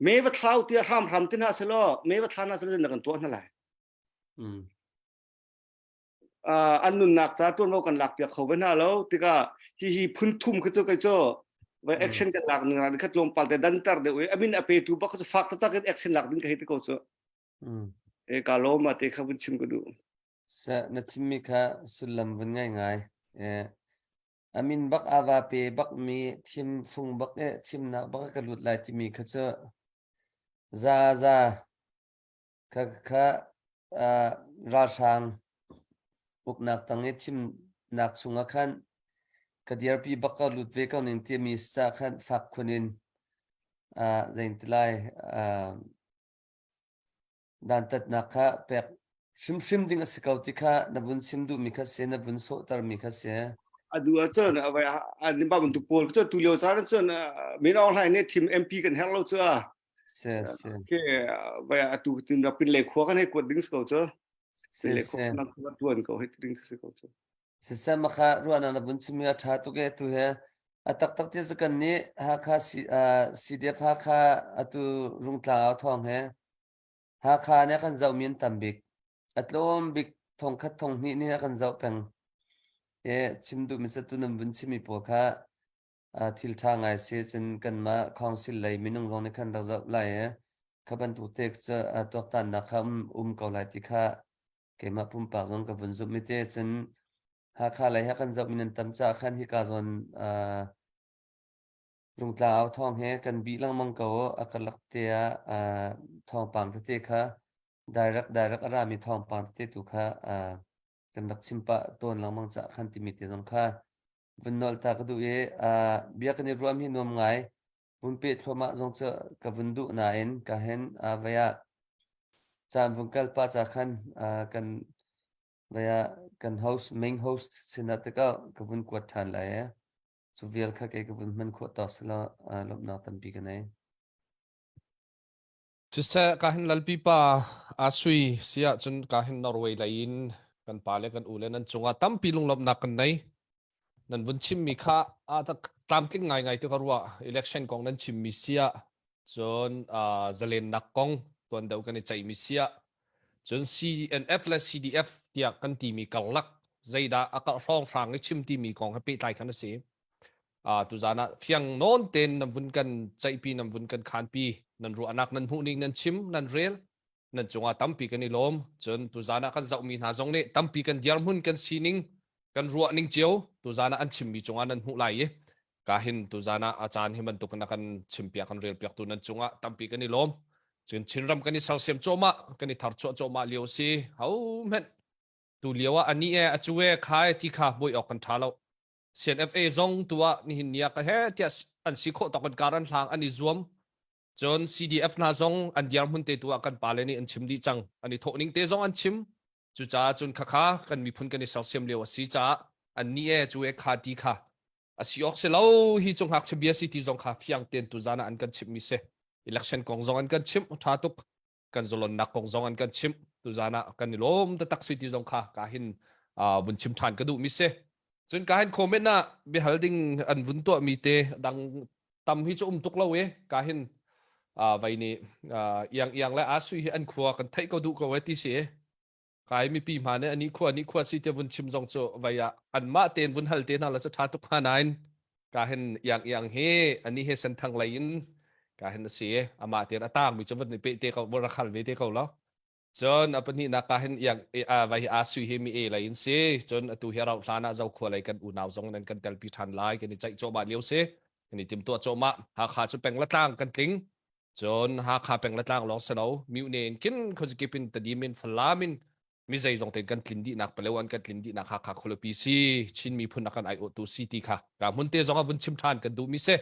me va thlau tia hram hram ti hna selaw me va thla hna selaw na kan tuah hna lai an nunnak ca tuanvo kan lak piak kho ve hna lo tikah hi hi phun thum khi cu kai cu vai action kan lak ning ran kha tlawmpal te danter deuh i amin a petu bak cu fak taktak in action lak ding ka hei ti ko cu e ka lo ma te kha vun chim ka duh Sa na chimmi kha sullam vun ngai ngai. Eh, A min bak aa va pe bakmi thimfung bak eh thimnak bak ah ka lut lai timi kha cu za za kha kha uh, ralhrang uknak tang i thimnak chungah khan ka dirpi bak ka lut ve ko ning timi sa khan fak khun in uh, zein ti lai uh, dantatnak kha pek hrimhrim ding a si ko ti kha na vun chim duhmi kha si na vun sawhtermi kha si. A du ahcun an ba bantuk pawl cu tu lio caan cun Min Aung Hlaing nih thim MP kan herh lo cu a. Si si. Ke vai atu tin ra pin le khua kan hei kuat ding si ko cu. Si si. Khua tuan ko hei ding si ko cu. Siseh makha ruahnak na vun chimmi a ṭha tuk e atu he a taktak ti cu kan nih Hakha CDF Hakha atu Rungtlang au thawng he Hakha nih a kan zohmi an tam bik. A tlawm bik thongkhat thonghnih nih a kan zoh peng. E chim duhmi cu tu nan vun chimmi pawl kha thil ṭha ngai si cun kanmah council lei minung zong nih khan rak zoh lai i kha bantuk te cu tuaktannak kha um ko lai ti kha keimah pumpak zong ka vun zumh i te cun Hakha lei ha kan zohmi nan tam caah khan hika zawn Rungtla au thawng he kan bih lengmang ko a karlak te ah thawngpang tete kha direct direct a rami thawngpang tete tu kha kan rak chim pah tawn lengmang caah khan timi te zong kha vun nolh ta ka duh i bia kan i ruam hi nuam ngai vun peh thluahmah zong cu ka vun duh nain ka hen vai ah caan vun kal pa ca khan kan vai ah kan host main host sinah tikah ka vun kuat ṭhan lai e cu vial kha kei ka vun hman khawh tawk selaw lawmhnak tampi ka nei. Siseh ka hin lalpi pa asui siah cun ka hin Norway lei in kan pa le kan u le nan cungah tampi lunglawmhnak kan nei. Nan vun chimmi kha a tlamtling ngaingai tu ka ruah election kong nan chimmi siah cun zalennak kong tuan deuh kan i ceihmi siah cun CNF le CDF tiah kan timi karlak zeidah a karh hrawnghrang i chim timi kong he pehtlai khan a si. Tuzan ah fiang nawn tein nan vun kan ceihpi nan vun kan khanpi nan ruahnak nan hmuhning nan chim nan rel nan cungah tampi kan i lawm cun tuzan ah kan zohmi hna zong nih tampi kan dirhmun kan sining kan ruahning cio tuzan ah an chimmi cungah nan hmuh lai i ka hin tuzan ah a caan hi bantuk in a kan chimpiak kan relpiak tu nan cungah tampi kan i lawm cun Chinram kan i sersiam cuahmah kan i tharchuah cuahmah lio si ho hmenh tu lio ah ani e acu e khai ti kha boi awk kan tha lo CNFA zong tu ah nihin ni ah ka he tiah an si khawh tawk in kar an hlang an i zuam cun CDF hna zong an dirhmun te tu ah kan pale nih an chim dih cang an i thawh ning te zong an chim cucaah cun khakha kan miphun kan i sersiam lio a si caah an ni e cu e kha ti kha a si awk si lo hi cu ngakchia bia si ti zong kha fiang ten tu zan ah an kan chimh mi si election kong zong an kan chimh tha tuk kan zalonnak kong zong an kan chimh tu zan ah kan i lawm taktak si ti zong kha ka hin vun chim than ka duh mi si cun ka hin comment ah biahal ding an vun tuah mi te dang tam hi cu um tuk lo e ka hin vai nih iang iang le asui hi an khua kan theih ko duh ko e ti si kai mipi hma nih ani khua ni khua si te vun chim zong cu vai ah anmah tein vun hal te hna la cu tha tuk hnga nain ka hin iang iang hi ani he senthang lei in ka hin a si amah tein a tang mi cu vun pe te ko vun rak hal ve te ko lo cun a pahnihnak ka hin iang vai hi a sui hi mi e lei in si cun atu hi rau hlan ah zo khua lei kan unau zong nan kan telpi than lai kan i ceih cawmah lio si kan i timtuah cawmah Hakha cu peng la tlang kan tling Cun Hakha peng le tlang lawng si lo, Myone in khin khuazakip in Tedim in Falam in mi zeizong tein kan tlin dihnak Palewa in kan tlin dihnak Hakha khualipi si Chin miphun a kan aiawhtu si ti kha ka hmun te zong ah vun chim ṭhan kan duhmi si.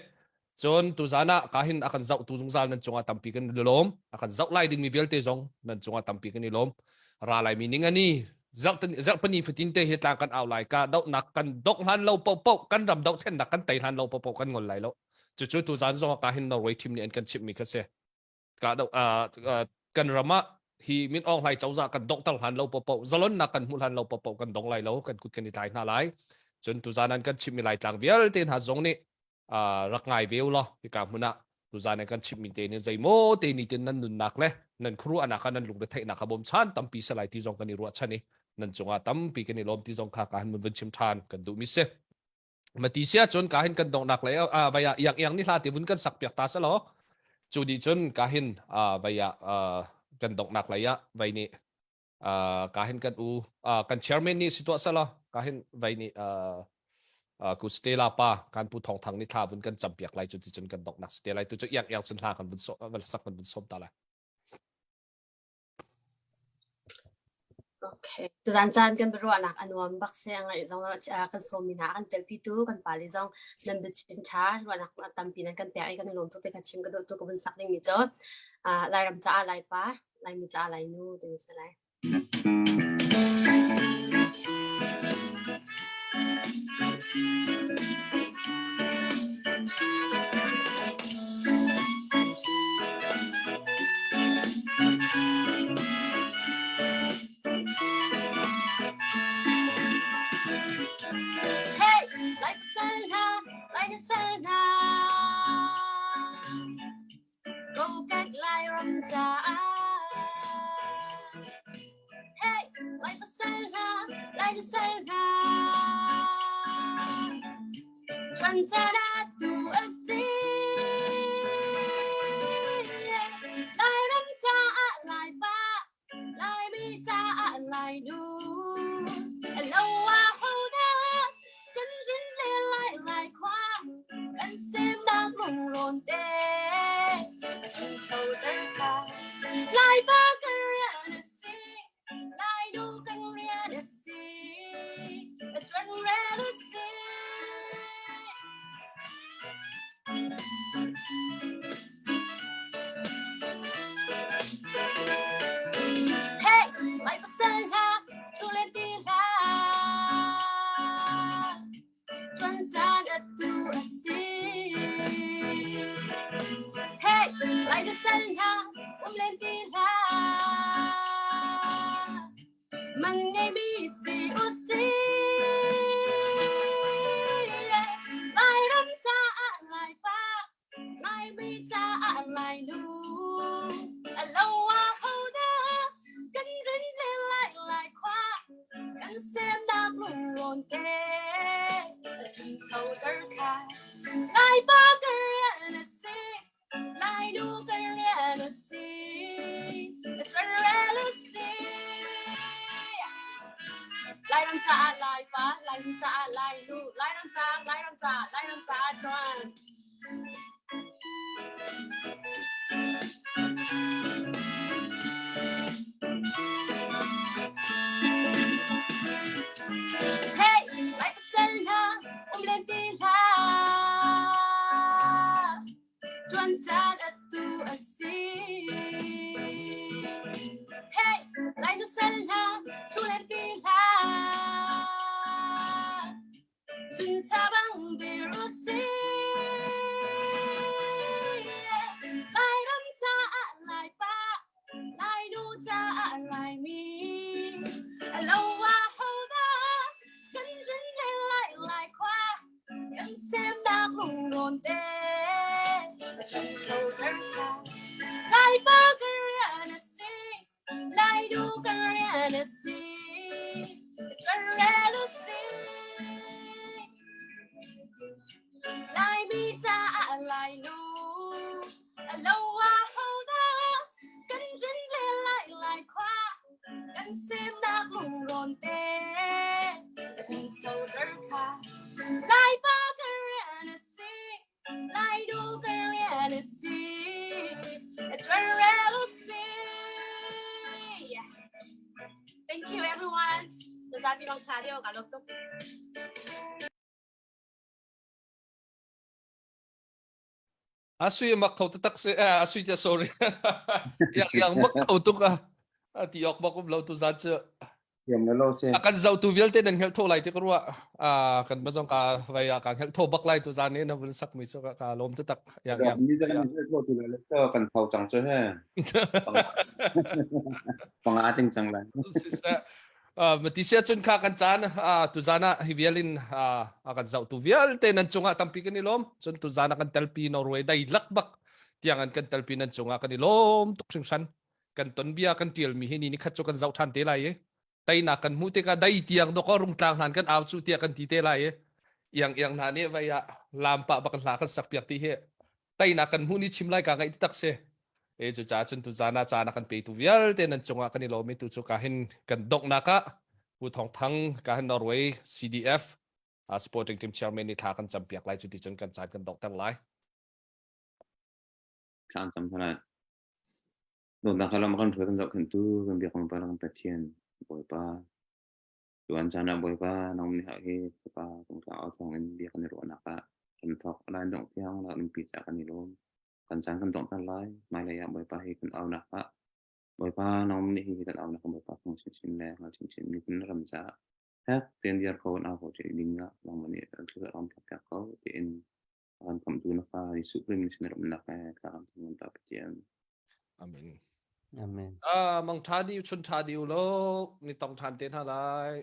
Cun tuzaan ah ka hin a kan zohtu zungzal nan cungah tampi kan i lawm. A kan zoh lai dingmi vialte zong nan cungah tampi kan i lawm. Ra laimi ning ani zarhpani fatin te hi tlang kan au lai ka dohnak kan dongh hlan lo paohpaoh kan ram dohthlennak kan tei hlan lo paohpaoh kan ngol lai lo. Cucu tuzaan zong ah hin Norway team nih an kan chimhmi kha si. Ka do kan ram ah hi Min Aung Hlaing cozah kan donghter hlan lo popo zalonnak kan hmuh hlan lo popo kan dong lai lo kan kut kan i tlai hna lai. Cun tuzaan an kan chimhmi Laitlang vialte hna zong nih rak ngai ve u law hika hmun ah tuzaan an kan chimhmi te nih zeimaw te ni tin nan nunnak le nan khuaruahnak ah nan lungretheihnak a bawmchan tampi salai ti zong kan i ruahchan i nan cungah tampi kan i lawm ti zong kha ka han vun chim ṭhan kan duhmi si. Mati sia cun ka hin kan donghnak lei vai ah iang iang ni hla te vun kan sak piak ta selaw cu di cun ka hin vai ah kan donghnak lei ah vai nih ka hin kan u kan chairman nih si tuah selaw ka hin vai nih ku Stella pa kan pu thong thang ni thla vun kan cam piak lai cu ti cun kan donghnak si te lai tu cu iang iang cun hla kan vun so sak kan vun som ta lai Okay. Tuzaan caan kan biaruahnak a nuam bak si a ngaih zong kan sawmmi hna an telpitu kan pale zong nan biachim ṭha ruahnak tampi nan kan pek i kan i lawm tuk ti kha chim ka duh tu ka vun sak dingmi cu Lairam caah Laipa, Laimi caah Lainu timi si lai. Hey, like sana, like sana. Kokek Lairam caah. Hey, lai pasal hna, lai pasal hna. Tuan caan tu a si. Lairam caah Laipa, Laimi caah Lainu. Lo ah hodah kan rin le lai lai khua, kan semnak lungrawn te. Ṭhanchoter kha Laipa kan rian a si. Lainu kan rian a si. Ṭuan rel a si. Hey, lai pasal hla, ṭhu len ti hlah. Ṭuan caan atu a si. Hey, lai pasal hla, um len ti hlah. Man ngeimi si u si. Lairam caah Laipa, Laimi caah Lainu. A lo ah hodah kan rin le lai lai khua, kan semnak lungrawn te. A ṭhanchoter kha Laipa kan rian a si. Lainu kan rian a si. Kan rian a si. Lairam caah Laipa, Laimi caah Lainu, Lairam caah, Lairam caah, Lairam caah ṭuan. Hey, Lai pasal hna, um len ti hlah. Ṭuan caan atu a si. Hey, Lainu sal hna, ṭhu len ti hlah. Chincha bang dir u si. Lairam caah Laipa, Lainu caah Laimi. Lo ah hodah kan rin le lai lai khua. Kan semnak lungrawn te ṭhanchoter kha Laipa kan rian a si Lainu kan rian a si ṭuan rel u si Laimi caah Lainu a lo ah hodah kan rin le lai lai khua kan semnak lungrawn te ṭhanchoter kha Laipa kan rian a si Lainu kan rian a si ṭuan rel u si Thank you everyone. Zapi rong cha deu ka lawm tuk. Asui mak kho taktak si eh asui tia sorry. Yang yang mak kho tuk a ti ok bak um lo tu zan cu. Thiam le lo si. A kan zoh tu vialte nan hngelh tho lai ti ka ruah. A kan ma zong ka vai a ka hngelh tho bak lai tu zan ni na vun sak mi cu ka lawm taktak. Yang yang. Mi zan ni tho ti le cho kan thau cang cu he. Panga ting cang lai. Siseh. Mati sia cun kha kan caan tuzan ah hi vialin a kan zohtu vialte nan cungah tampi kan i lawm cun tuzan ah kan telpi Norway dai lak bak tiang an kan telpi nan cungah kan i lawm tuk hringhran kan ton bia kan tialmi hi ni ni khat cu kan zoh than te lai i teinak kan hmuh tikah dai tiang dok rungtlang hlan kan au cu tiah kan ti te lai i iang iang hna nih vai ah lam pah bak hla kan sak piak ti hi teinak kan hmuh ni chim lai ka ngaih tak si e cu ca cun tu zana caan a kan petu vialte nan cungah kan i lawm i tu cu ka hin kan donghnak ah Pu Thong Thang ka hin Norway CDF uh, supporting team chairman nih thla kan campiak lai cu ti cun kan caan kan donghter lai thla an cam lai dawtnak lam kan hruai kan zohkhenhtu kan biak pa kan Pathian Bawipa Tuan caan ah Bawipa nang nih hi Fapa tungtlang au thawng in bia kan i ruahnak ah kan thawk lai dongh tiang la nunpi ca kan i lawm. Kan caan kan donghter lai. Hmailei ah Bawipa hi kan aunak ah Bawipa nang nih hi kan aunak ah Bawipa thawng chinchin le hngal chinchin miphun ram caah hek tein dir ko in au ko ṭi ding ah nangmah nih kan thil ram piak ko tiin kan khamhtu na fa Jesuh Khrih min sin ramnak he thla kan cam ta Pathian. Amen. Amen. Ah, mang tha di chun tha di u lo ni tong than te hna lai.